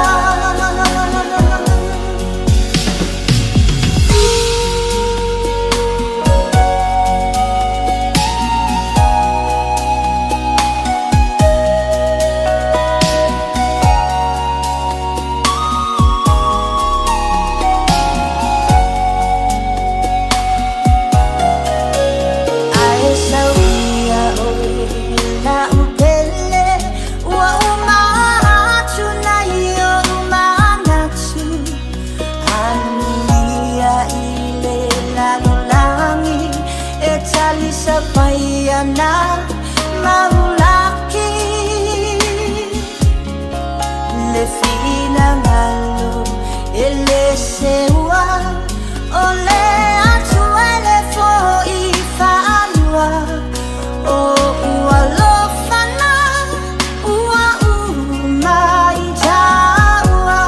Ae sauia oe la'u pele ua uma atu nai o'u manatu anuia i le lalolagi e talisapaia ana maulaki le finagalo e le seua o le Atua e le fo'i faalua o ua lofana ua uma i tāua.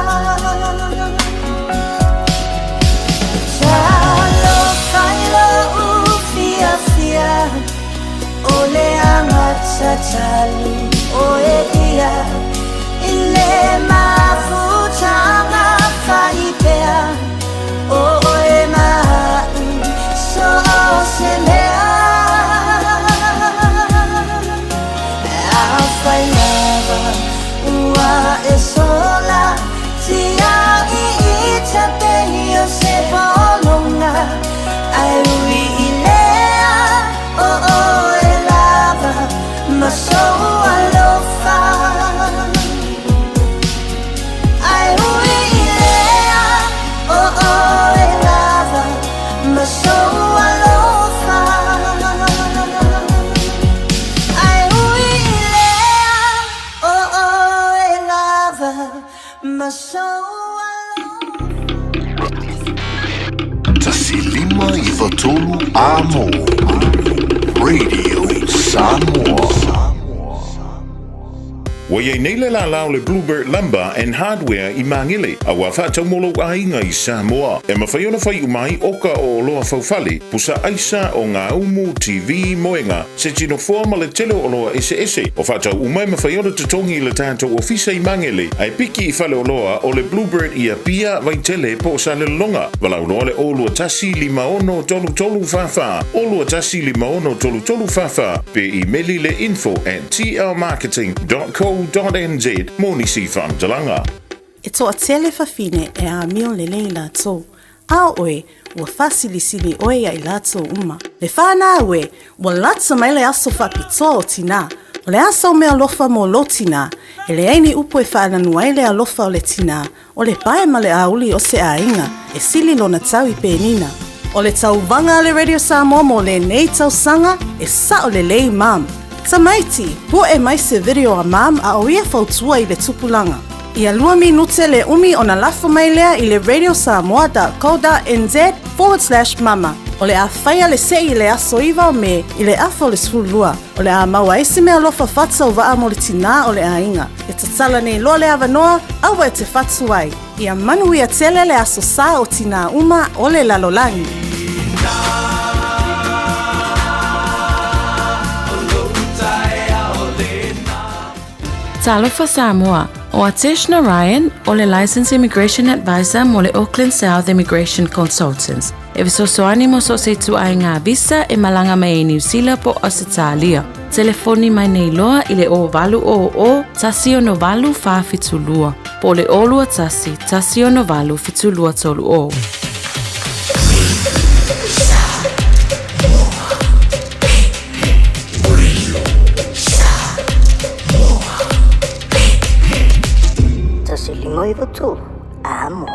Talofa i lo'u fiafia o le aga tatali o e ia i le mafutaga faipea o oe ma a'u so o se mea. Afai lava ua e sola tia'i i tapei o se pologa ae ui i lea o oe lava ma sou alofa. Ae ui i lea o oe lava ma sou alofa. Ae ui i lea o oe lava ma sou. 105 93 Amo Radio Samoa. Ua i ai nei le lālā o le Bluebird Lumber and Hardware i Magele, a ua faatau mo lou aiga i Samoa. E mafai ona fai uma ai oka o oloa faufale, pusa aisa, ogaumu, TV, moega, se tinofoa ma le tele o oloa eseese. O faatau uma e mafai ona totogi i le tatou ofisa i Magele, ae piki i faleoloa o le Bluebird i Apia, Vaitele po o Salelologa. Valaau loa le 021 56 33 44, 021 56 33 44, pe imeli le info at tlmarketing.co.nz mo nisi faamatalaga. E toatele fafine e amio lelei latou, a o oe, ua faasilisili oe ia i latou uma. Le fanau e, ua lata mai le aso faapitoa o tinā. O le a sau meaalofa mo lou tinā? E leai ni upu e faananu ai le alofa o le tinā, O le pae ma le auli o se aiga e sili lona tau i penina. O le tauvaga a le Radio Samoa mo lenei tausaga e sao lelei mum. Tamaiti, pu'e mai se video a mum a o ia fautua i le tupulaga. Ia lua minute le umi ona lafo mai lea i le radiosamoa.co.nz/mama. O le a faia le se'i i le aso 9 o Me i le afa o le 12. O le a maua ai se meaalofa faatauvaa mo le tinā o le aiga. E tatala nei loa le avanoa, aua e te fatu ai. Ia manuia tele le aso sa o tinā uma o le lalolagi. Talofa Samoa, o Atesh Narayan o le Licensed Immigration Advisor mo le Auckland South Immigration Consultants. E fesoasoani mo so o se ituaiga visa e malaga mai ai Niu Sila po o Ausetalia. Telefoni mai nei loa i le 0800 168 472 po o le 021 168 7230. 153, amo.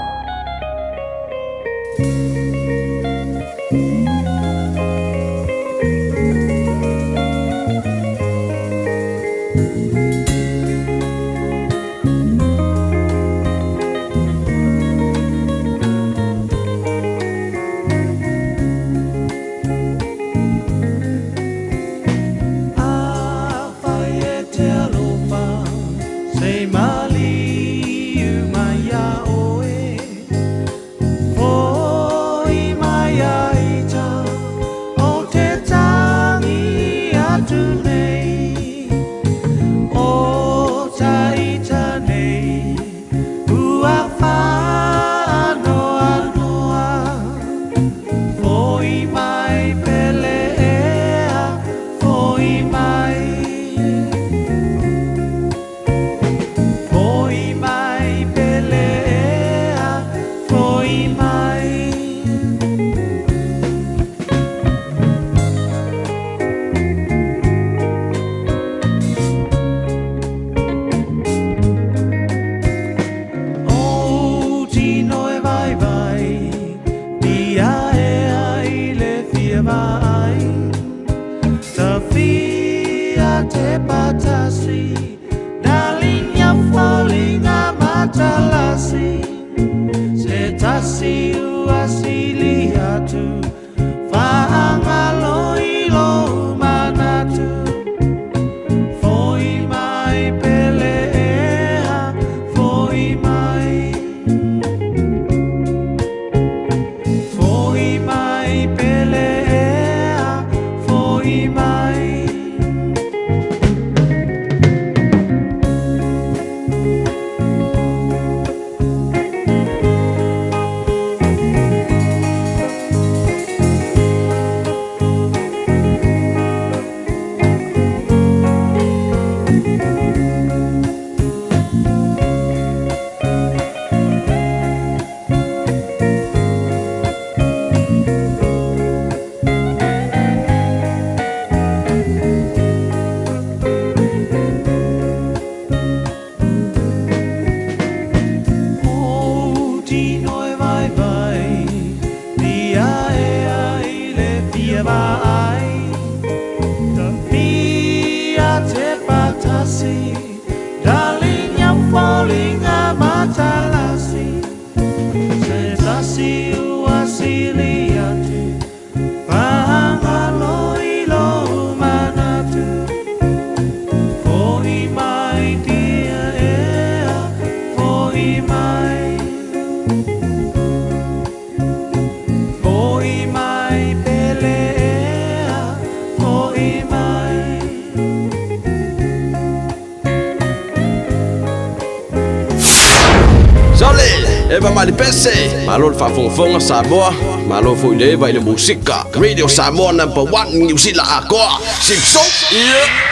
Fo'i mai Fo'i mai pele ea Fo'i mai. Sole, Eva Malipese, malo le faafogafoga Samoa, malo foi le Eva i le musika. Radio Samoa number 1 Niu Sila atoa. Sipso, yeah.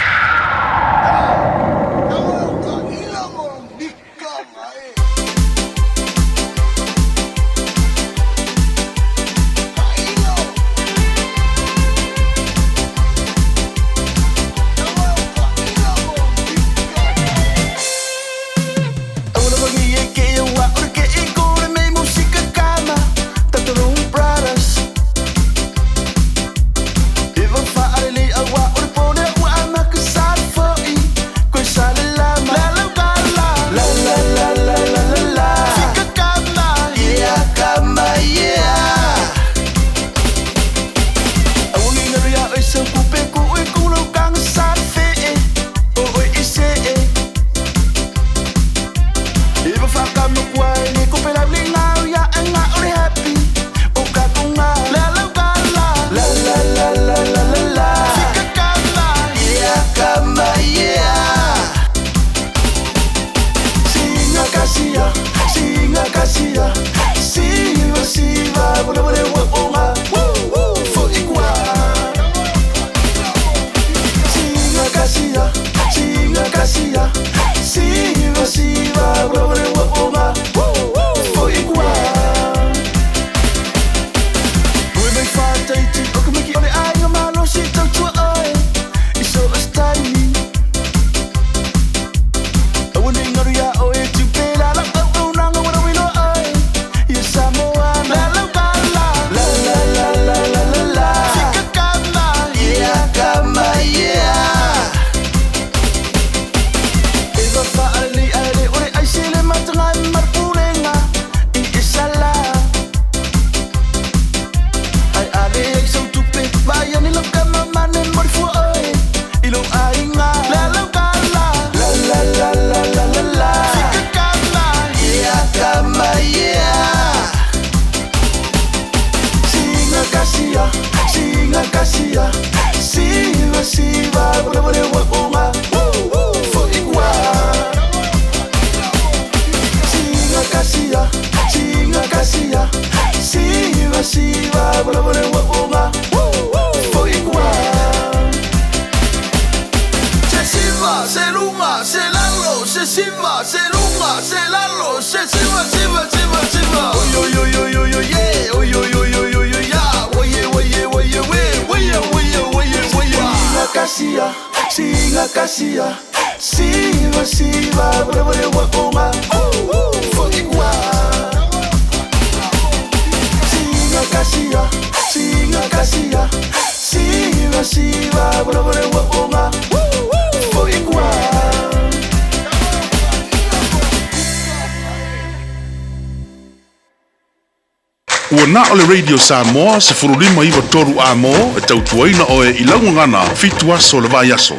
Ua na o le Radio Samoa 1593 a mo e tautuaina oe i laugagana 7 aso le vaiaso.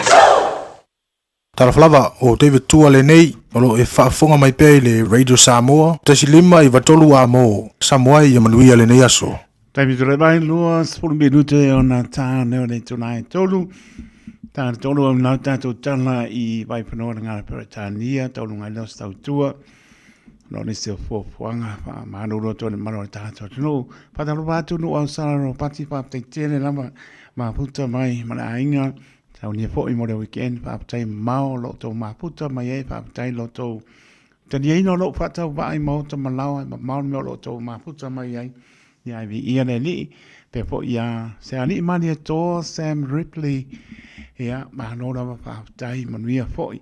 Talofa lava, o David Tua lenei, o lo o e faafofoga mai pea i le Radio Samoa, 1593 a mo Samoa ia manuia lenei aso. Taimi tole mai 20 minute ona tā neo nei tōna e tolu. Tā tolu au nau tātou tala i Vaiwhanoa na ngā Peretania, taulu ngai leo tautua. No ni se fuafuaga faamalolo atu ai le mamalu o le tagata o le atunuu. Faatalofa atu nuu au sala ropati faafetai tele lava mafuta mai ma le aiga saunia foi mo le weekend faafetai mamao o lo o tou mafuta mai ai faafetai lo tou taliaina o lou faatauvaa i maota ma laoa e mamao le mea o lo o tou mafuta mai ai ia ai viia le Alii pea foi ia se alii Malietoa Sam Ripley ia malo lava faafetai manuia foi o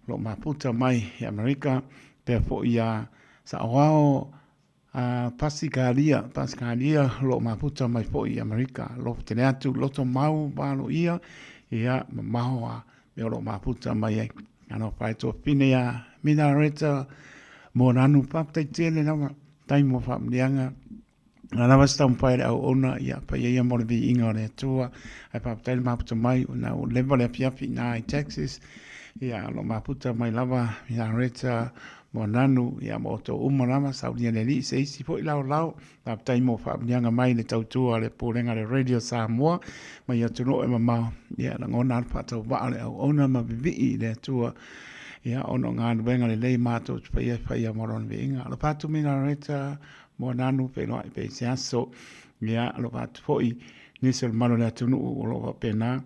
lo o mafuta mai i Amerika pea foi ia Saoao a Pasikalia Pasikalia o lo o mafuta mai foi i Amerika alofa tele atu loto mau malo ia ia mamao a mea o lo o mafuta mai ai alofa ai tuafine ia Mina Reta Moananu faafetai tele lava tai mo faamanuiaga Na lava se taumafai a le auauna, ia, paia ia mo le viiga o le Atua. Ae faafetai le maputa mai, ona ua leva le afiafi i ina i Texas. Ia, o lo o maputa mai lava ia Reta Moananu, ia ma outou uma lava, saunia le Alii se isi foi laolao. Faafetai mo faamanuiaga mai le tautua a le Pulega a le Radio Samoa mai atunuu e mamao. Ia, lagona lava le faatauvaa o le auauna ma vivii i le Atua, ia, ona o galuega lelei matou te faia e faia mo Lona viiga. Alofa atu Mina Loretta Moananu, feiloai pea i se aso. Ia, alofa atu foi nisi o le mamalu o le atunuu o lo o faapena.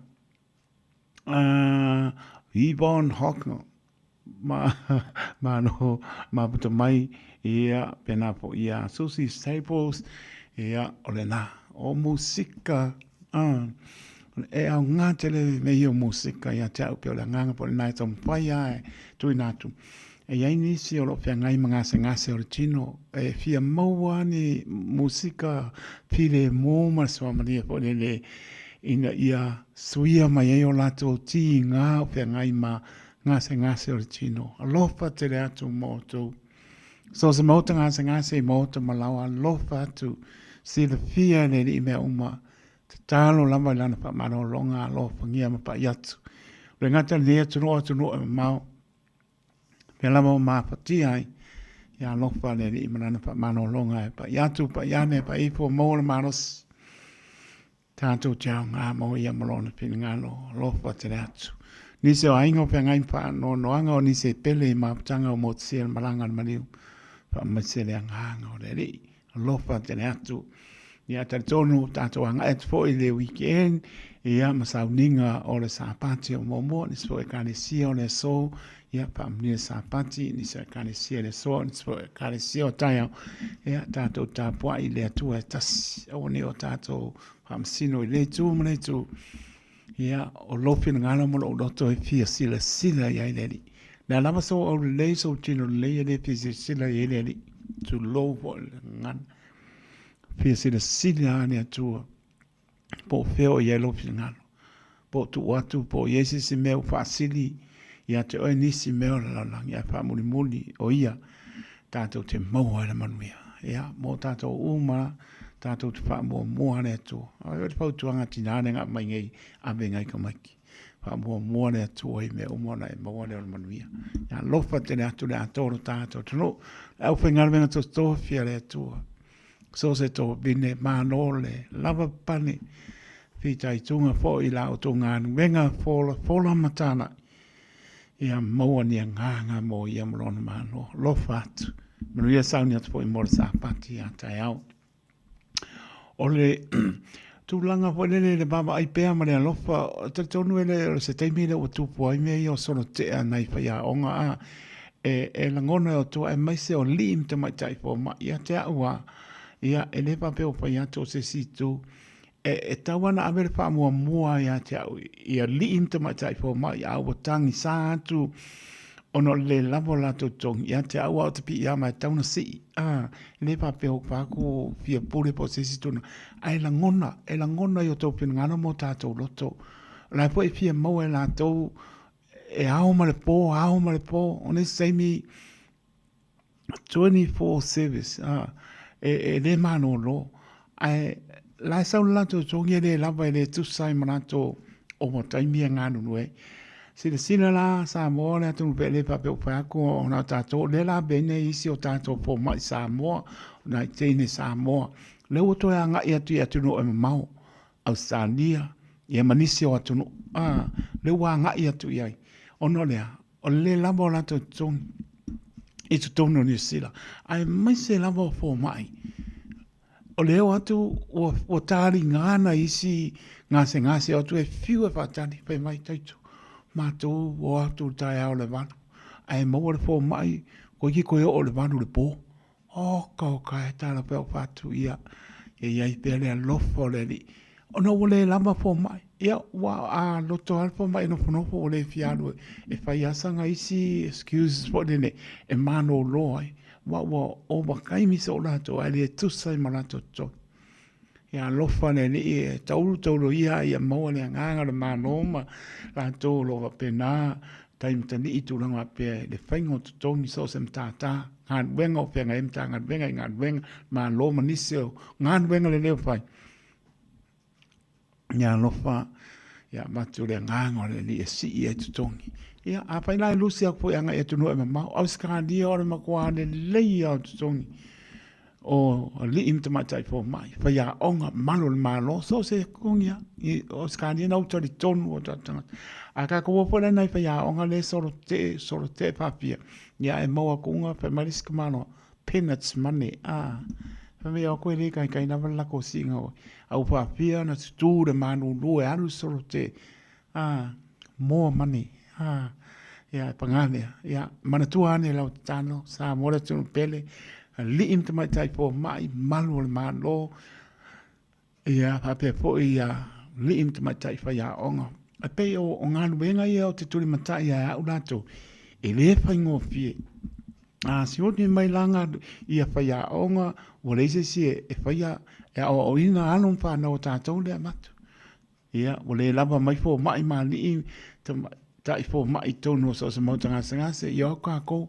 Yvonne Hocknell, ma, malo mafuta mai, ia, pēnā foi iā Susie Staples, ia, o lena, o musika, e aoga tele mea ia o musika ia te au, pei o le agaga foi lena e taumafai lava e tuuina atu. E i ai nisi o lo o feagai ma gasegase o le tino, e fia maua ni musika filemu ma le suamalie foi lele ina ia suia mai ai o latou tiga o feagai ma gasegase o le tino. Alofa tele atu mo outou. So se maota gasegase i maota ma laoa, alofa atu, silafia e le Alii mea uma, tatalo lava i Lana faamalologa, alofagia ma pai atu. O le gata lenei atunuu o atunuu e mamao, Pea lava o mafatia ai, ia alofa le Alii ma Lana faamalologa e pai atu, pai ane, pai ifo, maua le malosi. Tatou te aoga mo ia ma Lona finagalo, alofa tele atu. Nisi o aiga o feagai ma faanoanoaga o nisi e pele i mafutaga o motusia le malaga a le maliu, faamaise le agaga o le Alii. Alofa tele atu. Ia talitonu tatou agai atu foi i le weekend, ia ma sauniga o le Sapati o muamua, nisi foi ekalesia o le aso, ia faamanuia le Sapati, nisi o ekalesia i le aso, nisi foi ekalesia o taeao, ia tatou tapuai i le Atua e tasi, aua ne i o tatou faamasino i lea itu ma lea itu. Ia, o lou finagalo ma lou loto e fia silasila i ai le Alii. O le a lava sou aulelei, sou tino lelei, e le fia silasila i ai le Alii. Tulou foi le gagana. Fia silasila lava le Atua po o fea o i ai lou finagalo. Po o tuu atu, po o i ai se isi mea ua faasili ia te oe nisi mea o le lalolagi, ae faamulimuli o ia tatou te maua ai le manuia. Ia, mo tatou uma tatou te faamuamua le Atua. O le fautuaga tinā lea na aumai nei, ave nai tamaiti. Faamuamua le Atua i mea uma ona e maua lea o le manuia. Ia alofa tele atu le atoa o lo tatou atunuu. Le aufaigaluega totofi a le Atua. So o se tovine malo le lava pane fitaituga foi i la outou galuega folafola ma tālai. Ia maua ni agaga mo ia ma lona Malo. Alofa atu. Manuia sauni atu foi mo le Sapati ia taeao. O le tulaga foi lele i le vaavaai pea ma le alofa, talitonu e le o se taimi lea ua tupu ai mea ia o solotea nai faiaoga a e, e lagona e outou aemaise o alii ma tamaitai fomai. Ia te au lava, ia e le faapea ua fai atu o se isi itu, E, e tau ana ave le faamuamua ia te au i alii ma tamaitai fomai, a ua tagisā atu ona o le lē lava o latou totogi. Ia te au a o te piiama e tatau ona sii, a, e le faapea ua fai atu ua fia pule po o se isi tulaga, ae lagona, e lagona i o outou finagalo ma o tatou loto. O la e foi e fia maua e latou e ao ma le pō, ao ma le pō. O nisi taimi, 24 service a e le malolo ae la e sau le latou totogi e le lava e le tusa ai ma latou ovataimi e galulue ai. Silasila la Samoa le atunuu pea e le faapea ua fai atu ona o tatou lea la avea nei isi o tatou fomai Samoa nai teine Samoa lea ua toe agai atu i atunuu e mamao Ausetalia ia ma nisi o atunuu a lea ua agai atu i ai ona o le a? O le le lava o latou totogi i totonu o Niu Sila, aemaise lava o fomai. O le o atu ua, ua taliga nai isi gasegase o atu e fiu e faatali, fai mai taitu, matou o atu i le taeao i le 8, ae maua le fomai, toeitiiti toe oo i le 8 i le po. Oka oka e tala pea o fatu ia, ia i ai pea le alofa o le Alii. Ona ua le lava fomai, ia ua a loto lava le fomai e nofonofo ua le fia alu e fai lava sana isi excuses foi lele e malolo ai, aua ua ovataimi soo latou ae le tusa ai ma latou totogi. Ia alofa le Alii e taulu taulu ia ia maua le agaga o le Malo ma latou o lo o faapena tai matani'i i tulaga faapea i le faiga o totogi so o se matata, galuega o feagai ai Matagaluega i galuega Malo ma nisi o galuega lelei o fai. Ia alofa Ia avatu le agaga o le Alii e sii ai totogi. Ia, afai la e lusi aku foi agai atunuu e mamao, Ausetalia o le matua lelei lava o totogi o alii ma tamaitai fomai, faiaoga, malu o le Malo, so o se totogi lava. I Ausetalia na ou talitonu o tatou tagata. A tatou o foi la i nai faiaoga lea e solo tetee, solo tetee faapia, ia ae maua atu fai mai le isi tamaloa, peanuts money, a. Fai mai o atu e le taitai lava le latou siiga o a ua faapia ona tutū le malulu e alu le solo tetee, a, more money, a. Ia, paga lea, ia, manatua ane lau tatalo, Samoa le atunuu pele, alii ma tamaitai fomai, malu o le Malo, Ia, faapea foi ia alii ma tamaitai faiaoga. E pei o galuega ia ou te tulimatai ai au latou, e le faigofie. A sioti mai la ia faiaoga ua leai se isi e faia, e aoaoina alo ma fanau a tatou lea e avatu. Ia, ua le lava mai fomai ma alii tamaitai fomai i totonu o so o se maota gasegase, ia o atu tatou,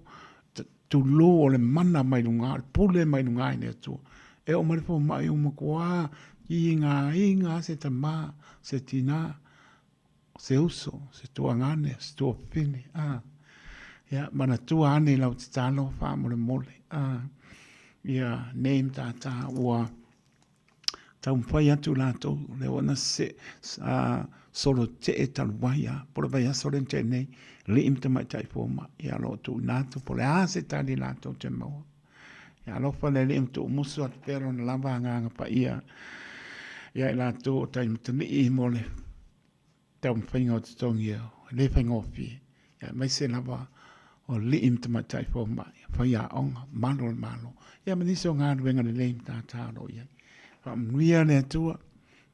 tulou o le mana mai luga, o le pule mai luga i le Atua. E oo mai le fomai ua matua tigaina lava se tama, se tina, se uso, se tuagane, se tuafafine. A, ia, manatua ane i lau tatalo faamolemole. A, ia nei matata ua taumafai atu latou, lea ua na solo tetee talu ai lava, po o le vaiaso lea na tea nei, alii ma tamaitai fomai, ia o lo o tuuina atu po o le a se tali latou te maua. Ia alofa le Alii ma tuumusu atu pea Lona lava Agaga Paia ia i latou o tai matalii mo le taumafaiga o totogi e le faigofie, aemaise lava o alii ma tamaitai fomai, faiaoga, malu o le Malo, ia ma nisi o galuega lelei ma tātā o lo o i ai. Faamanuia le Atua,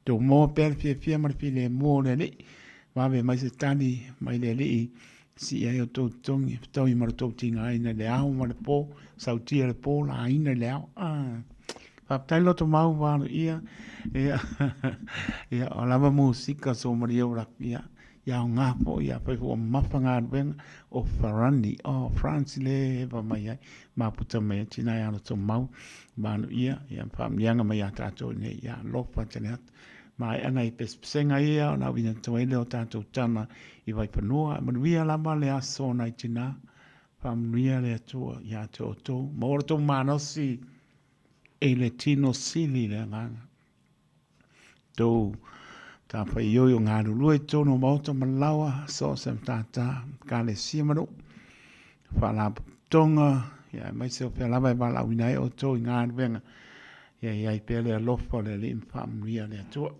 tumau pea le fiafia ma le filemu o le Alii, vave mai se tali mai le Alii, sii ai outou totogi, fetaui ma lo outou tigaina i le ao ma le po, sautia i le po, laina i le ao. Ah. Faafetai loto mau ua ia. Ia, ia o lava musika so maria ora ia. Ia o ngā po ia fai ua mamafa galuega o Farani o France le eva mai ai maputa mai ai tina e aloto mau malu ia ia faamanuiaga mai ia tatou nei ia alofa tele atu maea nai pesepesega ia ona auina atu ai lea o tatou tama i Vaifanua manuia lava le aso nai tina faamanuia le Atua ia te outou maua lo tou malosi i le tino sili le agaga tou tafaioi o galulue i totonu o maota ma laoa, so o se matata, ekalesia ma nuu, faalapotopotoga, ia aemaise o fea lava e valaauina ai outou i galuega, ia i ai pea le alofa o le Alii ma faamanuia le Atua.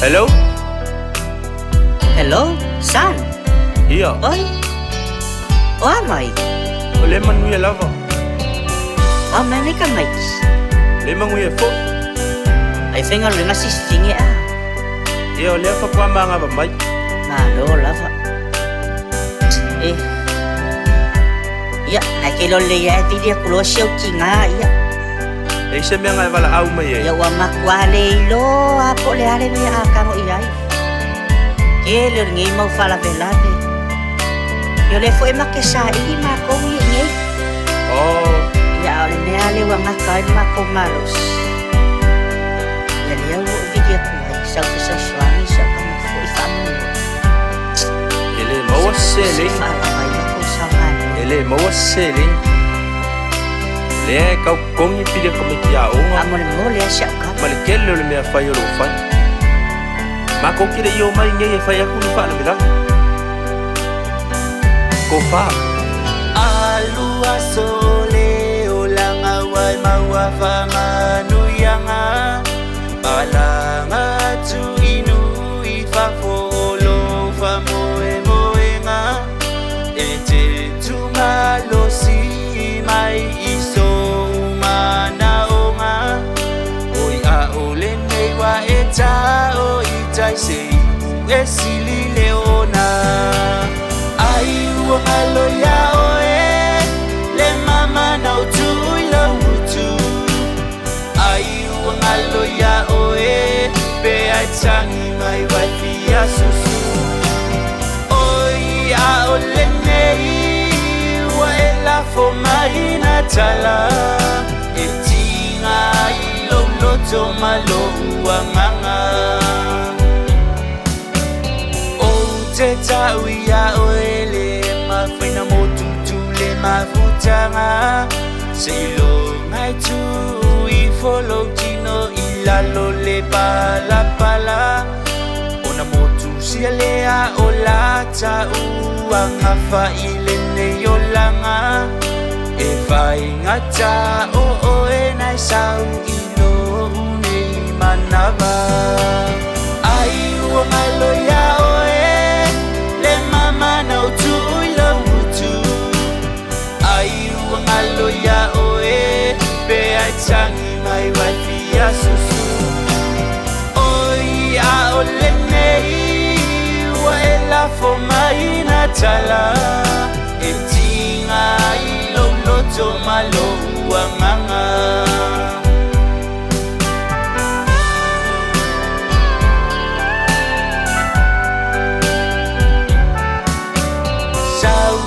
Hello? Hello, son. Ia. Oi. O a mai? O le manuia lava. O a mai nei tamaiti? Le manuia foi. Ai faigaluega sisitingi a. Ia o lea faatoa magava mai. Malo lava. E. Ia, ae ke iloa lelei lava e vili atu loa si au tiga ia. E i se mea na e valaau mai ai. Ia ua matua le iloa po o le a le mea a tago i ai. Tele o lenei mau faalavelave. Ia o lea foi e make saili matou ia i nei. Oh. Ia a o le mea lea ua gata ai le matou malosi. Ia lea ua ou vili atu ai, sau fesoasoani si au tama foi faamolemole. E le maua se seleni. Se faalava ai matou saogalemu. E le maua se seleni. Lea e tau totogi pili a tamaiti aoga. Faamolemole lava si au tama. Ma le tele o le mea fai o lo o fai. Matou te le i omai nei e fai atu ni faalavelave. Tofa. Alu aso le olaga ua e maua faamanuiaga Palanga atu i nuu i fafo o lou faamoemoega E te tumalosi mai i sou manaoga Oi ʻaʻole nei ua e tao i tai se ipu e sili le ona Ai ua galo iā ʻoe le mama na o tuu i lou utu Ai ua galo iā ʻoe pe ai tagi mai wai fia susu Oi ʻaʻole nei ua e lafo mai na tala E tiga ai lou loto ma lou agaga Ou te tau iā ʻoe le mafaina motutu le mafutaga Seiloga e tuu ifo lou tino i lalo le palapala Ona motu sia lea o la tau agafa i lenei olaga E faigata o oe na e sau i lou nei manava Ai ua galo iā oe le mama na o tuu i lou utu Ai ua galo iā oe pe ai tagi mai wai fia susu Oi ʻaʻole nei ua e lafo mai na tala E tiga ai lou loto ma lou agaga Sau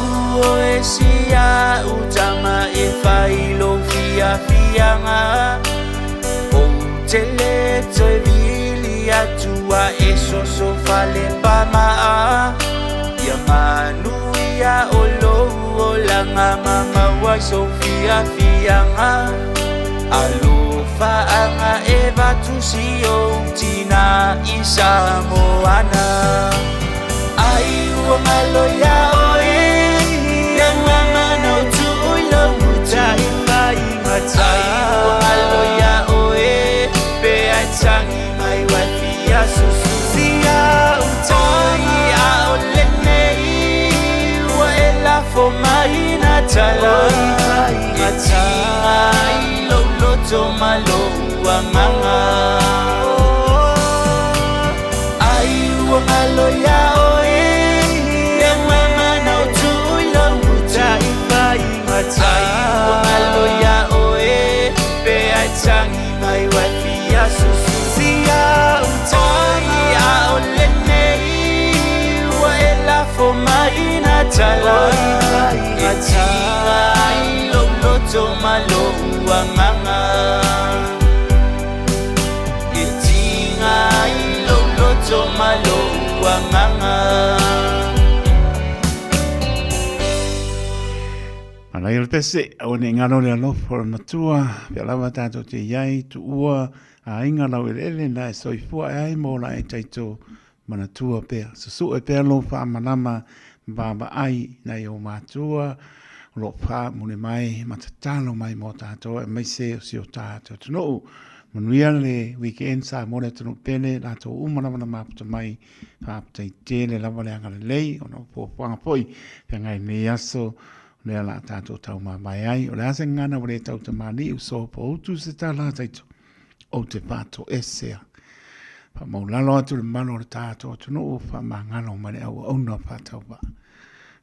oe si a'u tama e fai lou fiafiaga Ou te le toe vili atu a e soso fale pamaa Ia manuia o lou olaga ma maua ai sou fiafiaga Alofaaga e vatu si ou tina i Samoana Ai ua galo iā oe le mama na o tuu i lou utu Ai ua galo iā oe pe ai tagi mai wai fia susu Oi ʻaʻole nei ua e lafo mai na tala E tiga ai lou loto ma lou agaga Ai ua galo iā oe le mama na o tuu i lou utu Ai ua galo iā oe pe ai tagi mai wai fia susu Oi ʻaʻole nei ua e lafo mai na tala E tiga ai lou loto ma lou agaga E tiga ai lou loto ma lou agaga Manaia le pese, aua ne i ngaro le alofa o le matua, pea lava tātou te iai, tuua, aiga lau eleele na e soifua ae ai mo la e taito manatua pea. Susu'e pea lou faamalama ma vaavaai nai ou matua o lo o faamuli mai ma tatalo mai mo tātou aemaise o si o tātou atunuu. Manuia le weekend Samoa le atunuu pele, latou uma lava na maputa mai, faafetai tele lava le agalelei ona o fuafuaga foi feagai i lenei aso, o lea o le a tatou taumamae ai. O le a se gagana ua le tautamalii, soofoutu se tala taito ou te faatoesea. Faamaulalo atu le mamalu o le tatou atunuu, faamagalo mai le auauna faatauvaa.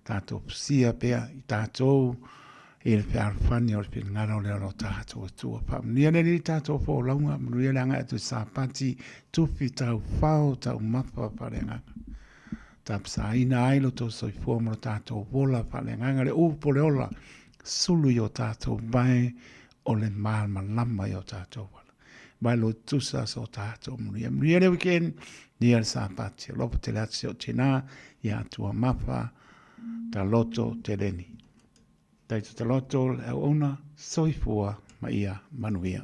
Tatou fusia pea i tatou i le fealofani o le finagalo lea o lo tatou Atua. Faamanuia le Alii i tatou folauga, manuia le agai atu i Sapati, tufi taufao taumafa faaleagaga. Tapasaina ai lo tou soifua ma lo tatou ola faaleagaga, le upu o le ola, sulu i o tatou vae o le malamalama i o tatou ala. Mai lo tusa so tatou manuia. Manuia le weekend, manuia le Sapati. Alofa tele atu si ou tina ia Atua Mafa, Taloto Teleni. Taito Taloto le auauna, soifua ma ia manuia.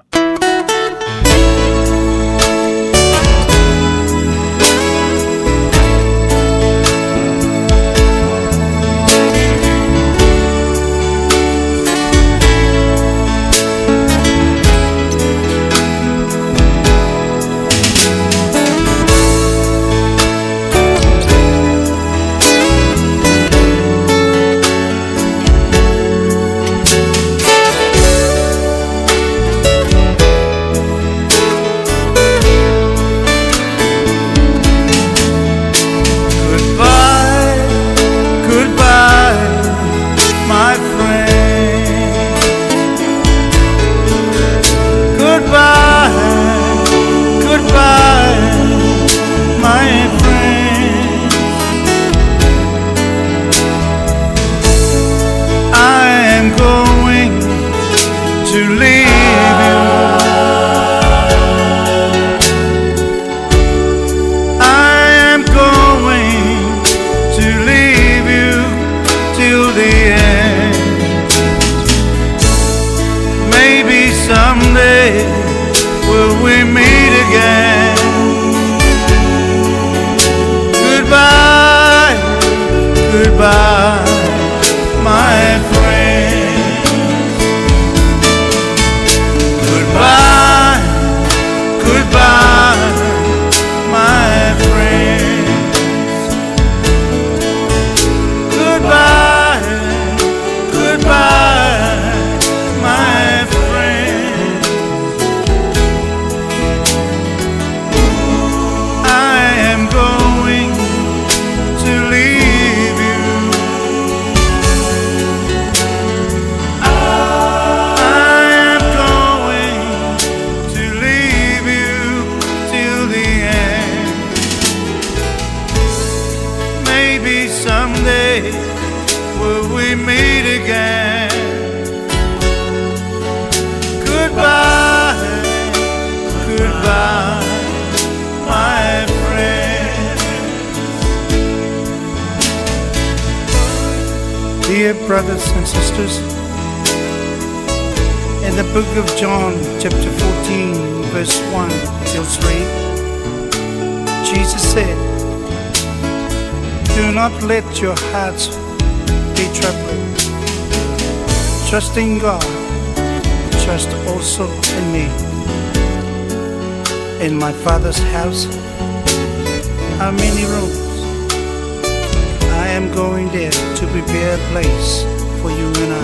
Goodbye, goodbye, my friend. Goodbye, goodbye, my friend. I am going to leave you. I am going to leave you till the end. Maybe someday will we meet again. Goodbye, goodbye, my friend. Goodbye, goodbye, my friend. Goodbye, goodbye, my friend. I am going to leave you. I am going to leave you till the end. Maybe someday will we meet again. Goodbye, goodbye, my friend. Dear brothers and sisters, in the book of John, chapter 14, verse 1 till 3, Jesus said, Do not let your hearts be troubled. Trust in God, trust also in me. In my Father's house are many rooms. I am going there to prepare a place for you and I.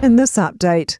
In this update,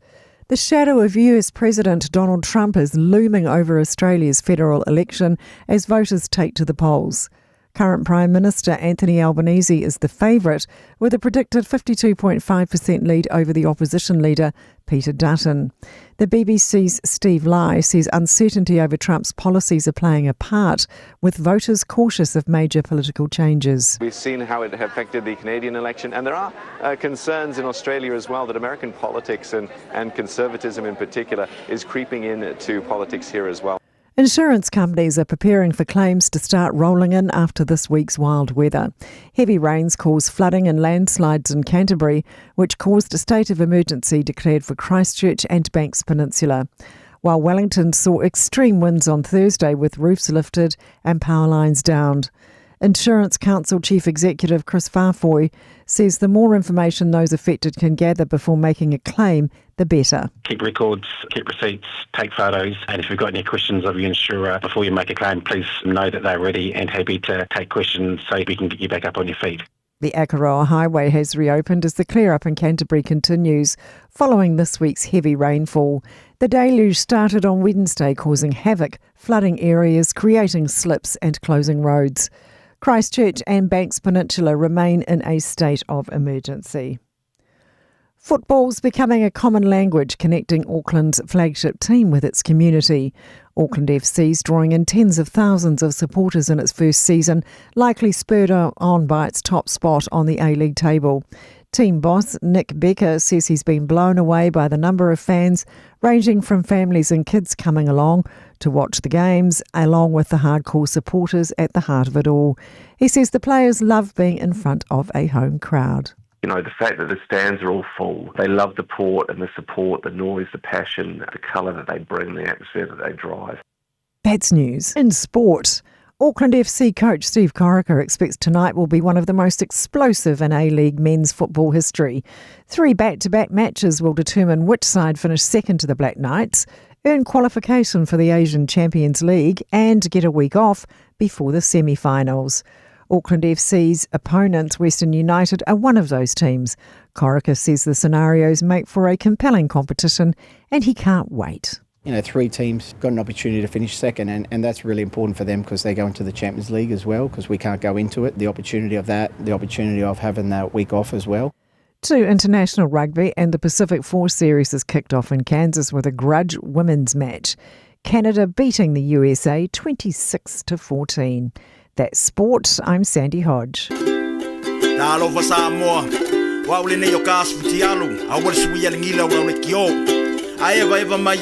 the shadow of US President Donald Trump is looming over Australia's federal election as voters take to the polls. Current Prime Minister Anthony Albanese is the favourite, with a predicted 52.5% lead over the opposition leader, Peter Dutton. The BBC's Steve Lai says uncertainty over Trump's policies are playing a part, with voters cautious of major political changes. We've seen how it affected the Canadian election, and there are concerns in Australia as well that American politics and, and conservatism in particular is creeping into politics here as well. Insurance companies are preparing for claims to start rolling in after this week's wild weather. Heavy rains caused flooding and landslides in Canterbury, which caused a state of emergency declared for Christchurch and Banks Peninsula. While Wellington saw extreme winds on Thursday with roofs lifted and power lines downed. Insurance Council Chief Executive Chris Farfoy says the more information those affected can gather before making a claim, the better. Keep records, keep receipts, take photos, and if you've got any questions of your insurer before you make a claim, please know that they're ready and happy to take questions so we can get you back up on your feet. The Akaroa Highway has reopened as the clear up in Canterbury continues following this week's heavy rainfall. The deluge started on Wednesday, causing havoc, flooding areas, creating slips and closing roads. Christchurch and Banks Peninsula remain in a state of emergency. Football's becoming a common language connecting Auckland's flagship team with its community. Auckland FC's drawing in tens of thousands of supporters in its first season, likely spurred on by its top spot on the A League table. Team boss Nick Becker says he's been blown away by the number of fans, ranging from families and kids coming along to watch the games, along with the hardcore supporters at the heart of it all. He says the players love being in front of a home crowd. You know, the fact that the stands are all full, they love the port and the support, the noise, the passion, the colour that they bring, the atmosphere that they drive. That's news. In sport, Auckland FC coach Steve Corica expects tonight will be one of the most explosive in A League men's football history. Three back to back matches will determine which side finished second to the Black Knights, earn qualification for the Asian Champions League, and get a week off before the semi finals. Auckland FC's opponents, Western United, are one of those teams. Corica says the scenarios make for a compelling competition and he can't wait. You know, three teams got an opportunity to finish second, and, and that's really important for them because they go into the Champions League as well, because we can't go into it. The opportunity of that, the opportunity of having that week off as well. To international rugby, and the Pacific Four Series has kicked off in Kansas with a grudge women's match. Canada beating the USA 26 to 14. That's sport. I'm Sandy Hodge. Talofa Samoa, wa ule nei o ka asu fitialu, a ua le suia le gila o lau le kio. A eva eva mai